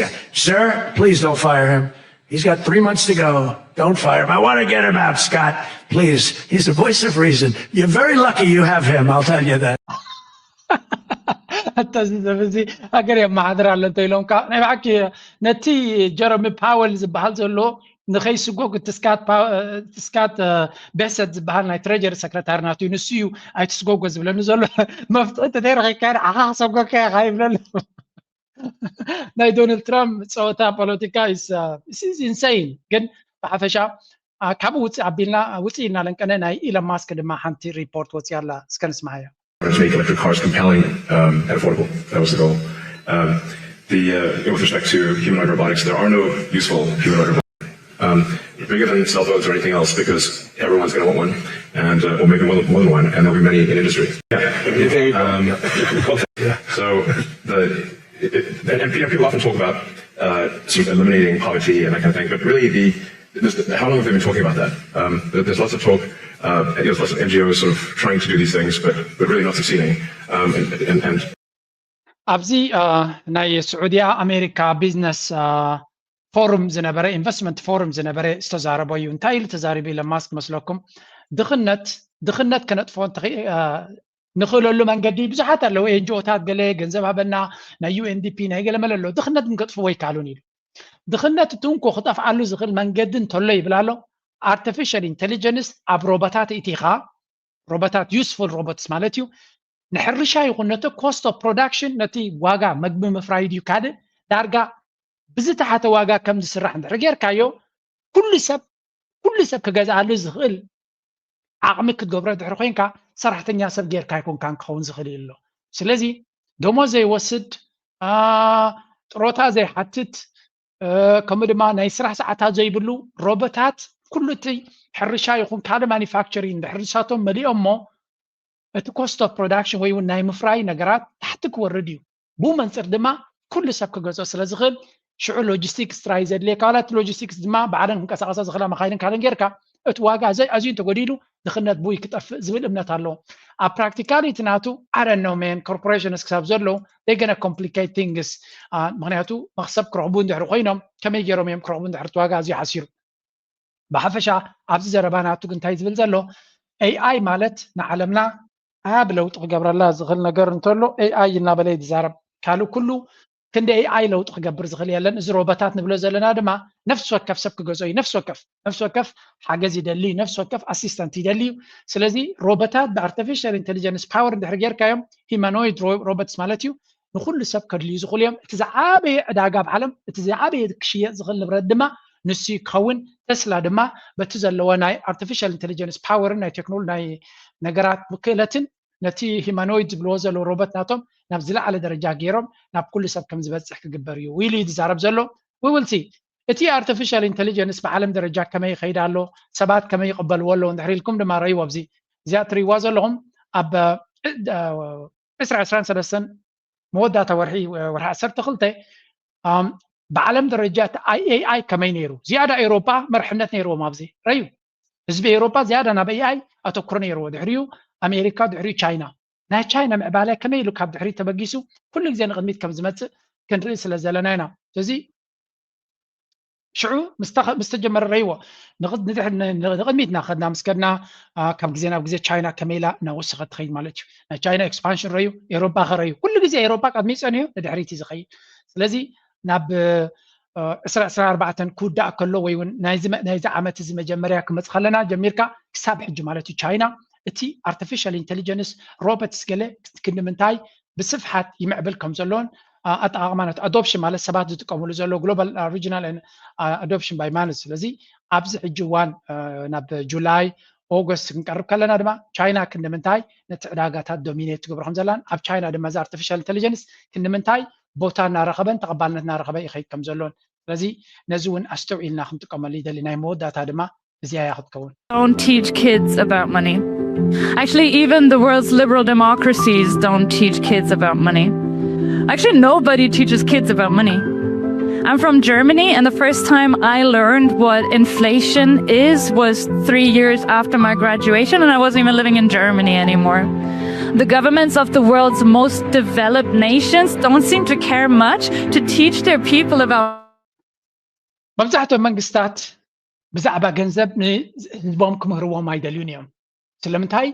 Got, sir, please don't fire him. He's got three months to go. Don't fire him. I want to get him out, Scott. Please. He's the voice of reason. You're very lucky you have him, I'll tell you that. ኣታ እዚ ሰብ እዚ ሃገር የመሓድር ኣሎ እንተ ኢሎም ከዓ ናይ ብሓቂ ነቲ ጀረሚ ፓወል ዝበሃል ዘሎ ንኸይስጎግ እቲ ስካት ቤሰት ዝበሃል ናይ ትሬጀሪ ሰክረታሪ ናቱ እዩ። ንሱ እዩ ኣይትስጎጎ ዝብለኒ ዘሎ። መፍትሒ እንተዘይረኺብካ ንዓኻ ክሰጎካ ኢኻ ይብለሉ። ናይ ዶናልድ ትራምፕ ፀወታ ፖለቲካ ኢንሰይን ግን ብሓፈሻ ካብኡ ውፅእ ኣቢልና ውፅእ ኢልና ለንቀነ ናይ ኢለን ማስክ ድማ ሓንቲ ሪፖርት ወፅያ ኣላ እስከ ንስማዓያ። to make electric cars compelling um, and affordable. That was the goal. Um, the, uh, with respect to humanoid robotics, there are no useful humanoid robots. Um, Bigger than cell phones or anything else, because everyone's going to want one, and uh, or maybe more, more than one, and there'll be many in industry. Yeah. Um, well, yeah. So the it, it, and, and people often talk about uh, sort of eliminating poverty and that kind of thing, but really the, the how long have they been talking about that? Um, there's lots of talk. Uh, there's lots of N G Os sort of trying to do these things, but but really not succeeding. Um, and, and, and ኣብዚ ናይ ስዑድያ ኣሜሪካ ቢዝነስ ፎርም ዝነበረ ኢንቨስትመንት ፎርም ዝነበረ ዝተዛረቦ እዩ። እንታይ ኢሉ ተዛሪቡ ኢለን ማስክ መስለኩም? ድኽነት ድኽነት ከነጥፎ ንኽእለሉ መንገዲ ብዙሓት ኣለዉ። ኤንጂኦታት ገለ ገንዘብ ሃበና፣ ናይ ዩኤንዲፒ ናይ ገለ መለ ኣሎ። ድኽነት ግን ከጥፍዎ ኣይከኣሉን ኢሉ። ድኽነት እቲ እንኮ ክጠፍኣሉ ዝኽእል መንገዲ እንተሎ ይብል ኣሎ። ኣርቲፊሻል ኢንቴሊጀንስ ኣብ ሮቦታት እቲኻ ሮቦታት ዩስፉል ሮቦትስ ማለት እዩ። ንሕርሻ ይኹን ነቲ ኮስት ኦፍ ፕሮዳክሽን ነቲ ዋጋ መግቢ ምፍራይ ድዩ ካልእ ዳርጋ ብዝተሓተ ዋጋ ከም ዝስራሕ እንድሕር ጌርካዮ ኩሉ ሰብ ኩሉ ሰብ ክገዝኣሉ ዝኽእል ዓቕሚ ክትገብሮ ድሕሪ ኮይንካ ሰራሕተኛ ሰብ ጌርካ ኣይኮንካን ክኸውን ዝኽእል እዩ ኣሎ። ስለዚ ደሞዝ ዘይወስድ ጥሮታ ዘይሓትት ከምኡ ድማ ናይ ስራሕ ሰዓታት ዘይብሉ ሮቦታት ኩሉ እቲ ሕርሻ ይኹን ካልእ ማኒፋክቸሪንግ ድሕሪ ንሳቶም መሊኦሞ እቲ ኮስት ኦፍ ፕሮዳክሽን ወይ እውን ናይ ምፍራይ ነገራት ታሕቲ ክወርድ እዩ። ብኡ መንፅር ድማ ኩሉ ሰብ ክገዝኦ ስለ ዝኽእል ሽዑ ሎጂስቲክስ ጥራይ ዘድልየካ ዋላ እቲ ሎጂስቲክስ ድማ ባዕለን ክንቀሳቀሳ ዝኽእላ መኻይንን ካልእን ጌርካ እቲ ዋጋ ኣዝዩ እንተጎዲሉ ድኽነት ብኡ ክጠፍእ ዝብል እምነት ኣለዎ። ኣብ ፕራክቲካሊቲ ናቱ ኣረኖሜን ኮርፖሬሽንስ ክሳብ ዘለዉ they gonna complicate things ምክንያቱ መኽሰብ ክረኽቡ እንድሕሪ ኮይኖም ከመይ ገይሮም እዮም ክረኽቡ እንድሕሪ እቲ ዋጋ ኣዝዩ ሓሲሩ። ብሓፈሻ ኣብዚ ዘረባ ናቱ ግን እንታይ ዝብል ዘሎ ኤኣይ ማለት ንዓለምና ዓብ ለውጢ ክገብረላ ዝኽእል ነገር እንተሎ ኤኣይ እናበለ እዩ ዝዛረብ። ካልእ ኩሉ ክንዲ ኤኣይ ለውጢ ክገብር ዝኽእል የለን። እዚ ሮቦታት ንብሎ ዘለና ድማ ነፍሲ ወከፍ ሰብ ክገዝኦ እዩ። ነፍሲ ወከፍ ነፍሲ ወከፍ ሓገዝ ይደሊ እዩ። ነፍሲ ወከፍ ኣሲስተንት ይደሊ እዩ። ስለዚ ሮቦታት ብኣርቲፊሻል ኢንቴሊጀንስ ፓወር እንድሕር ጌርካዮም ሂማኖይድ ሮቦትስ ማለት እዩ ንኩሉ ሰብ ከድልዩ ዝኽእሉ እዮም። እቲ ዝዓበየ ዕዳጋ ኣብ ዓለም እቲ ዝዓበየ ክሽየጥ ዝኽእል ንብረት ድማ ንሱ ክኸውን ተስላ ድማ በቲ ዘለዎ ናይ ኣርቲፊሻል ኢንቴሊጀንስ ፓወርን ናይ ቴክኖሎጂ ናይ ነገራት ክእለትን ነቲ ሂማኖይድ ዝብልዎ ዘለዉ ሮቦት ናቶም ናብ ዝለዓለ ደረጃ ገይሮም ናብ ኩሉ ሰብ ከም ዝበፅሕ ክግበር እዩ ኢሉ እዩ ዝዛረብ ዘሎ። We will see እቲ ኣርቲፊሻል ኢንቴሊጀንስ ብዓለም ደረጃ ከመይ ይኸይድ ኣሎ፣ ሰባት ከመይ ይቕበልዎ ኣለዉ እንድሕር ኢልኩም ድማ ረእይዎ። ኣብዚ እዚኣ ትርእይዋ ዘለኹም ኣብ ዕስራ ዕስራን ሰለስተን መወዳእታ ወርሒ ወርሒ ዓሰርተ ክልተ ብዓለም ደረጃ እቲ ኤኣይ ከመይ ነይሩ ዝያዳ ኤውሮጳ መርሕነት ነይርዎም ኣብዚ ረዩ ህዝቢ ኤውሮጳ ዝያዳ ናብ ኤኣይ ኣተኩሮ ነይርዎ ድሕሪኡ ኣሜሪካ ድሕሪኡ ቻይና ናይ ቻይና ምዕባለ ከመይ ኢሉ ካብ ድሕሪት ተበጊሱ ኩሉ ግዜ ንቕድሚት ከም ዝመፅእ ክንርኢ ስለ ዘለና ኢና እዚ ሽዑ ምስ ተጀመረ ረይዎ ንቕድሚት እናኸድና ምስ ከድና ካብ ግዜ ናብ ግዜ ቻይና ከመይ ኢላ እናወሰኸት ትኸይድ ማለት እዩ ናይ ቻይና ኤክስፓንሽን ረዩ ኤሮፓ ከረዩ ኩሉ ግዜ ኤሮፓ ቀድሚ ፀንዩ ንድሕሪት እዩ ዝኸይድ ስለዚ ናብ ዕስራ ዕስራ ኣርባዕተን ክውዳእ ከሎ ወይ እውን ናይዚ ዓመት እዚ መጀመርያ ክመፅ ከለና ጀሚርካ ክሳብ ሕጂ ማለት እዩ ቻይና እቲ ኣርቲፊሻል ኢንቴሊጀንስ ሮቦትስ ገለ ክንዲ ምንታይ ብስፍሓት ይምዕብል ከም ዘሎን ኣጠቃቅማ ነቲ ኣዶፕሽን ማለት ሰባት ዝጥቀምሉ ዘሎ ግሎባል ሪጂናል ኣዶፕሽን ባይ ማነጅ ስለዚ ኣብዚ ሕጂ እዋን ናብ ጁላይ ኦገስት ክንቀርብ ከለና ድማ ቻይና ክንዲ ምንታይ ነቲ ዕዳጋታት ዶሚኔት ትገብሮ ከም ዘላን ኣብ ቻይና ድማ እዚ ኣርቲፊሻል ኢንቴሊጀንስ ክንዲ ምንታይ ቦታ እናረኸበን ተቐባልነት እናረኸበ ይኸይድ ከም ዘሎን ስለዚ ነዚ እውን ኣስተውዒልና ክንጥቀመሉ ይደሊ ናይ መወዳእታ ድማ እዚኣ እያ ክትከውን Don't teach kids about money. Actually, even the world's liberal democracies don't teach kids about money. Actually, nobody teaches kids about money. I'm from Germany, and the first time I learned what inflation is was three years after my graduation, and I wasn't even living in Germany anymore. The governments of the world's most developed nations don't seem to care much to teach their people about መብዛሕትኦም መንግስታት ብዛዕባ ገንዘብ ንህዝቦም ክምህርዎም ኣይደልዩን እዮም ስለምንታይ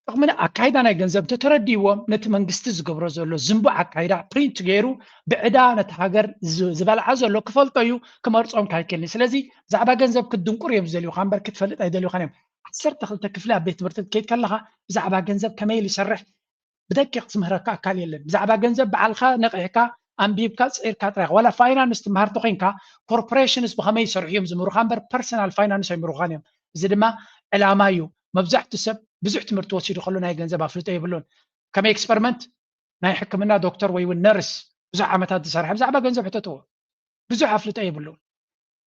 ጥቕምን ኣካይዳ ናይ ገንዘብ እንተተረዲዎም ነቲ መንግስቲ ዝገብሮ ዘሎ ዝንቡዕ ኣካይዳ ፕሪንት ገይሩ ብዕዳ ነቲ ሃገር ዝበልዓ ዘሎ ክፈልጦ እዩ ክመርፆም ካይክልኒ ስለዚ ብዛዕባ ገንዘብ ክትድንቁር እዮም ዝደልዩካ እምበር ክትፈልጥ ኣይደልዩካን እዮም ዓሰርተ ክልተ ክፍሊ ኣብ ቤት ትምህርቲ ክትከይድ ከለካ ብዛዕባ ገንዘብ ከመይ ኢሉ ይሰርሕ ብደቂቕ ዝምህረካ ኣካል የለን ብዛዕባ ገንዘብ በዓልካ ነቒሕካ ኣንቢብካ ፅዒርካ ጥራይ ዋላ ፋይናንስ ትምሃር ተኮይንካ ኮርፖሬሽንስ ብከመይ ይሰርሑ እዮም ዝምህሩካ እምበር ፐርሰናል ፋይናንስ ኣይምህሩካን እዮም እዚ ድማ ዕላማ እዩ መብዛሕቱ ሰብ ብዙሕ ትምህርቲ ወሲዱ ከሎ ናይ ገንዘብ ኣፍልጦ የብሉን ከመይ ኤክስፐሪመንት ናይ ሕክምና ዶክተር ወይ እውን ነርስ ብዙሕ ዓመታት ዝሰርሐ ብዛዕባ ገንዘብ ሕተትዎ ብዙሕ ኣፍልጦ የብሉን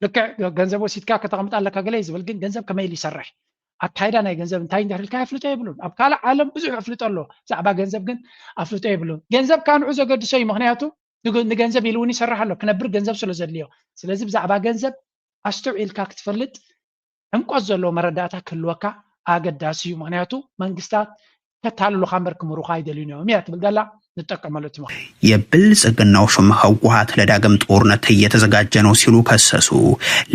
ልክዕ ገንዘብ ወሲድካ ከተቐምጥ ኣለካ ገለ እዩ ዝብል፣ ግን ገንዘብ ከመይ ኢሉ ይሰርሕ፣ ኣካይዳ ናይ ገንዘብ እንታይ እንድሕር ኢልካ የፍልጦ የብሉን። ኣብ ካልእ ዓለም ብዙሕ ኣፍልጦ ኣሎ፣ ብዛዕባ ገንዘብ ግን ኣፍልጦ የብሉን። ገንዘብ ካብ ንዑ ዘገድሶ እዩ፣ ምኽንያቱ ንገ- ንገንዘብ ኢሉ እውን ይሰርሕ ኣሎ፣ ክነብር ገንዘብ ስለ ዘድልዮ። ስለዚ ብዛዕባ ገንዘብ ኣስተውዒልካ ክትፈልጥ፣ ዕምቆት ዘለዎ መረዳእታ ክህልወካ ኣገዳሲ እዩ። ምኽንያቱ መንግስታት ከታልሉኻ እምበር ክምህሩኻ ኣይደልዩን እዮም እያ ትብል ዘላ። ንጠቀመሉ እቲ ምኽሪ። የብልጽግናው ሹም ህወሓት ለዳግም ጦርነት እየተዘጋጀ ነው ሲሉ ከሰሱ።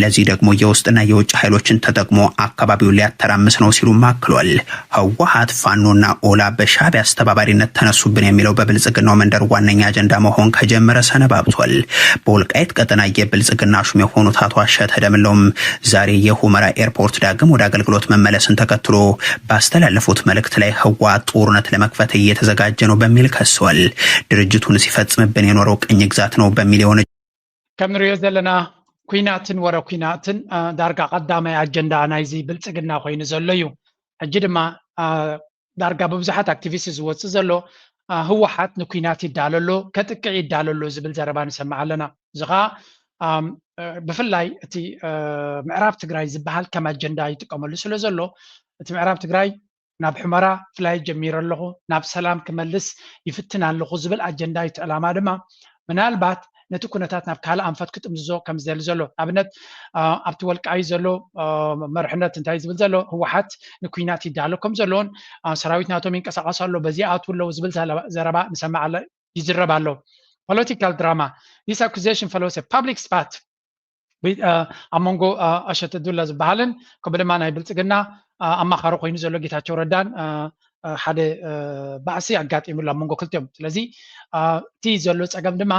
ለዚህ ደግሞ የውስጥና የውጭ ኃይሎችን ተጠቅሞ አካባቢውን ሊያተራምስ ነው ሲሉም አክሏል። ህወሓት ፋኖና ኦላ በሻዕቢያ አስተባባሪነት ተነሱብን የሚለው በብልጽግናው መንደር ዋነኛ አጀንዳ መሆን ከጀመረ ሰነባብቷል። በወልቃይት ቀጠና የብልጽግና ሹም የሆኑት አቶ አሸተ ደምለውም ዛሬ የሁመራ ኤርፖርት ዳግም ወደ አገልግሎት መመለስን ተከትሎ ባስተላለፉት መልእክት ላይ ህወሓት ጦርነት ለመክፈት እየተዘጋጀ ነው በሚል ከሰዋል። ድርጅቱን ሲፈጽምብን የኖረው ቅኝ ግዛት ነው በሚል የሆነ ከም ንሪኦ ዘለና ኩናትን ወረ ኩናትን ዳርጋ ቀዳማይ ኣጀንዳ ናይዚ ብልጽግና ኮይኑ ዘሎ እዩ። ሕጂ ድማ ዳርጋ ብብዙሓት ኣክቲቪስት ዝወፅእ ዘሎ ህወሓት ንኩናት ይዳለሎ፣ ከጥቅዕ ይዳለሎ ዝብል ዘረባ ንሰምዕ ኣለና። እዚ ከዓ ብፍላይ እቲ ምዕራብ ትግራይ ዝበሃል ከም ኣጀንዳ ይጥቀመሉ ስለ ዘሎ እቲ ምዕራብ ትግራይ ናብ ሑመራ ፍላይ ጀሚረ ኣለኹ፣ ናብ ሰላም ክመልስ ይፍትን ኣለኹ ዝብል ኣጀንዳ እዩ። እቲ ዕላማ ድማ ምናልባት ነቲ ኩነታት ናብ ካልእ ኣንፈት ክጥምዝዞ ከም ዝደሊ ዘሎ፣ ኣብነት ኣብቲ ወልቃይት ዘሎ መርሕነት እንታይ ዝብል ዘሎ ህወሓት ንኩናት ይዳሎ ከም ዘለዎን ሰራዊት ናቶም ይንቀሳቀሱ ኣሎ፣ በዚ ኣትው ኣለዉ ዝብል ዘረባ ንሰማዕ ይዝረብ ኣሎ። ፖለቲካል ድራማ፣ this accusation follows a public spat ኣብ መንጎ ኣሸተ ዱላ ዝበሃልን ከምኡ ድማ ናይ ብልፅግና ኣማኻሪ ኮይኑ ዘሎ ጌታቸው ረዳን ሓደ ባእሲ ኣጋጢሙሉ ኣብ መንጎ ክልቲኦም። ስለዚ እቲ ዘሎ ፀገም ድማ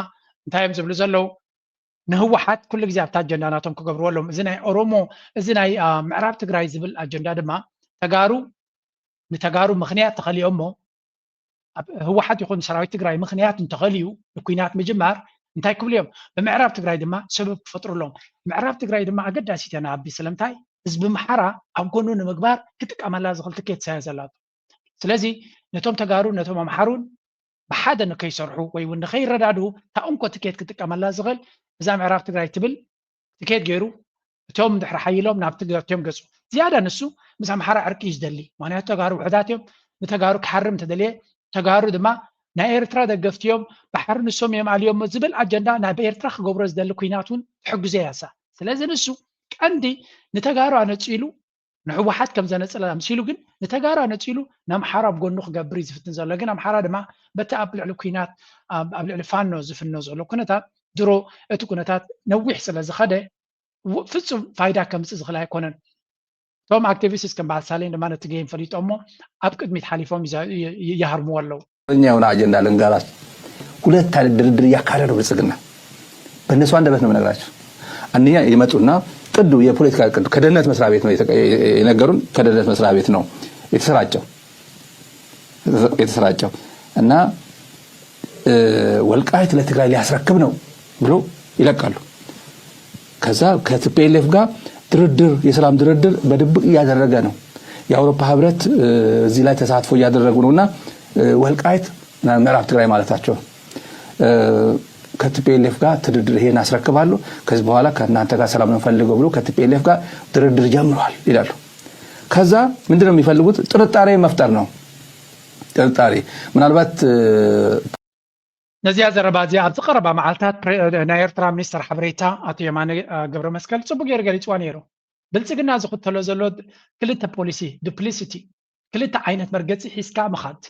እንታይ እዮም ዝብሉ ዘለዉ? ንህወሓት ኩሉ ግዜ ኣብታ ኣጀንዳ ናቶም ክገብርዎ ኣለዎም። እዚ ናይ ኦሮሞ፣ እዚ ናይ ምዕራብ ትግራይ ዝብል ኣጀንዳ ድማ ተጋሩ ንተጋሩ ምኽንያት ተኸሊኦሞ ህወሓት ይኹን ሰራዊት ትግራይ ምኽንያት እንተኸልዩ ንኩናት ምጅማር እንታይ ክብሉ እዮም? ብምዕራብ ትግራይ ድማ ሰበብ ክፈጥሩ ኣለዎም። ምዕራብ ትግራይ ድማ ኣገዳሲት እያ ንኣቢ። ስለምንታይ? ህዝቢ ኣምሓራ ኣብ ጎኑ ንምግባር ክጥቀመላ ዝኽእል ትኬት ኢሳያስ ኣላቶ። ስለዚ ነቶም ተጋሩ ነቶም ኣምሓሩን ብሓደ ንከይሰርሑ ወይ እውን ንከይረዳድኡ እታ እንኮ ትኬት ክጥቀመላ ዝኽእል እዛ ምዕራብ ትግራይ ትብል ትኬት ገይሩ እቶም ድሕሪ ሓይሎም ናብ ትግራይ እትዮም ገፁ። ዝያዳ ንሱ ምስ ኣምሓራ ዕርቂ እዩ ዝደሊ። ምክንያቱ ተጋሩ ውሕዳት እዮም። ንተጋሩ ክሓርም እንተደልየ ተጋሩ ድማ ናይ ኤርትራ ደገፍቲ እዮም፣ ባሕሪ ንሶም እዮም ኣልዮሞ ዝብል ኣጀንዳ ናብ ኤርትራ ክገብሮ ዝደሊ ኩናት እውን ትሕግዞ እያ እሳ። ስለዚ ንሱ ቀንዲ ንተጋሩ ኣነፂሉ ንህወሓት ከም ዘነፅላ ኣምሲሉ ግን ንተጋሩ ኣነፂሉ ንኣምሓራ ኣብ ጎኑ ክገብር እዩ ዝፍትን ዘሎ። ግን ኣምሓራ ድማ በቲ ኣብ ልዕሊ ኩናት ኣብ ልዕሊ ፋኖ ዝፍኖ ዘሎ ኩነታት ድሮ እቲ ኩነታት ነዊሕ ስለ ዝኸደ ፍፁም ፋይዳ ከምፅእ ዝኽእል ኣይኮነን። እቶም ኣክቲቪስት ከም በዓል ሳሌን ድማ ነቲ ጌም ፈሊጦሞ ኣብ ቅድሚት ሓሊፎም ይሃርምዎ ኣለዉ። የሆነ ኣጀንዳ ልንገራችሁ። ሁለት አይነት ድርድር እያካሄደ ነው ብልጽግና። በእነሱ አንደበት ነው የምነግራችሁ። አንደኛ ይመጡና ቅዱ የፖለቲካ ቅዱ ከደህንነት መስሪያ ቤት ነው የነገሩን። ከደህንነት መስሪያ ቤት ነው የተሰራጨው የተሰራጨው እና ወልቃይት ለትግራይ ሊያስረክብ ነው ብሎ ይለቃሉ። ከዛ ከቲፒኤልኤፍ ጋር ድርድር የሰላም ድርድር በድብቅ እያደረገ ነው። የአውሮፓ ህብረት እዚህ ላይ ተሳትፎ እያደረጉ ነው እና ወልቃይት ምዕራብ ትግራይ ማለታቸው ከቲፒኤልኤፍ ጋር ድርድር ይሄን አስረክባለሁ፣ ከዚህ በኋላ ከእናንተ ጋር ሰላም ነው ፈልገው ብሎ ከቲፒኤልኤፍ ጋር ድርድር ጀምሯል ይላሉ። ከዛ ምንድነው የሚፈልጉት? ጥርጣሬ መፍጠር ነው። ጥርጣሬ ምናልባት ነዚኣ ዘረባ እዚኣ ኣብዚ ቀረባ መዓልታት ናይ ኤርትራ ሚኒስተር ሓበሬታ ኣቶ የማነ ገብረ መስቀል ጽቡቅ ገይሩ ገሊጽዋ ነይሩ። ብልጽግና ዝኽተሎ ዘሎ ክልተ ፖሊሲ፣ ዱፕሊሲቲ፣ ክልተ ዓይነት መርገጺ ሒዝካ ምኻድ።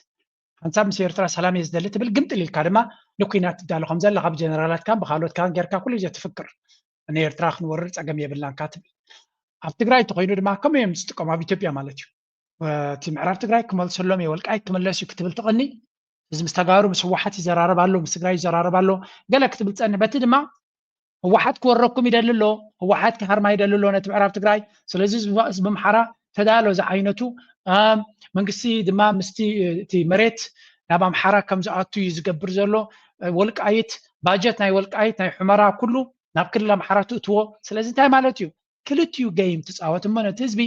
ሓንሳብ ምስ ኤርትራ ሰላም እየ ዝደሊ ትብል፣ ግምጥል ኢልካ ድማ ንኩናት ትዳሎ ከም ዘለኻ ብጀነራላትካን ብኻልኦትካን ጌርካ ኩሉ ግዜ ትፍክር። ንኤርትራ ክንወርር ጸገም የብልናን እካ ትብል። ኣብ ትግራይ እንተኾይኑ ድማ ከምኡ እዮም ዝጥቀሙ፣ ኣብ ኢትዮጵያ ማለት እዩ። እቲ ምዕራብ ትግራይ ክመልሰሎም እየ፣ ወልቃይት ክምለስ እዩ ክትብል ትቐኒ። እዚ ምስ ተጋሩ ምስ ህወሓት ይዘራረብ ኣሎ፣ ምስ ትግራይ ይዘራረብ ኣሎ ገለ ክትብል ትጸንሕ። በቲ ድማ ህወሓት ክወረኩም ይደሊ ኣሎ፣ ህወሓት ክሃርማ ይደሊ ኣሎ ነቲ ምዕራብ ትግራይ። ስለዚ ህዝቢ ኣምሓራ ተዳሎ ዝዓይነቱ መንግስቲ ድማ ምስቲ እቲ መሬት ናብ ኣምሓራ ከም ዝኣቱ እዩ ዝገብር ዘሎ። ወልቃይት ባጀት ናይ ወልቃይት ናይ ሑመራ ኩሉ ናብ ክልል ኣምሓራ ትእትዎ። ስለዚ እንታይ ማለት እዩ? ክልቲኡ ገይም ትፃወት እሞ ነቲ ህዝቢ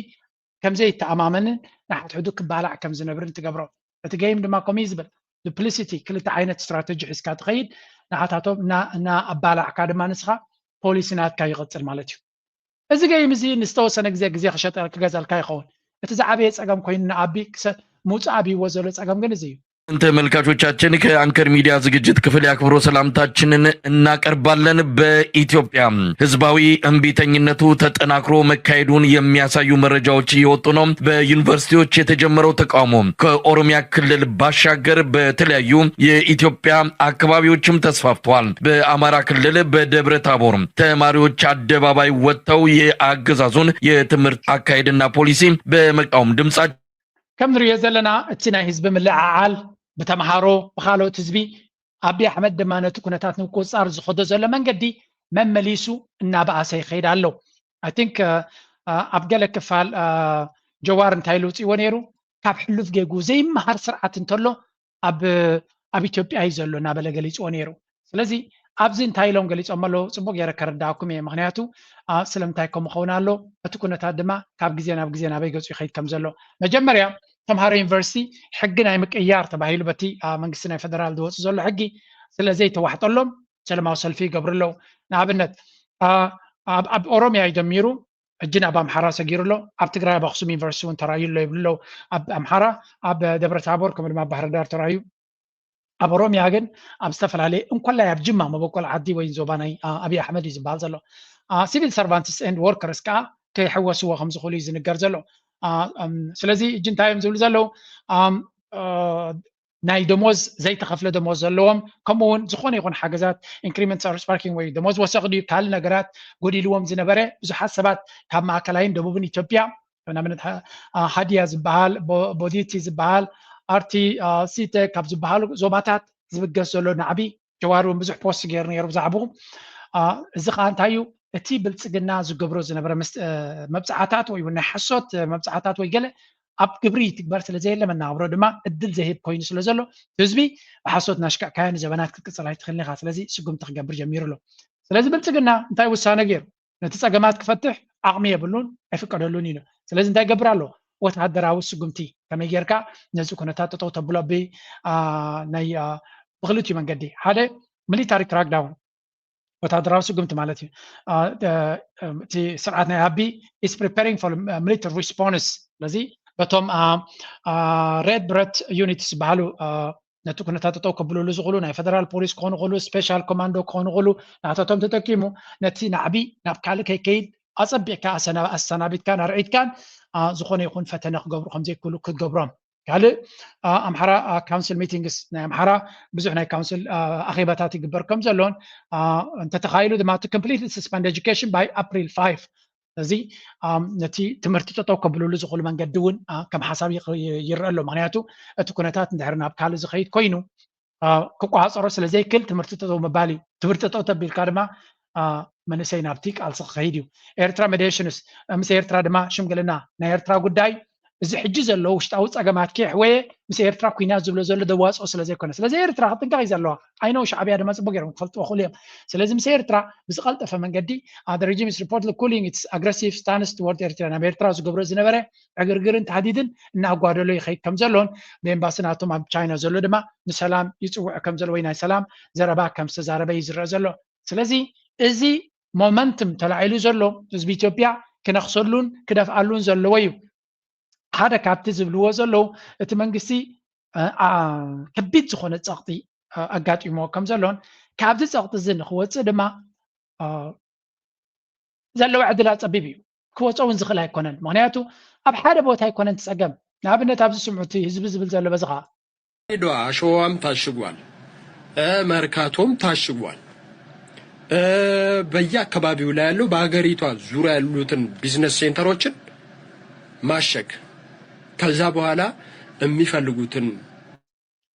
ከም ዘይተኣማመንን ንሓድሕዱ ክባላዕ ከም ዝነብርን ትገብሮ። እቲ ገይም ድማ ከምኡ እዩ ዝብል። ዱፕሊሲቲ ክልተ ዓይነት ስትራተጂ ሒዝካ ትኸይድ፣ ንዓታቶም እና ኣባላዕካ ድማ ንስኻ ፖሊሲ ናትካ ይቐፅል ማለት እዩ። እዚ ገይም እዚ ንዝተወሰነ ግዜ ግዜ ክሸጠ ክገዛልካ ይኸውን። እቲ ዝዓበየ ጸገም ኮይኑ ንኣቢ ክሰ- ምውጻእ ኣብይዎ ዘሎ ጸገም ግን እዚ እዩ። ተመልካቾቻችን ከአንከር ሚዲያ ዝግጅት ክፍል የአክብሮ ሰላምታችንን እናቀርባለን። በኢትዮጵያ ህዝባዊ እምቢተኝነቱ ተጠናክሮ መካሄዱን የሚያሳዩ መረጃዎች እየወጡ ነው። በዩኒቨርሲቲዎች የተጀመረው ተቃውሞ ከኦሮሚያ ክልል ባሻገር በተለያዩ የኢትዮጵያ አካባቢዎችም ተስፋፍቷል። በአማራ ክልል በደብረ ታቦር ተማሪዎች አደባባይ ወጥተው የአገዛዙን የትምህርት አካሄድና ፖሊሲ በመቃወም ድምጻቸው ከም ንሪኦ ዘለና እቲ ናይ ህዝቢ ምልዕዓል ብተምሃሮ ብካልኦት ህዝቢ፣ ኣብይ ኣሕመድ ድማ ነቲ ኩነታት ንምቁፅፃር ዝኸዶ ዘሎ መንገዲ መመሊሱ እናበኣሰ ይኸይድ ኣሎ። I think ኣብ ገለ ክፋል ጀዋር እንታይ ኢሉ ውፅእዎ ነይሩ? ካብ ሕሉፍ ጌጉ ዘይመሃር ስርዓት እንተሎ ኣብ ኣብ ኢትዮጵያ እዩ ዘሎ እናበለ ገሊፅዎ ነይሩ። ስለዚ ኣብዚ እንታይ ኢሎም ገሊፆም ኣለዉ? ፅቡቅ ገይረ ከረዳእኩም እየ። ምክንያቱ ስለምንታይ ከምኡ ኸውን ኣሎ፣ እቲ ኩነታት ድማ ካብ ግዜ ናብ ግዜ ናበይ ገፁ ይኸይድ ከም ዘሎ። መጀመርያ ተምሃሮ ዩኒቨርሲቲ ሕጊ ናይ ምቅያር ተባሂሉ በቲ መንግስቲ ናይ ፈደራል ዝወፁ ዘሎ ሕጊ ስለ ዘይተዋሕጠሎም ሰለማዊ ሰልፊ ይገብሩ ኣለዉ። ንኣብነት ኣብ ኦሮሚያ እዩ ጀሚሩ፣ ሕጂ ናብ ኣምሓራ ሰጊሩ ኣሎ። ኣብ ትግራይ ኣብ ኣክሱም ዩኒቨርሲቲ እውን ተራእዩ ኣሎ ይብሉ ኣለዉ። ኣብ ኣምሓራ ኣብ ደብረ ታቦር ከምኡ ድማ ኣብ ባህርዳር ተራእዩ። ኣብ ኦሮሚያ ግን ኣብ ዝተፈላለየ እንኮላይ ኣብ ጅማ መበቆል ዓዲ ወይ ዞባ ናይ ኣብይ ኣሕመድ እዩ ዝበሃል ዘሎ civil servants and workers ከዓ ከይሕወስዎ ከም ዝኽእሉ እዩ ዝንገር ዘሎ። ስለዚ እጂ እንታይ እዮም ዝብሉ ዘለዉ? ናይ ደሞዝ ዘይተኸፍለ ደሞዝ ዘለዎም፣ ከምኡ እውን ዝኾነ ይኹን ሓገዛት፣ increments are sparking ወይ ደሞዝ ወሰኽ ድዩ ካልእ ነገራት ጎዲልዎም ዝነበረ ብዙሓት ሰባት ካብ ማእከላይን ደቡብን ኢትዮጵያ ንኣብነት ሃዲያ ዝበሃል፣ ቦዲቲ ዝበሃል፣ ኣርቲ ሲተ ካብ ዝበሃሉ ዞባታት ዝብገስ ዘሎ ናዕቢ፣ ጀዋር እውን ብዙሕ ፖስት ገይሩ ነይሩ ብዛዕባኡ። እዚ ከዓ እንታይ እዩ? እቲ ብልፅግና ዝገብሮ ዝነበረ መብፅዓታት ወይ እውን ናይ ሓሶት መብፅዓታት ወይ ገለ ኣብ ግብሪ ይትግበር ስለ ዘየለ መናብሮ ድማ እድል ዘይህብ ኮይኑ ስለ ዘሎ ህዝቢ ብሓሶት እናሽካዕካዮ ንዘበናት ክትቅፅል ኣይትኽእልን ኢኻ። ስለዚ ስጉምቲ ክገብር ጀሚሩ ኣሎ። ስለዚ ብልፅግና እንታይ ውሳነ ገይሩ? ነቲ ፀገማት ክፈትሕ ዓቕሚ የብሉን፣ ኣይፍቀደሉን ኢሉ። ስለዚ እንታይ ይገብር ኣሎ? ወታደራዊ ስጉምቲ ከመይ ጌርካ ነዚ ኩነታት ጠጠው ተብሎ ብ ናይ ብክልቲኡ መንገዲ ሓደ ሚሊታሪ ክራክዳውን ወታደራዊ ስጉምቲ ማለት እዩ። እቲ ስርዓት ናይ ኣቢ is preparing for military response። ስለዚ በቶም red beret units ዝበሃሉ ነቲ ኩነታት ጠጠው ከብልሉ ዝኽእሉ ናይ ፈደራል ፖሊስ ክኾኑ ይኽእሉ፣ ስፔሻል ኮማንዶ ክኾኑ ይኽእሉ፣ ናታቶም ተጠቂሙ ነቲ ናዕቢ ናብ ካልእ ከይከይድ ኣጸቢቕካ ኣሰናቢትካን ኣርዒድካን ዝኾነ ይኹን ፈተነ ክገብሩ ከምዘይክእሉ ክትገብሮም። ካልእ ኣምሓራ ካውንስል ሚቲንግስ ናይ ኣምሓራ ብዙሕ ናይ ካውንስል ኣኼባታት ይግበር ከም ዘሎን እንተተኻይሉ ድማ to completely suspend education by April five። ስለዚ ነቲ ትምህርቲ ጠጠው ከብልሉ ዝኽእሉ መንገዲ እውን ከም ሓሳብ ይረአ ኣሎ። ምክንያቱ እቲ ኩነታት እንድሕር ናብ ካልእ ዝኸይድ ኮይኑ ክቆፃፀሮ ስለ ዘይክእል ትምህርቲ ጠጠው ምባል እዩ። ትምህርቲ ጠጠው ተቢልካ ድማ መንእሰይ ናብቲ ቃልሲ ክኸይድ እዩ። ኤርትራ ሜዲሽንስ ምስ ኤርትራ ድማ ሽምግልና ናይ ኤርትራ ጉዳይ እዚ ሕጂ ዘሎ ውሽጣዊ ፀገማት ከየሕወየ ምስ ኤርትራ ኩናት ዝብሎ ዘሎ ደዋፅኦ ስለ ዘይኮነ ስለዚ ኤርትራ ክትጥንቀቕ እዩ ዘለዋ። I know ሻዕብያ ድማ ፅቡቅ ገይሮም ክፈልጥዎ ክእሉ እዮም። ስለዚ ምስ ኤርትራ ብዝቀልጠፈ መንገዲ the regime is reportedly cooling its aggressive stance toward ኤርትራ ናብ ኤርትራ ዝገብሮ ዝነበረ ዕግርግርን ታህዲድን እናጓደሎ ይኸይድ ከም ዘሎን ብኤምባሲ ናቶም ኣብ ቻይና ዘሎ ድማ ንሰላም ይፅውዕ ከም ዘሎ ወይ ናይ ሰላም ዘረባ ከም ዝተዛረበ እዩ ዝረአ ዘሎ። ስለዚ እዚ ሞመንትም ተላዒሉ ዘሎ ህዝቢ ኢትዮጵያ ክነኽሰሉን ክደፍኣሉን ዘለዎ እዩ። ሓደ ካብቲ ዝብልዎ ዘለዉ እቲ መንግስቲ ከቢድ ዝኾነ ፀቕጢ ኣጋጢሞ ከም ዘሎን ካብዚ ፀቕጢ እዚ ንክወፅእ ድማ ዘለዎ ዕድል ኣፀቢብ እዩ። ክወፀ እውን ዝኽእል ኣይኮነን። ምክንያቱ ኣብ ሓደ ቦታ ኣይኮነን ትፀገም። ንኣብነት ኣብዚ ስምዑ እቲ ህዝቢ ዝብል ዘሎ በዚ ከዓ ድሬዳዋ ኣሸዋም ታሽጓል፣ መርካቶም ታሽጓል። በየአካባቢው ላይ ያለው በሀገሪቷ ዙሪያ ያሉትን ቢዝነስ ሴንተሮችን ማሸግ፣ ከዛ በኋላ የሚፈልጉትን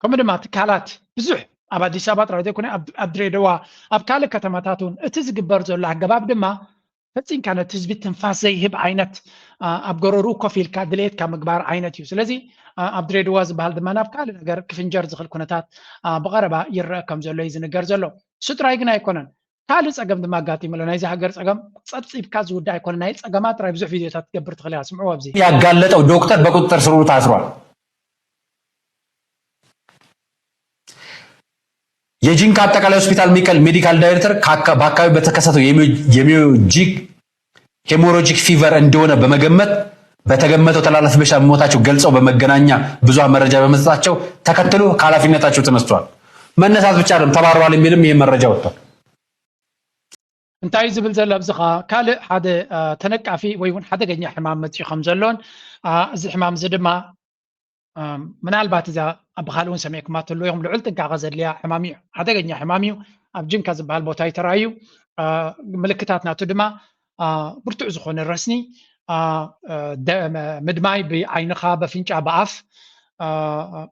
ከምኡ ድማ ትካላት ብዙሕ ኣብ ኣዲስ ኣበባ ጥራይ ዘይኮነ ኣብ ድሬዳዋ ኣብ ካልእ ከተማታት እውን እቲ ዝግበር ዘሎ ኣገባብ ድማ ፈፂምካ ነቲ ህዝቢ ትንፋስ ዘይህብ ዓይነት ኣብ ጎረርኡ ኮፍ ኢልካ ድሌትካ ምግባር ዓይነት እዩ። ስለዚ ኣብ ድሬዳዋ ዝበሃል ድማ ናብ ካልእ ነገር ክፍንጀር ዝኽእል ኩነታት ብቐረባ ይረአ ከም ዘሎ እዩ ዝንገር ዘሎ። እሱ ጥራይ ግን ኣይኮነን። ካልእ ፀገም ድማ ኣጋጢሙ ኣሎ። ናይዚ ሃገር ፀገም ፀብፂብካ ዝውዳእ ኣይኮነ። ናይ ፀገማት ጥራይ ብዙሕ ቪድዮታት ክትገብር ትኽእል ኢኻ። ስምዕዎ ኣብዚ። ያጋለጠው ዶክተር በቁጥጥር ስር ውሎ ታስሯል። የጂንካ አጠቃላይ ሆስፒታል ሚቀል ሜዲካል ዳይሬክተር በአካባቢ በተከሰተው የሚዮጂክ ሄሞሮጂክ ፊቨር እንደሆነ በመገመት በተገመተው ተላላፊ በሽታ መሞታቸው ገልጸው በመገናኛ ብዙሃን መረጃ በመስጠታቸው ተከትሎ ከኃላፊነታቸው ተነስተዋል። መነሳት ብቻ አይደለም፣ ተባረዋል የሚልም ይህ መረጃ ወጥቷል። እንታይ ዝብል ዘሎ ኣብዚ ኸዓ ካልእ ሓደ ተነቃፊ ወይ እውን ሓደገኛ ሕማም መፅኡ ከም ዘሎን እዚ ሕማም እዚ ድማ ምናልባት እዛ ኣብ ካልእ እውን ሰሚዕኩማ ትህልዉ ኢኹም፣ ልዑል ጥንቃቐ ዘድልያ ሕማም እዩ። ሓደገኛ ሕማም እዩ። ኣብ ጅንካ ዝበሃል ቦታ እዩ ተራእዩ። ምልክታት ናቱ ድማ ብርቱዕ ዝኾነ ረስኒ፣ ምድማይ ብዓይንኻ፣ በፍንጫ፣ ብኣፍ፣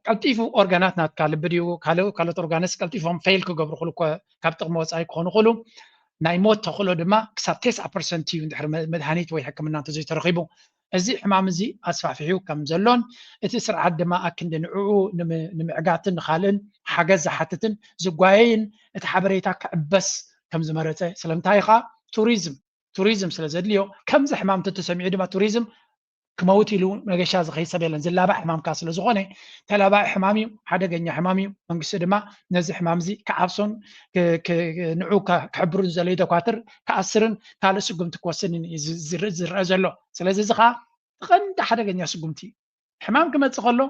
ቀልጢፉ ኦርጋናት ናትካ፣ ልቢ ድዩ ካልእ ካልኦት ኦርጋንስ ቀልጢፎም ፌል ክገብሩ ክሉ ካብ ጥቕሚ ወፃኢ ክኾኑ ክሉ ናይ ሞት ተኽእሎ ድማ ክሳብ ተስዓ ፐርሰንት እዩ እንድሕር መድሃኒት ወይ ሕክምና እንተዘይተረኺቡ። እዚ ሕማም እዚ ኣስፋሕፊሑ ከም ዘሎን እቲ ስርዓት ድማ ኣክንዲ ንዕኡ ንምዕጋትን ንኻልእን ሓገዝ ዝሓትትን ዝጓየይን እቲ ሓበሬታ ክዕበስ ከም ዝመረፀ፣ ስለምንታይ ኸዓ ቱሪዝም ቱሪዝም ስለ ዘድልዮ፣ ከምዚ ሕማም እንተተሰሚዑ ድማ ቱሪዝም ክመውት ኢሉ መገሻ ዝኸይድ ሰብ የለን። ዝላባዕ ሕማም ከኣ ስለ ዝኾነ ተላባዒ ሕማም እዩ፣ ሓደገኛ ሕማም እዩ። መንግስቲ ድማ ነዚ ሕማም እዚ ክዓብሶን ንዑ ክሕብሩ ዝደለዩ ደኳትር ክኣስርን ካልእ ስጉምቲ ክወስድን እዩ ዝረአ ዘሎ። ስለዚ እዚ ኸዓ እቲ ቀንዲ ሓደገኛ ስጉምቲ እዩ። ሕማም ክመፅእ ከሎ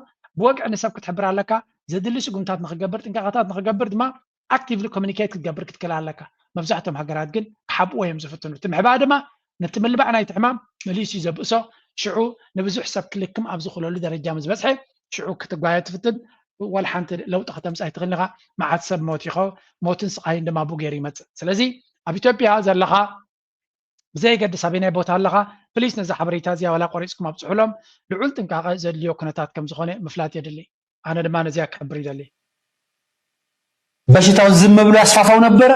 ብወግዒ ንሰብ ክትሕብር ኣለካ። ዘድሊ ስጉምታት ንክገብር፣ ጥንቃቐታት ንክገብር ድማ ኣክቲቭሊ ኮሚኒኬት ክትገብር ክትክእል ኣለካ። መብዛሕትኦም ሃገራት ግን ክሓብእዎ እዮም ዝፍትኑ። እቲ ምሕባእ ድማ ነቲ ምልባዕ ናይቲ ሕማም መሊሱ እዩ ዘብእሶ። ሽዑ ንብዙሕ ሰብ ክልክም ኣብ ዝኽእለሉ ደረጃ ምስ በፅሐ ሽዑ ክትጓየ ትፍትን ወላ ሓንቲ ለውጢ ከተምፅእ ኣይትኽእልን ኢኻ። መዓት ሰብ ሞት ይኸ ሞትን ስቓይን ድማ ብኡ ገይሩ ይመፅእ። ስለዚ ኣብ ኢትዮጵያ ዘለኻ ብዘየገድስ ኣበይናይ ቦታ ኣለኻ ፕሊስ ነዛ ሓበሬታ እዚኣ ዋላ ቆሪፅኩም ኣብፅሑሎም። ልዑል ጥንቃቐ ዘድልዮ ኩነታት ከም ዝኾነ ምፍላጥ የድሊ። ኣነ ድማ ነዚኣ ክሕብር ይደሊ። በሽታው ዝም ብሎ ያስፋፋው ነበረ።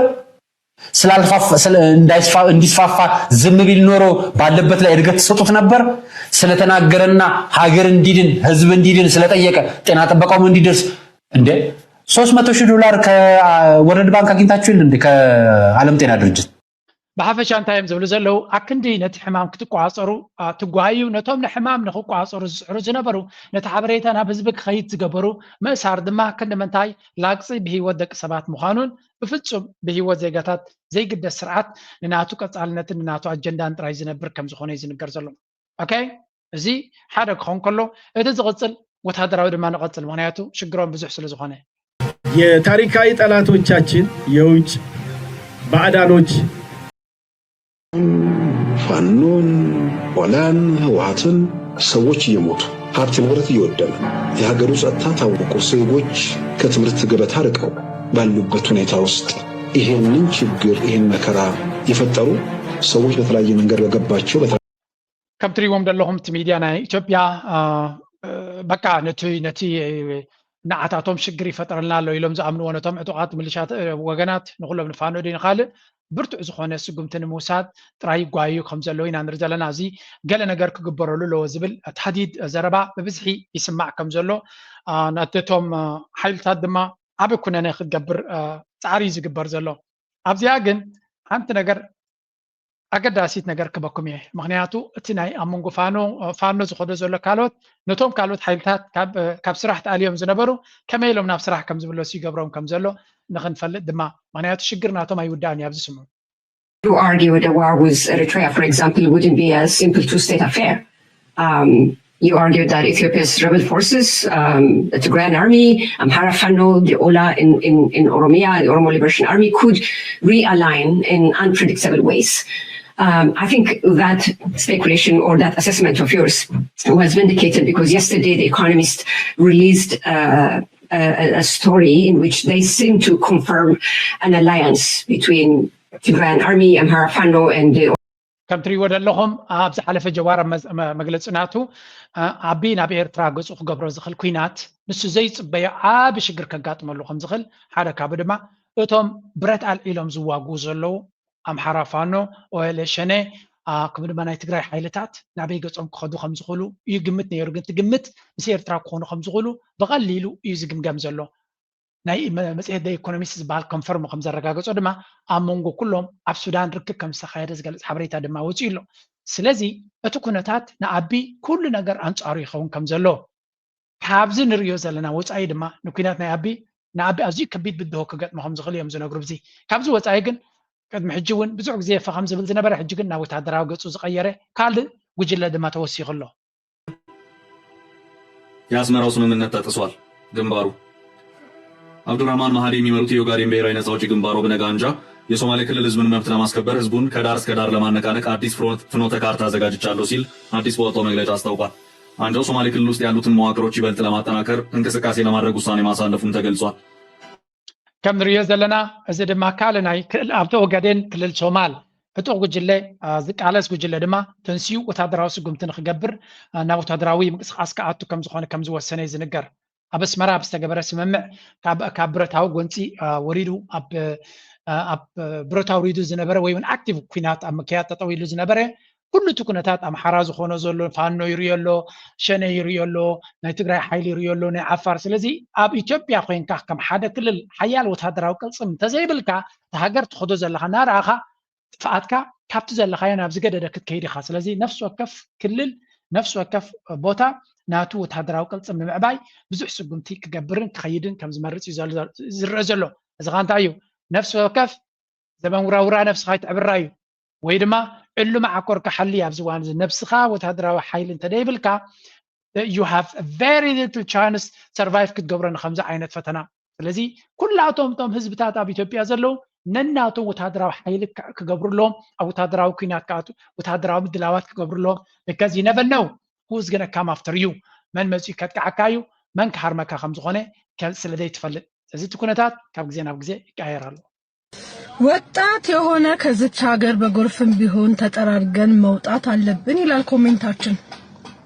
ስላልፋፋ እንዲስፋፋ ዝም ቢል ኖሮ ባለበት ላይ እድገት ትሰጡት ነበር። ስለተናገረና ሀገር እንዲድን ህዝብ እንዲድን ስለጠየቀ ጤና ጥበቃውም እንዲደርስ እንደ ሶስት መቶ ሺህ ዶላር ከወርልድ ባንክ አግኝታችሁ የለ እንዴ? ከዓለም ጤና ድርጅት ብሓፈሻ እንታይ እዮም ዝብሉ ዘለዉ? ኣክንዲ ነቲ ሕማም ክትቆፃፀሩ ትጓዩ፣ ነቶም ንሕማም ንክቆፃፀሩ ዝፅዕሩ ዝነበሩ፣ ነቲ ሓበሬታ ናብ ህዝቢ ክኸይድ ዝገበሩ፣ ምእሳር ድማ ክንዲ ምንታይ ላግፂ ብህይወት ደቂ ሰባት ምዃኑን ብፍፁም ብህይወት ዜጋታት ዘይግደስ ስርዓት ንናቱ ቀፃልነትን ንናቱ ኣጀንዳን ጥራይ ዝነብር ከም ዝኾነ እዩ ዝንገር ዘሎ። ኦኬ፣ እዚ ሓደ ክኸውን ከሎ እቲ ዝቕፅል ወታደራዊ ድማ ንቐፅል፣ ምክንያቱ ሽግሮም ብዙሕ ስለ ዝኾነ። የታሪካዊ ጠላቶቻችን የውጭ ባዕዳኖች ፋኖን፣ ኦላን፣ ህወሓትን ሰዎች እየሞቱ ሀብት ንብረት እየወደመ የሀገሩ ጸጥታ ታውቆ ዜጎች ከትምህርት ገበታ ርቀው ባሉበት ሁኔታ ውስጥ ይሄንን ችግር ይሄን መከራ የፈጠሩ ሰዎች በተለያየ መንገድ በገባቸው ከም ትሪእዎም ዘለኹም እቲ ሚድያ ናይ ኢትዮጵያ በቃ ነቲ ነቲ ንዓታቶም ሽግር ይፈጠረልና ኣሎ ኢሎም ዝኣምንዎ ነቶም ዕጡቓት ምልሻት ወገናት ንኩሎም ንፋኖ ድዩ ንኻልእ ብርቱዕ ዝኾነ ስጉምቲ ንምውሳድ ጥራይ ይጓየዩ ከም ዘለዉ ኢና ንርኢ ዘለና። እዚ ገለ ነገር ክግበረሉ ኣለዎ ዝብል ታህዲድ ዘረባ ብብዝሒ ይስማዕ ከም ዘሎ ነቶም ሓይልታት ድማ ዓቢ ኩነነ ክትገብር ፃዕሪ እዩ ዝግበር ዘሎ። ኣብዚኣ ግን ሓንቲ ነገር ኣገዳሲት ነገር ክበኩም እየ። ምክንያቱ እቲ ናይ ኣብ መንጎ ፋኖ ፋኖ ዝኸዶ ዘሎ ካልኦት ነቶም ካልኦት ሓይልታት ካብ ስራሕ ተኣልዮም ዝነበሩ ከመይ ኢሎም ናብ ስራሕ ከም ዝምለሱ ይገብሮም ከም ዘሎ ንክንፈልጥ ድማ። ምክንያቱ ሽግር ናቶም ኣይውዳእን እዩ። ኣብዚ ስምዑ። You argue the war with Eritrea, for example, wouldn't be a simple two-state affair. Um, you argued that Ethiopia's rebel forces, um, the Tigrayan army, Amhara Fano, the Ola in, in, in Oromia, the Oromo Liberation Army, could realign in unpredictable ways. Um, I think that speculation or that assessment of yours was vindicated because yesterday The Economist released uh, a, a story in which they seem to confirm an alliance between Tigrayan army, Amhara Fano, and the ከም ትሪእዎ ዘለኹም ኣብ ዝሓለፈ ጀዋር መግለፂ ናቱ ኣቢ ናብ ኤርትራ ገፁ ክገብሮ ዝኽእል ኩናት ንሱ ዘይፅበዮ ዓቢ ሽግር ከጋጥመሉ ከም ዝኽእል ሓደ ካብኡ ድማ እቶም ብረት ኣልዒሎም ዝዋግኡ ዘለዉ ኣምሓራ ፋኖ ኦኤልኤ ሸኔ ከምኡ ድማ ናይ ትግራይ ሓይልታት ናበይ ገፆም ክኸዱ ከም ዝኽእሉ እዩ ግምት ነይሩ። ግን እቲ ግምት ምስ ኤርትራ ክኾኑ ከም ዝኽእሉ ብቐሊሉ እዩ ዝግምገም ዘሎ። ናይ መፅሄት ደ ኢኮኖሚስት ዝበሃል ኮንፈርም ከም ዘረጋገፆ ድማ ኣብ መንጎ ኩሎም ኣብ ሱዳን ርክብ ከም ዝተኻየደ ዝገልፅ ሓበሬታ ድማ ወፂኡ ኣሎ። ስለዚ እቲ ኩነታት ንኣቢ ኩሉ ነገር ኣንፃሩ ይኸውን ከም ዘሎ ካብዚ ንርእዮ ዘለና ወፃኢ ድማ ንኩናት ናይ ኣቢ ንኣቢ ኣዝዩ ከቢድ ብድሆ ክገጥሞ ከም ዝኽእል እዮም ዝነግሩ። ብዚ ካብዚ ወፃኢ ግን ቅድሚ ሕጂ እውን ብዙሕ ግዜ ፈኸም ዝብል ዝነበረ፣ ሕጂ ግን ናብ ወታደራዊ ገጹ ዝቐየረ ካልእ ጉጅለ ድማ ተወሲኹ ኣሎ። የአስመራው ስምምነት ተጥሷል። ግንባሩ አብዱራህማን ማሃዲ የሚመሩት የኦጋዴን ብሔራዊ ነጻ አውጪ ግንባር ኦብነግ አንጃ የሶማሌ ክልል ህዝብን መብት ለማስከበር ህዝቡን ከዳር እስከ ዳር ለማነቃነቅ አዲስ ፍኖተ ካርታ አዘጋጅቻለሁ ሲል አዲስ በወጣው መግለጫ አስታውቋል። አንጃው ሶማሌ ክልል ውስጥ ያሉትን መዋቅሮች ይበልጥ ለማጠናከር እንቅስቃሴ ለማድረግ ውሳኔ ማሳለፉም ተገልጿል። ከም ንሪኦ ዘለና፣ እዚ ድማ ካልእ ናይ ክል-፣ ኣብቲ ኦጋዴን ክልል ሶማል ዕጡቕ ጉጅለ፣ አ፣ ዝቃለስ ጉጅለ ድማ ተንሲኡ ወታደራዊ ስጉምቲ ንክገብር፣ አ፣ ናብ ወታደራዊ ምንቅስቃስ ክኣቱ ከም ዝኾነ ከም ዝወሰነ እዩ ዝንገር። ኣብ ኣስመራ ኣብ ዝተገበረ ስምምዕ ካብ፣ ካብ ብረታዊ ጎንፂ፣ አ፣ ወሪዱ ኣብ፣ አ፣ ኣብ ብረታዊ ወሪዱ ዝነበረ ወይ እውን ኣክቲቭ ኩናት ኣብ ምክያድ ጠጠው ኢሉ ዝነበረ ኩሉ እቲ ኩነታት ኣምሓራ ዝኾኖ ዘሎ ፋኖ ይርዮ ኣሎ፣ ሸነ ይርዮ ኣሎ፣ ናይ ትግራይ ሓይሊ ይርዮ ኣሎ፣ ናይ ዓፋር። ስለዚ ኣብ ኢትዮጵያ ኮይንካ ከም ሓደ ክልል ሓያል ወታደራዊ ቅልፅም እንተዘይብልካ፣ እቲ ሃገር ትኸዶ ዘለኻ እናረኣኻ ጥፍኣትካ ካብቲ ዘለኻዮ ናብ ዝገደደ ክትከይድ ኢኻ። ስለዚ ነፍሲ ወከፍ ክልል፣ ነፍሲ ወከፍ ቦታ ናቱ ወታደራዊ ቅልፅም ንምዕባይ ብዙሕ ስጉምቲ ክገብርን ክኸይድን ከም ዝመርፅ እዩ ዘሎ፣ ዝረአ ዘሎ። እዚ ኸ እንታይ እዩ? ነፍሲ ወከፍ ዘመን ውራውራ ነብስኻ ይትዕብራ እዩ። ወይ ድማ ዕሉ መዓኮርካ ሓሊ ኣብዚ እዋን እዚ ነብስኻ ወታደራዊ ሓይሊ እንተደይብልካ፣ you have a very little chance survive ክትገብሮ ንከምዚ ዓይነት ፈተና። ስለዚ ኩላቶም እቶም ህዝብታት ኣብ ኢትዮጵያ ዘለዉ ነናቶም ወታደራዊ ሓይሊ ክ-፣ ክገብሩ ኣለዎም። ኣብ ወታደራዊ ኩናት ክኣቱ፣ ወታደራዊ ምድላዋት ክገብሩ ኣለዎም። Because you never know who's gonna come after you። መን መፂኡ ከጥቅዓካ እዩ፣ መን ክሃርመካ ከም ዝኾነ ከ-፣ ስለ ዘይትፈልጥ። ስለዚ እቲ ኩነታት ካብ ግዜ ናብ ግዜ ይቀያየር ኣሎ። ወጣት የሆነ ከዝች ሀገር በጎርፍም ቢሆን ተጠራርገን መውጣት አለብን ይላል ኮሜንታችን።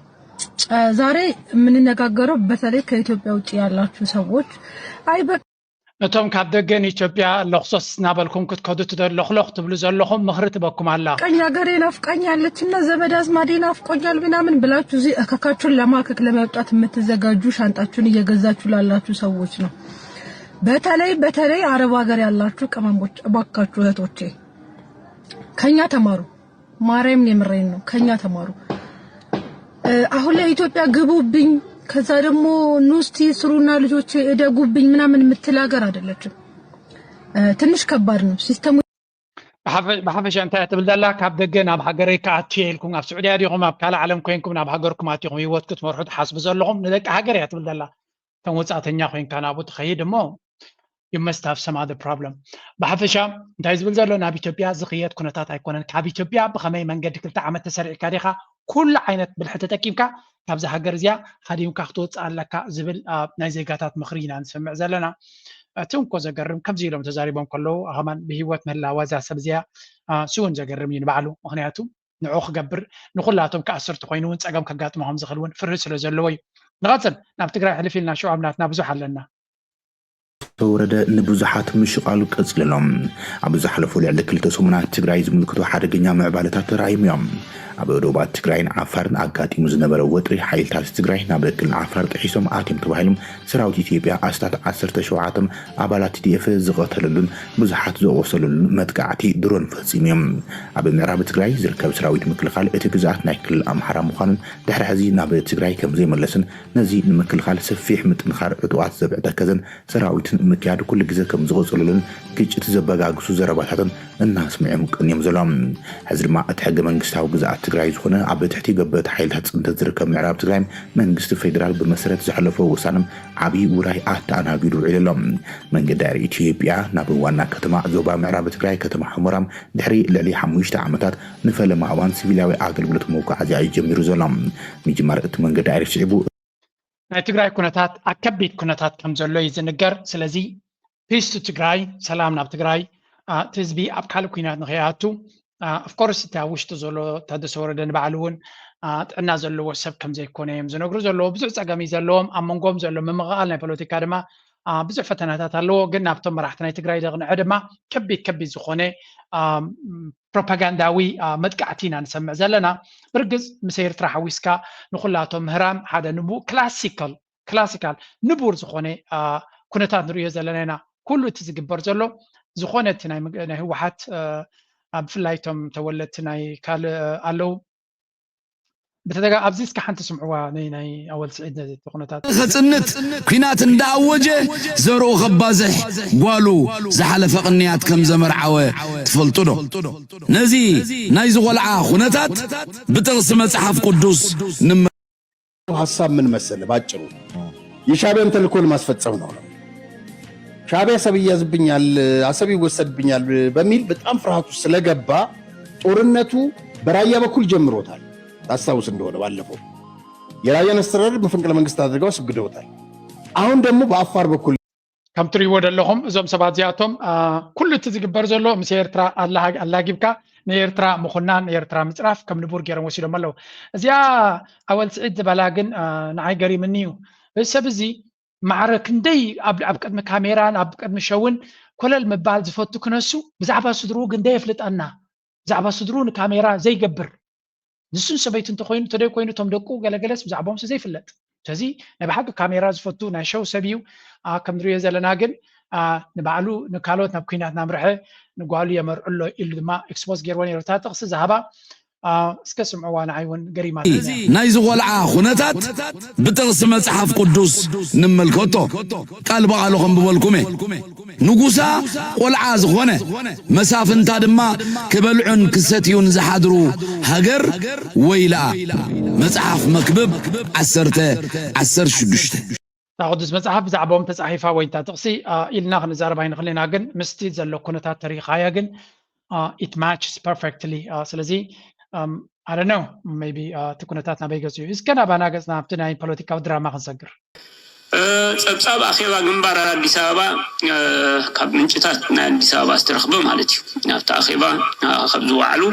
እ፣ ዛሬ የምንነጋገረው በተለይ ከኢትዮጵያ ውጭ ያላችሁ ሰዎች አይ በ- እቶም ካብ ደገ ንኢትዮጵያ ለኽሶስ እናበልኩም ክትከዱ ትደ-፣ ለኽለኽ ትብሉ ዘለኹም ምኽሪ ትበኩም ኣላ። ቀኝ ሀገሬ ናፍቃኛለች እና ዘመድ አዝማዴ ናፍቆኛል ምናምን ብላችሁ እዚህ እከካችሁን ለማከክ ለመውጣት የምትዘጋጁ ሻንጣችሁን እየገዛችሁ ላላችሁ ሰዎች ነው። በተለይ በተለይ አረብ ሀገር ያላችሁ ቅመሞች እባካችሁ እህቶቼ ከኛ ተማሩ። ማርያምን የምሬን ነው፣ ከኛ ተማሩ። እ፣ አሁን ላይ ኢትዮጵያ ግቡብኝ ከዛ ደግሞ ኑ እስቲ ስሩና ልጆቼ እደጉብኝ ምናምን የምትል ሀገር አይደለችም። እ፣ ትንሽ ከባድ ነው ሲስተሙ። ብሓፈ-፣ ብሓፈሻ እንታይ እያ ትብል ዘላ? ካብ ደገ ናብ ሃገረይ ክኣቱ እየ ኢልኩም ኣብ ስዑድያ ዲኹም ኣብ ካልእ ዓለም ኮይንኩም ናብ ሃገርኩም ኣቲኹም ህይወት ክትመርሑ ትሓስቡ ዘለኹም ንደቂ ሃገር እያ ትብል ዘላ። ከም ወፃእተኛ ኮይንካ ናብኡ ትኸይድ እሞ you must have some other problem። ብሓፈሻ እንታይ ዝብል ዘሎ ናብ ኢትዮጵያ ዝኽየድ ኩነታት ኣይኮነን። ካብ ኢትዮጵያ ብኸመይ መንገዲ ክልተ ዓመት ተሰሪዕካ ዲኻ ኩሉ ዓይነት ብልሒ ተጠቂምካ ካብዛ ሃገር እዚኣ ሃዲምካ ክትወፅእ ኣለካ ዝብል፣ አ፣ ናይ ዜጋታት ምኽሪ ኢና ንሰምዕ ዘለና። እቲ እንኮ ዘገርም ከምዚ ኢሎም ተዛሪቦም ከለዉ ኣኸማን ብህይወት ምህላዋ እዛ ሰብ እዚኣ፣ አ፣ እሱ እውን ዘገርም እዩ ንባዕሉ። ምኽንያቱ ንዑ ክገብር ንኹላቶም ከኣስርቲ ኮይኑ እውን ፀገም ከጋጥሞ ከም ዝኽእል እውን ፍርሂ ስለ ዘለዎ እዩ። ንቐፅል ናብ ትግራይ ሕልፍ ኢልና ሽዑ ኣብ ናትና ብዙሕ ኣለና። ተወረደ ንብዙሓት ምሽቓሉ ቀፂሉ ኣሎ። ኣብ ዝሓለፉ ልዕሊ ክልተ ሰሙናት ትግራይ ዝምልክቱ ሓደገኛ ምዕባለታት ተራእዮም እዮም። ኣብ ዶባት ትግራይን ዓፋርን ኣጋጢሙ ዝነበረ ወጥሪ ሓይልታት ትግራይ ናብ ክልል ዓፋር ጥሒሶም ኣትዮም ተባሂሎም ሰራዊት ኢትዮጵያ ኣስታት ዓሰርተ ሸውዓተ ኣባላት ቲ ዲ ኤፍ ዝቐተለሉን ብዙሓት ዝቖሰለሉን መጥቃዕቲ ድሮን ፈፂሙ እዮም። ኣብ ምዕራብ ትግራይ ዝርከብ ሰራዊት ምክልኻል እቲ ግዝኣት ናይ ክልል ኣምሓራ ምዃኑን ድሕሪ ሕዚ ናብ ትግራይ ከም ዘይመለስን ነዚ ንምክልኻል ሰፊሕ ምጥንኻር ዕጡቓት ዘብዒ ተከዘን ሰራዊትን ምክያድ ኩሉ ግዜ ከም ዝቐፀለሉን ግጭት ዘበጋግሱ ዘረባታትን እናስምዑም ቀንዮም ዘለዉ። ሕዚ ድማ እቲ ሕገ መንግስታዊ ግዝኣት ትግራይ ዝኾነ ኣብ ትሕቲ ገበቲ ሓይልታት ፅንተት ዝርከብ ምዕራብ ትግራይ መንግስቲ ፌዴራል ብመሰረት ዘሕለፎ ውሳነ ዓብዪ ውራይ ኣተኣናጊዱ ውዒሉ ኣሎ። መንገዲ ኣየር ኢትዮጵያ ናብ ዋና ከተማ ዞባ ምዕራብ ትግራይ ከተማ ሑመራ ድሕሪ ልዕሊ ሓሙሽተ ዓመታት ንፈለማ እዋን ሲቪላዊ ኣገልግሎት መጓዓዝያ እዩ ጀሚሩ ዘሎ። ምጅማር እቲ መንገዲ ኣየር ስዒቡ ናይ ትግራይ ኩነታት ኣብ ከቢድ ኩነታት ከም ዘሎ እዩ ዝንገር። ስለዚ ፒስ ቱ ትግራይ፣ ሰላም ናብ ትግራይ፣ አ፣ እቲ ህዝቢ ኣብ ካልእ ኩናት ንኸይኣቱ፣ አ፣ ኦፍኮርስ እቲ ኣብ ውሽጢ ዘሎ ታደሰ ወረደ ንባዕሉ እውን፣ አ፣ ጥዕና ዘለዎ ሰብ ከም ዘይኮነ እዮም ዝነግሩ ዘለዎ። ብዙሕ ፀገም እዩ ዘለዎም። ኣብ መንጎም ዘሎ ምምቕቓል ናይ ፖለቲካ ድማ፣ አ፣ ብዙሕ ፈተናታት ኣለዎ። ግን ናብቶም መራሕቲ ናይ ትግራይ ዘቕንዐ ድማ ከቢድ ከቢድ ዝኾነ፣ አ፣ ፕሮፓጋንዳዊ፣ አ፣ መጥቃዕቲ ኢና ንሰምዕ ዘለና። ብርግፅ ምስ ኤርትራ ሓዊስካ ንኹላቶም ምህራም ሓደ ንቡእ ክላሲካል፣ ክላሲካል ንቡር ዝኾነ፣ አ፣ ኩነታት ንርእዮ ዘለና ኢና። ኩሉ እቲ ዝግበር ዘሎ ዝኾነ እቲ ናይ ምግ-፣ ናይ ህወሓት፣ አ፣ አ፣ ብፍላይ እቶም ተወለድቲ ናይ ካልእ ኣለዉ ብተደጋ ኣብዚ እስከ ሓንቲ ስምዕዋ ናይ ናይ ኣወል ስዒድ ነዚ እቲ ኩነታት ከጽንት ኲናት እንዳኣወጀ ዘርኡ ከባዝሕ ጓሉ ዝሓለፈ ቅንያት ከም ዘመርዓወ ትፈልጡ ዶ? ነዚ ናይ ዝቖልዓ ኩነታት ብጥቕሲ መጽሓፍ ቅዱስ ንመ ሀሳብ ምን መሰለ ባጭሩ የሻዕቢያን ተልእኮ ለማስፈጸም ነው ነው። ሻዕቢያ አሰብ ይያዝብኛል፣ አሰብ ይወሰድብኛል በሚል በጣም ፍርሃቱ ስለገባ ጦርነቱ በራያ በኩል ጀምሮታል። ታስታውስ እንደሆነ ባለፈው የራያን አስተዳደር መፈንቅለ መንግስት አድርገው አስወግደውታል። አሁን ደግሞ በአፋር በኩል ከም ትሪእዎ ዘለኹም እዞም ሰባት እዚኣቶም ኩሉ እቲ ዝግበር ዘሎ ምስ ኤርትራ ኣላጊብካ ንኤርትራ ምኹናን ንኤርትራ ምፅራፍ ከም ንቡር ገይሮም ወሲዶም ኣለዉ። እዚኣ ኣወል ስዒድ ዝበላ ግን ንዓይ ገሪምኒ እዩ። እዚ ሰብ እዚ ማዕረ ክንደይ ኣብ ኣብ ቅድሚ ካሜራን ኣብ ቅድሚ ሸውን ኮለል ምባል ዝፈቱ ክነሱ ብዛዕባ ስድርኡ ግን ደየፍልጠና። ብዛዕባ ስድርኡ ንካሜራ ዘይገብር ንሱን ሰበይቱ እንተኮይኑ ተደይ ኮይኑ እቶም ደቁ ገለገለስ ብዛዕባኦም ዘይፍለጥ። ስለዚ ናይ ብሓቂ ካሜራ ዝፈቱ ናይ ሸው ሰብ እዩ። ከም ንሪኦ ዘለና ግን ንባዕሉ ንካልኦት ናብ ኩናት ናምርሐ ንጓሉ የመርዑ ኣሎ ኢሉ ድማ ኤክስፖዝ ገይርዎ ነይሩ። እታ ጥቕሲ ዝሃባ እስከ ስምዕዋ ንዓይ እውን ገሪማ። ናይ ዝቆልዓ ኩነታት ብጥቕሲ መጽሓፍ ቅዱስ ንመልከቶ። ቃል ብቓሉ ከም ብበልኩመ ንጉሳ ቆልዓ ዝኾነ መሳፍንታ ድማ ክበልዑን ክሰትዩን ዝሓድሩ ሃገር ወይልኣ። መጽሓፍ መክብብ ዓሰርተ ዓሰርተ ሽዱሽተ። እታ ቅዱስ መጽሓፍ ብዛዕባኦም ተጻሒፋ ወይ እታ ጥቕሲ ኢልና ክንዛረብ ኣይንኽእልን ኢና፣ ግን ምስቲ ዘሎ ኩነታት ተሪኻያ ግን it matches perfectly። ስለዚ I don't know maybe እቲ ኩነታት ናበይ ገጹ እዩ። እስከ ናባና ገጽና ኣብቲ ናይ ፖለቲካዊ ድራማ ክንሰግር። ጸብጻብ ኣኼባ ግንባር ኣዲስ ኣበባ ካብ ምንጭታት ናይ ኣዲስ ኣበባ ዝተረኽበ ማለት እዩ። ኣብቲ ኣኼባ ካብ ዝወዓሉ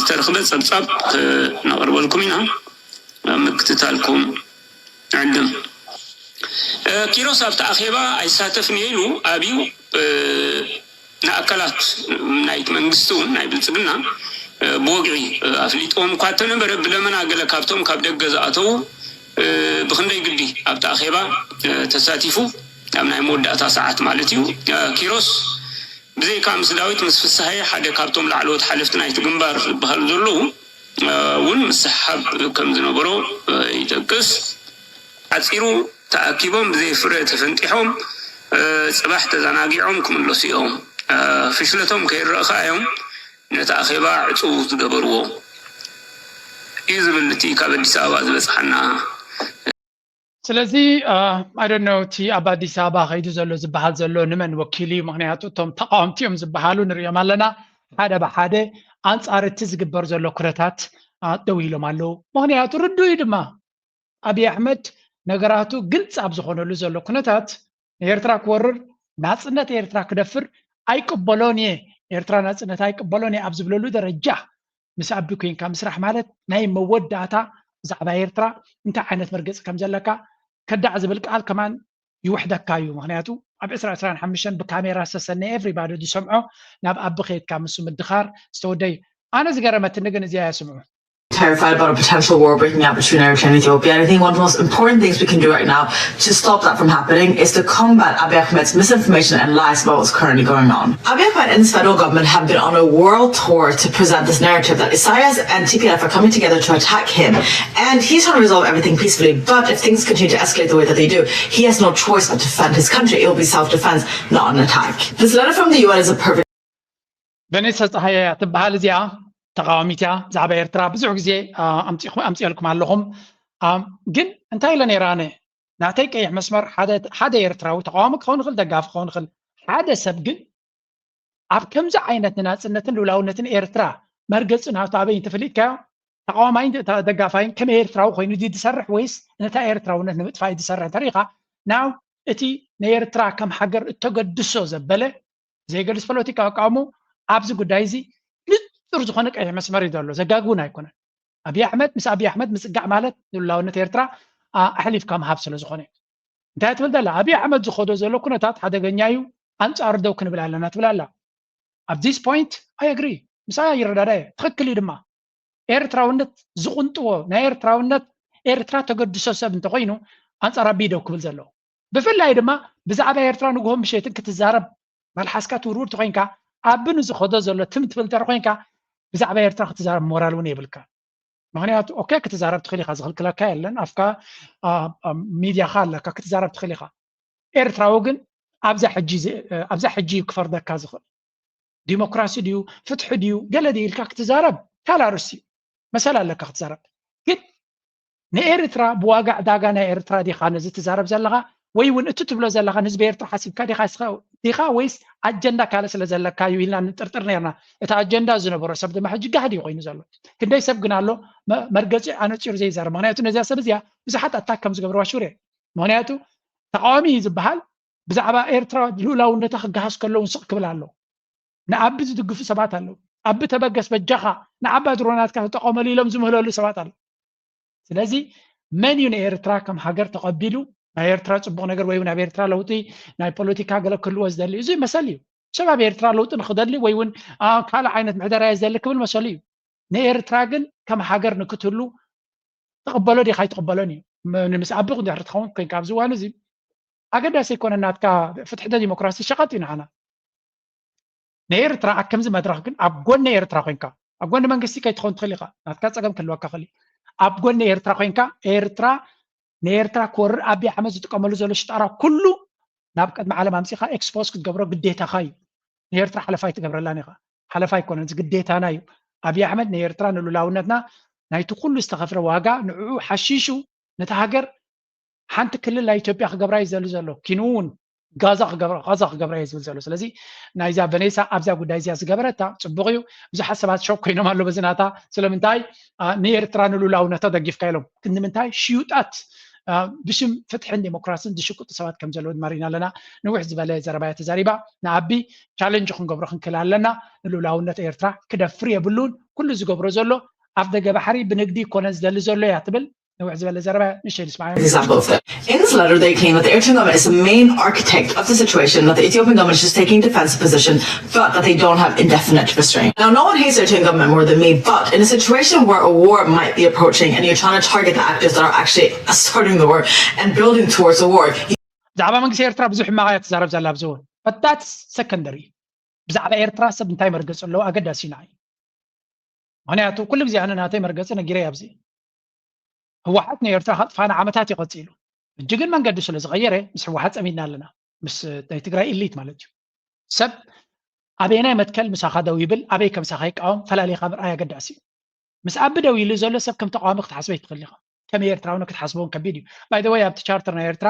ዝተረኽበ ጸብጻብ ክነቕርበልኩም ኢና። ምክትታልኩም ንዕድም። ኪሮስ ኣብቲ ኣኼባ ኣይሳተፍን እየ ኢሉ ኣብዩ ንኣካላት ናይቲ መንግስቲ እውን ናይ ብልፅግና ብወግዒ ኣፍሊጥዎም እኳ እንተነበረ ብደመና ገለ ካብቶም ካብ ደገ ዝኣተዉ ብክንደይ ግዲ ኣብቲ ኣኼባ ተሳቲፉ ኣብ ናይ መወዳእታ ሰዓት ማለት እዩ። ኪሮስ ብዘይካ ምስ ዳዊት ምስ ፍስሃየ ሓደ ካብቶም ላዕለዎት ሓለፍቲ ናይቲ ግንባር ዝበሃሉ ዘለዉ እውን ምስሕሓብ ከም ዝነበሮ ይጠቅስ። ሓፂሩ ተኣኪቦም ብዘይ ፍረ ተፈንጢሖም ፅባሕ ተዘናጊዖም ክምለሱ እዮም። ፍሽለቶም ከይረእ ከዓ እዮም ነቲ ኣኼባ ዕፁው ዝገበርዎ እዩ ዝብል እቲ ካብ ኣዲስ ኣበባ ዝበፅሓና። ስለዚ I don't know እቲ ኣብ ኣዲስ ኣበባ ከይዱ ዘሎ ዝበሃል ዘሎ ንመን ወኪሉ እዩ? ምክንያቱ እቶም ተቃወምቲ እዮም ዝበሃሉ ንሪኦም ኣለና። ሓደ ብሓደ ኣንፃር እቲ ዝግበር ዘሎ ኩነታት ደው ኢሎም ኣለዉ። ምክንያቱ ርዱእ እዩ ድማ ኣብይ ኣሕመድ ነገራቱ ግልፂ ኣብ ዝኾነሉ ዘሎ ኩነታት ንኤርትራ ክወርር ናፅነት ኤርትራ ክደፍር ኣይቅበሎን እየ፣ ኤርትራ ናፅነት ኣይቅበሎን እየ ኣብ ዝብለሉ ደረጃ ምስ ኣቢ ኮይንካ ምስራሕ ማለት ናይ መወዳእታ ብዛዕባ ኤርትራ እንታይ ዓይነት መርገፂ ከም ዘለካ ከዳዕ ዝብል ቃል ከማን ይውሕደካ እዩ። ምክንያቱ ኣብ ዕስራ ዕስራን ሓሙሽተን ብካሜራ ዝተሰነ ኤቭሪባዲ ዝሰምዖ ናብ ኣቢ ከይድካ ምስ ምድኻር ዝተወደዩ ኣነ ዝገረመትኒ ግን እዚኣ እያ ስምዑ። Terrified about a potential war breaking out between Eritrea and Ethiopia. And I think one of the most important things we can do right now to stop that from happening is to combat Abiy Ahmed's misinformation and lies about what's currently going on. Abiy Ahmed and his federal government have been on a world tour to present this narrative that Isaias and T P L F are coming together to attack him, and he's trying to resolve everything peacefully. But if things continue to escalate the way that they do, he has no choice but to defend his country. It will be self-defense, not an attack. This letter from the U N is a perfect ቨኔሳ ጸሃየ እያ ትበሃል። እዚኣ ተቓዋሚት እያ። ብዛዕባ ኤርትራ ብዙሕ ግዜ ኣምጺኹም ኣምጺኤልኩም ኣለኹም። ግን እንታይ ኢለ ነይረ ኣነ? ናተይ ቀይሕ መስመር ሓደ ኤርትራዊ ተቓዋሚ ክኸውን ይኽእል፣ ደጋፊ ክኸውን ይኽእል። ሓደ ሰብ ግን ኣብ ከምዚ ዓይነት ንናጽነትን ልኡላውነትን ኤርትራ መርገጺ ናቱ ኣበይ እንተፈሊጥካዮ ተቓዋማይን ደጋፋይን ከም ኤርትራዊ ኮይኑ ድዩ ዝሰርሕ ወይስ ነታ ኤርትራውነት ንምጥፋእ እዩ ዝሰርሕ እንተሪኢኻ now እቲ ንኤርትራ ከም ሃገር እተገድሶ ዘበለ ብዘየገድስ ፖለቲካዊ ኣቃውሞ ኣብዚ ጉዳይ እዚ ንጹር ዝኾነ ቀይሕ መስመር እዩ ዘሎ። ዘጋግውን ኣይኮነን። ኣብይ ኣሕመድ ምስ ኣብይ ኣሕመድ ምጽጋዕ ማለት ንሉላውነት ኤርትራ ኣሕሊፍካ ምሃብ ስለ ዝኾነ እዩ። እንታይ ትብል ዘላ? ኣብይ ኣሕመድ ዝኸዶ ዘሎ ኩነታት ሓደገኛ እዩ፣ ኣንጻሩ ደው ክንብል ኣለና ትብል ኣላ። ኣብ this point I agree ምስኣ ይረዳዳ እየ። ትኽክል እዩ ድማ። ኤርትራውነት ዝቕንጥዎ ናይ ኤርትራውነት ኤርትራ ተገድሶ ሰብ እንተኾይኑ ኣንጻር ኣቢይ ደው ክብል ዘለዎ። ብፍላይ ድማ ብዛዕባ ኤርትራ ንግሆን ምሸትን ክትዛረብ መልሓስካ ትውርውር ተኾይንካ ኣቢ ንዝኸዶ ዘሎ ትም ትብል እንተር ኮይንካ ብዛዕባ ኤርትራ ክትዛረብ ሞራል እውን የብልካ። ምክንያቱ ኦኬ ክትዛረብ ትኽእል ኢኻ፣ ዝኽልክለካ የለን፣ ኣፍካ ሚድያኻ ኣለካ ክትዛረብ ትኽእል ኢኻ። ኤርትራዊ ግን ኣብዛ ሕጂ ኣብዚ ሕጂ እዩ ክፈርደካ ዝኽእል። ዲሞክራሲ ድዩ ፍትሒ ድዩ ገለ ድዩ ኢልካ ክትዛረብ ካልእ ኣርእስቲ እዩ። መሰል ኣለካ ክትዛረብ። ግን ንኤርትራ ብዋጋ ዕዳጋ ናይ ኤርትራ ዲኻ ነዚ ትዛረብ ዘለኻ? ወይ እውን እቲ ትብሎ ዘለኻ ንህዝቢ ኤርትራ ሓሲብካ ዲኻ ወይስ ኣጀንዳ ካልእ ስለ ዘለካ እዩ ኢልና ንጥርጥር ነርና። እቲ ኣጀንዳ ዝነበሮ ሰብ ድማ ሕጂ ጋህዲ እዩ ኮይኑ ዘሎ። ክንደይ ሰብ ግን ኣሎ መርገፂ ኣነፂሩ ዘይዛረብ። ምክንያቱ ነዚያ ሰብ እዚኣ ብዙሓት ኣታክ ከም ዝገብርዋ ሹር እየ። ምክንያቱ ተቃዋሚ እዩ ዝበሃል ብዛዕባ ኤርትራ ልኡላውነታ ክገሃስ ከሎ እውን ስቕ ክብል ኣሎ። ንኣቢ ዝድግፉ ሰባት ኣለዉ። ኣቢ ተበገስ በጃኻ ንዓባ ድሮናትካ ተጠቐመሉ ኢሎም ዝምህለሉ ሰባት ኣለዉ። ስለዚ መን እዩ ንኤርትራ ከም ሃገር ተቐቢሉ ናይ ኤርትራ ፅቡቕ ነገር ወይ እውን ኣብ ኤርትራ ለውጢ ናይ ፖለቲካ ገለ ክህልዎ ዝደሊ? እዚ መሰል እዩ። ሰብ ኣብ ኤርትራ ለውጢ ንክደሊ ወይ እውን ካልእ ዓይነት ምሕደራ እየ ዝደሊ ክብል መሰሉ እዩ። ንኤርትራ ግን ከም ሃገር ንክትህሉ ትቕበሎ ዲኻ ኣይትቕበሎን እዩ። ንምስ ኣቢ ድሕሪ ትኸውን ኮይንካ ኣብዚ እዋን እዚ ኣገዳሲ ኣይኮነን። ናትካ ፍትሒ ዲሞክራሲ ሸቐጥ እዩ ንዓና። ንኤርትራ ኣብ ከምዚ መድረኽ ግን ኣብ ጎኒ ኤርትራ ኮይንካ ኣብ ጎኒ መንግስቲ ከይትኸውን ትኽእል ኢኻ። ናትካ ፀገም ክህልወካ ክእል። ኣብ ጎኒ ኤርትራ ኮይንካ ኤርትራ ንኤርትራ ክወርር ኣብይ ኣሕመድ ዝጥቀመሉ ዘሎ ሽጣራ ኩሉ ናብ ቅድሚ ዓለም ኣምፂኻ ኤክስፖዝ ክትገብሮ ግዴታኻ እዩ። ንኤርትራ ሓለፋ ኣይትገብረላን ኢኻ። ሓለፋ ኣይኮነን፣ እዚ ግዴታና እዩ። ኣብይ ኣሕመድ ንኤርትራ ንሉላውነትና ናይቲ ኩሉ ዝተኸፍለ ዋጋ ንዕኡ ሓሺሹ ነቲ ሃገር ሓንቲ ክልል ናይ ኢትዮጵያ ክገብራ እዩ ዘሉ ዘሎ። ኪንኡ እውን ጋዛ ክገብራ ጋዛ ክገብራ እየ ዝብል ዘሎ። ስለዚ ናይዛ ቨኔሳ ኣብዛ ጉዳይ እዚኣ ዝገበረታ ፅቡቕ እዩ። ብዙሓት ሰባት ሾክ ኮይኖም ኣሎ በዚ ናታ። ስለምንታይ ንኤርትራ ንሉላውነታ ደጊፍካ ኢሎም። ክንዲ ምንታይ ሽዩጣት ብሽም ፍትሕን ዴሞክራስን ዝሽቅጡ ሰባት ከም ዘለዉ ድማ ርኢና ኣለና። ንውሕ ዝበለ ዘረባያ ተዛሪባ ንኣቢ ቻለንጅ ክንገብሮ ክንክእል ኣለና። ንሉላውነት ኤርትራ ክደፍር የብሉን። ኩሉ ዝገብሮ ዘሎ ኣፍ ደገ ባሕሪ ብንግዲ ይኮነን ዝደሊ ዘሎ እያ ትብል። ንውሕ ዝበለ ዘረባ ንሸይ ንስማዕ። Example of that. In this letter, they claim that the Eritrean government is the main architect of the situation, that the Ethiopian government is just taking defensive position, but that they don't have indefinite restraint. Now, no one hates the Eritrean government more than me, but in a situation where a war might be approaching and you're trying to target the actors that are actually starting the war and building towards a war, ብዛዕባ መንግስቲ ኤርትራ ብዙሕ ሕማቕ እያ ትዛረብ ዘላ ኣብዚ እውን። But that's secondary። ብዛዕባ ኤርትራ ሰብ እንታይ መርገፂ ኣለዎ ኣገዳሲ ንዓይ። ምክንያቱ ኩሉ ግዜ ኣነ ናተይ መርገፂ ነጊረ ኣብዚ። ህወሓት ንኤርትራ ከጥፋ ንዓመታት እዩ ቀፂሉ። ሕጂ ግን መንገዲ ስለ ዝቐየረ ምስ ህወሓት ፀሚድና ኣለና። ምስ ናይ ትግራይ ኢሊት ማለት እዩ። ሰብ ኣበየናይ መትከል ምሳኻ ደው ይብል ኣበይ ከምሳኻ ይቃወም ፈላሊኻ ምርኣይ ኣገዳሲ እዩ። ምስ ኣቢ ደው ኢሉ ዘሎ ሰብ ከም ተቃዋሚ ክትሓስበ ይትኽእል ኢኻ። ከም ኤርትራዊ ክትሓስበውን ከቢድ እዩ። ባይ ዘ ወይ ኣብቲ ቻርተር ናይ ኤርትራ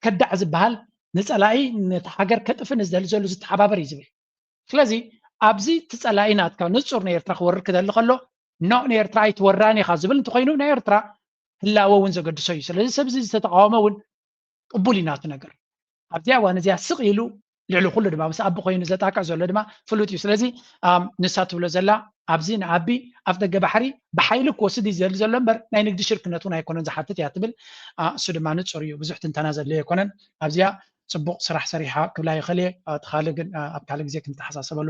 ከዳዕ ዝበሃል ንፀላኢ ነቲ ሃገር ከጥፍ ንዝደሊ ዘሎ ዝተሓባበር እዩ ዝብል። ስለዚ ኣብዚ እቲ ፀላኢ ናትካ ንፁር ንኤርትራ ክወርር ክደሊ ከሎ ኖ ንኤርትራ ኣይትወራን ኢኻ ዝብል እንተኮይኑ ናይ ኤርትራ ህላወ እውን ዘገድሶ እዩ። ስለዚ ሰብ እዚ ዝተተቃወመ እውን ቅቡል እዩ ናቱ ነገር። ኣብዚኣ እዋን እዚኣ ስቕ ኢሉ ልዕሊ ኩሉ ድማ ምስ ኣቢ ኮይኑ ዘጣቅዕ ዘሎ ድማ ፍሉጥ እዩ። ስለዚ ንሳ ትብሎ ዘላ ኣብዚ ንኣቢ ኣፍ ደገ ባሕሪ ብሓይሊ ክወስድ እዩ ዝደሊ ዘሎ እምበር ናይ ንግዲ ሽርክነት እውን ኣይኮነን ዝሓትት እያ ትብል። እሱ ድማ ንፁር እዩ፣ ብዙሕ ትንተና ዘድልዮ ኣይኮነን። ኣብዚኣ ፅቡቕ ስራሕ ሰሪሓ ክብላ ይኽእል እየ። እቲ ካልእ ግን ኣብ ካልእ ግዜ ክንተሓሳሰበሉ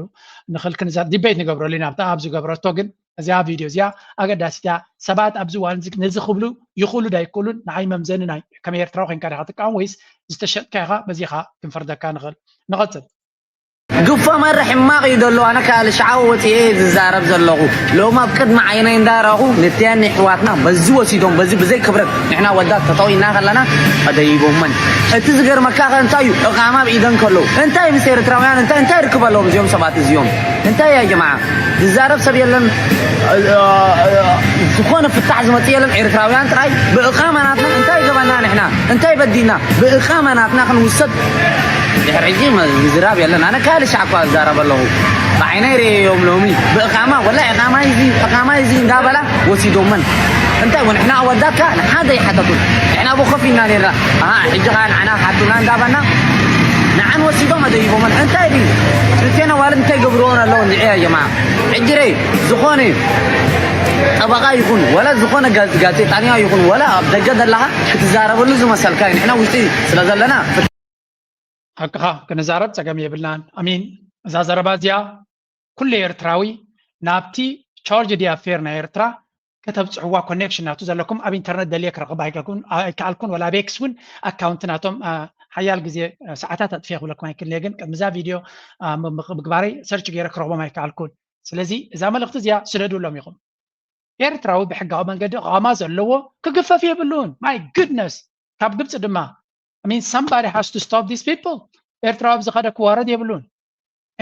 ንኽእል። ክንዛ ዲቤት ንገብረሉ ኢና ኣብታ ኣብ ዝገብረቶ ግን እዚኣ ቪድዮ እዚኣ ኣገዳሲት እያ። ሰባት ኣብዚ እዋን እዚ ነዚ ክብሉ ይኽእሉ ዶ ኣይክእሉን ንዓይ መምዘኒ ናይ ከም ኤርትራዊ ኮይንካ ዲኻ ትቃወም ወይስ ዝተሸጥካ ኢኻ? በዚ ኢኻ ክንፈርደካ ንኽእል። ንቐጽል። ግፋ መረ ሕማቕ እዩ ዘሎ። ኣነ ከዓ ልሽዓዊ ወፂኤ ዝዛረብ ዘለኹ ሎም ኣብ ቅድሚ ዓይነይ እንዳረኹ ንትያን ኣሕዋትና በዚ ወሲዶም በዚ ብዘይ ክብረት ንሕና ወዳት ተጠቒና ከለና ኣደይቦመን። እቲ ዝገርመካ ከ እንታይ እዩ እቓማ ኣብ ኢደን ከለዉ እንታይ ምስ ኤርትራውያን እንታይ እንታይ ርክብ ኣለዎም እዚኦም ሰባት እዚኦም? እንታይ እያ ጀማዓ? ዝዛረብ ሰብ የለን። ዝኾነ ፍታሕ ዝመፅእ የለን። ኤርትራውያን ጥራይ ብእቓማ ናትና እንታይ ገበና ንሕና እንታይ በዲና ብእቓማ ናትና ክንውሰድ ድሕሪ ሕጂ ምዝራብ የለን። ኣነ ካልእ ሻዕ እኳ ዝዛረብ ኣለኹ። ብዓይነይ ርእየዮም ሎሚ ብእቓማ ወላ እቓማ እዚ እቓማ እዚ እንዳበላ ወሲዶመን። እንታይ ወንሕና ኣወዳትካ ንሓደ ይሓተቱን ንሕና ብኸፍ ኢና ነርና። ኣሃ ሕጂ ኸዓ ንዓና ሓቱና እንዳበልና ንዓን ወሲዶም ኣደይቦመን። እንታይ ድዩ ክልቴና ዋልድ እንታይ ገብርዎን ኣለዎ እንድዒ ኣየማ ሕጂ ረ ዝኾነ ጠበቓ ይኹን ወላ ዝኾነ ጋዜጣኛ ይኹን ወላ ኣብ ደገ ዘለኻ ክትዛረበሉ ዝመሰልካ እዩ። ንሕና ውሽጢ ስለ ዘለና ሓቅኻ ክንዛረብ ጸገም የብልናን። ኣሚን እዛ ዘረባ እዚኣ ኩሉ ኤርትራዊ ናብቲ ቻርጅ ዲ ኣፌር ናይ ኤርትራ ከተብጽሕዋ ኮኔክሽን ናቱ ዘለኩም ኣብ ኢንተርነት ደልየ ክረኽብ ኣይከልኩን ኣይከኣልኩን ወላ ኣብ ኤክስ እውን ኣካውንት ናቶም ሓያል ግዜ ሰዓታት ኣጥፍየ ክብለኩም ኣይክልየ ግን ቅድሚ እዛ ቪድዮ ምግባረይ ሰርች ገይረ ክረኽቦም ኣይከኣልኩን። ስለዚ እዛ መልእኽቲ እዚኣ ስደዱሎም ኢኹም። ኤርትራዊ ብሕጋዊ መንገዲ እቓማ ዘለዎ ክግፈፍ የብሉን። My goodness። ካብ ግብፂ ድማ I mean somebody has to stop these people። ኤርትራዊ ኣብዚ ከደ ክዋረድ የብሉን።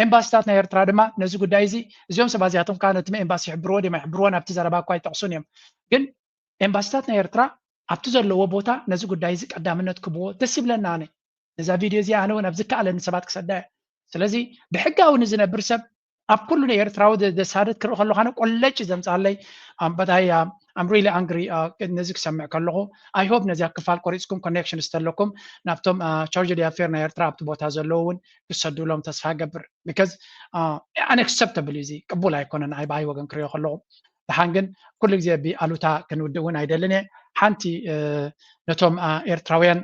ኤምባሲታት ናይ ኤርትራ ድማ ነዚ ጉዳይ እዚ እዚኦም ሰባት እዚኣቶም ከዓ ነቲ ኤምባሲ ይሕብርዎ ድዮም ኣይሕብርዎን ኣብቲ ዘረባ እኳ ኣይጠቕሱን እዮም። ግን ኤምባሲታት ናይ ኤርትራ ኣብቲ ዘለዎ ቦታ ነዚ ጉዳይ እዚ ቀዳምነት ክብዎ ደስ ይብለና። ኣነ ነዛ ቪድዮ እዚኣ ኣነ እውን ኣብ ዝከኣለኒ ሰባት ክሰዳ እየ። ስለዚ ብሕጋዊ ንዝነብር ሰብ ኣብ ኩሉ ንኤርትራዊ ዘሳደድ ክርኢ ከለኹ ኣነ ቆለጭ ዘምፅኣለይ። ኣምበታይ ኣም ሪሊ ኣንግሪ ነዚ ክሰምዕ ከለኹ። I hope ነዚኣ ክፋል ቆሪፅኩም ኮኔክሽን ዝተለኩም ናብቶም ቻርጅ ዲ ኣፌር ናይ ኤርትራ ኣብቲ ቦታ ዘለዉ እውን ክሰዱሎም ተስፋ ገብር። Because unacceptable እዩ፣ እዚ ቅቡል ኣይኮነን። ኣይ ብኣይ ወገን ክሪኦ ከለኹ ደሓን ግን ኩሉ ግዜ ብኣሉታ ክንውድእ እውን ኣይደልን እየ። ሓንቲ ነቶም ኤርትራውያን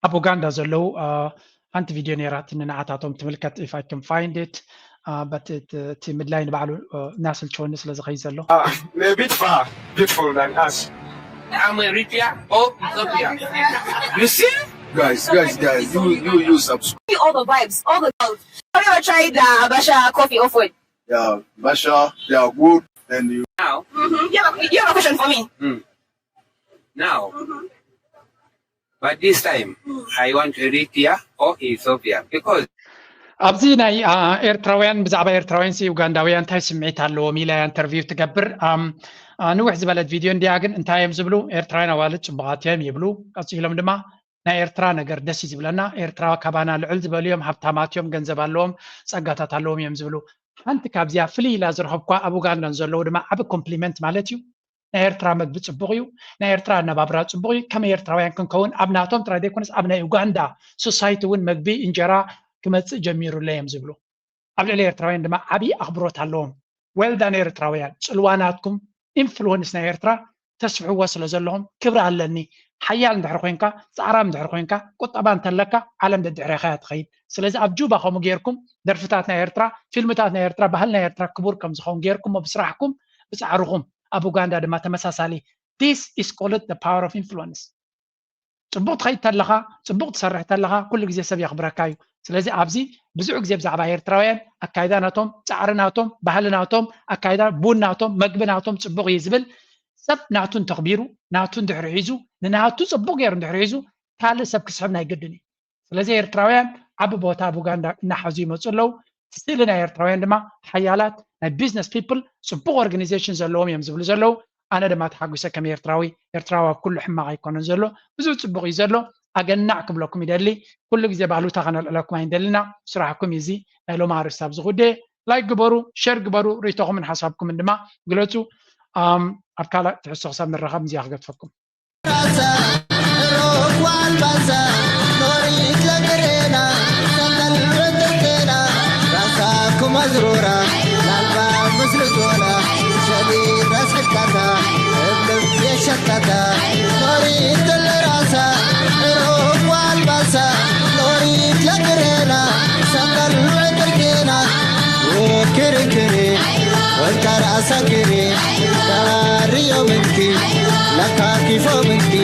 ኣብ ኡጋንዳ ዘለዉ ሓንቲ ቪድዮ ነይራትኒ ንዓታቶም ትምልከት። If I can find it but እቲ ምድላይ ንባዕሉ እናስልቸወኒ ስለ ዝኸይድ ዘሎ። They're a bit far, beautiful than us. I'm Eritrea or Ethiopia. You see? Guys, guys, guys, you you you subscribe. All the vibes, all the girls. Have you ever tried uh, Basha coffee or food? Yeah, Basha, they are good, and you. Mm-hmm. You, have a, you have a question for me? Now, but this time, I want Eritrea or Ethiopia because ኣብዚ ናይ ኤርትራውያን ብዛዕባ ኤርትራውያን ሲ ኡጋንዳውያን እንታይ ስምዒት ኣለዎም ኢላ ኢንተርቪው ትገብር። ንውሕ ዝበለት ቪድዮ እንዲያ ግን እንታይ እዮም ዝብሉ? ኤርትራውያን ኣዋልድ ፅቡቓት እዮም ይብሉ። ቀፂሎም ድማ ናይ ኤርትራ ነገር ደስ እዩ ዝብለና፣ ኤርትራ ካባና ልዕል ዝበሉ እዮም፣ ሃብታማት እዮም፣ ገንዘብ ኣለዎም፣ ፀጋታት ኣለዎም እዮም ዝብሉ። ሓንቲ ካብዚኣ ፍልይ ኢላ ዝረኸብኳ ኣብ ኡጋንዳን ዘለዉ ድማ ዓቢ ኮምፕሊመንት ማለት እዩ። ናይ ኤርትራ መግቢ ፅቡቕ እዩ፣ ናይ ኤርትራ ኣነባብራ ፅቡቕ እዩ። ከመይ ኤርትራውያን ክንከውን ኣብ ናቶም ጥራይ ዘይኮነስ ኣብ ናይ ኡጋንዳ ሶሳይቲ እውን መግቢ እንጀራ ክመፅእ ጀሚሩለ እዮም ዝብሉ። ኣብ ልዕሊ ኤርትራውያን ድማ ዓብዪ ኣኽብሮት ኣለዎም። ዌልዳን ኤርትራውያን፣ ፅልዋናትኩም ኢንፍሉወንስ ናይ ኤርትራ ተስፍሕዎ ስለ ዘለኹም ክብሪ ኣለኒ። ሓያል እንድሕር ኮይንካ፣ ፃዕራም እንድሕር ኮይንካ፣ ቁጠባ እንተለካ ዓለም ደድሕሬኻ እያ ትኸይድ። ስለዚ ኣብ ጁባ ከምኡ ጌርኩም ደርፍታት ናይ ኤርትራ፣ ፊልምታት ናይ ኤርትራ፣ ባህሊ ናይ ኤርትራ ክቡር ከም ዝኸውን ጌርኩሞ ብስራሕኩም ብፃዕርኹም ኣብ ኡጋንዳ ድማ ተመሳሳሊ this is called the power of influence። ፅቡቕ ትኸይድ ተለኻ፣ ፅቡቕ ትሰርሕ ተለኻ ኩሉ ግዜ ሰብ የኽብረካ እዩ። ስለዚ ኣብዚ ብዙሕ ግዜ ብዛዕባ ኤርትራውያን ኣካይዳ ናቶም፣ ፃዕሪ ናቶም፣ ባህሊ ናቶም፣ ኣካይዳ ቡን ናቶም፣ መግቢ ናቶም ፅቡቕ እዩ ዝብል ሰብ ናቱ እንተኽቢሩ ናቱ እንድሕር ሒዙ ንናቱ ፅቡቕ ገይሩ እንድሕር ሒዙ ካልእ ሰብ ክስሕብ ናይ ግድን እዩ። ስለዚ ኤርትራውያን ዓቢ ቦታ ኣብ ኡጋንዳ እናሓዙ ይመፁ ኣለዉ። እቲ ስእሊ ናይ ኤርትራውያን ድማ ሓያላት ናይ ቢዝነስ ፒፕል ፅቡቕ ኦርጋናይዜሽን ዘለዎም እዮም ዝብሉ ዘለዉ። ኣነ ድማ ተሓጒሰ ከም ኤርትራዊ። ኤርትራዊ ኣብ ኩሉ ሕማቕ ኣይኮነን ዘሎ፣ ብዙሕ ፅቡቕ እዩ ዘሎ። ኣገናዕ ክብለኩም ይደሊ። ኩሉ ግዜ ባሉታ ከነልዕለኩም ኣይንደልና። ስራሕኩም እዩ እዚ ናይ ሎሚ ኣርእስቲ ኣብዚ ጉዳይ። ላይክ ግበሩ፣ ሸር ግበሩ፣ ርእይቶኹምን ሓሳብኩምን ድማ ግለፁ። ኣብ ካልእ ትሕዝቶ ክሳብ ንራኸብ እዚኣ ክገድፈኩም። መዝሮራ ላልባ ምስልቶና ሸሊት ኣስሕካታ እብልም የሸካታ ኖሪ ተለራሳ ሮብ ዋልባሳ ኖሪ ለግሬና ሰንበል ዕጥርጌና ክርክሪ ወልካ ራእሳ ክሪ ተባርዮ ምንኪ ለካ ኪፎ ምንኪ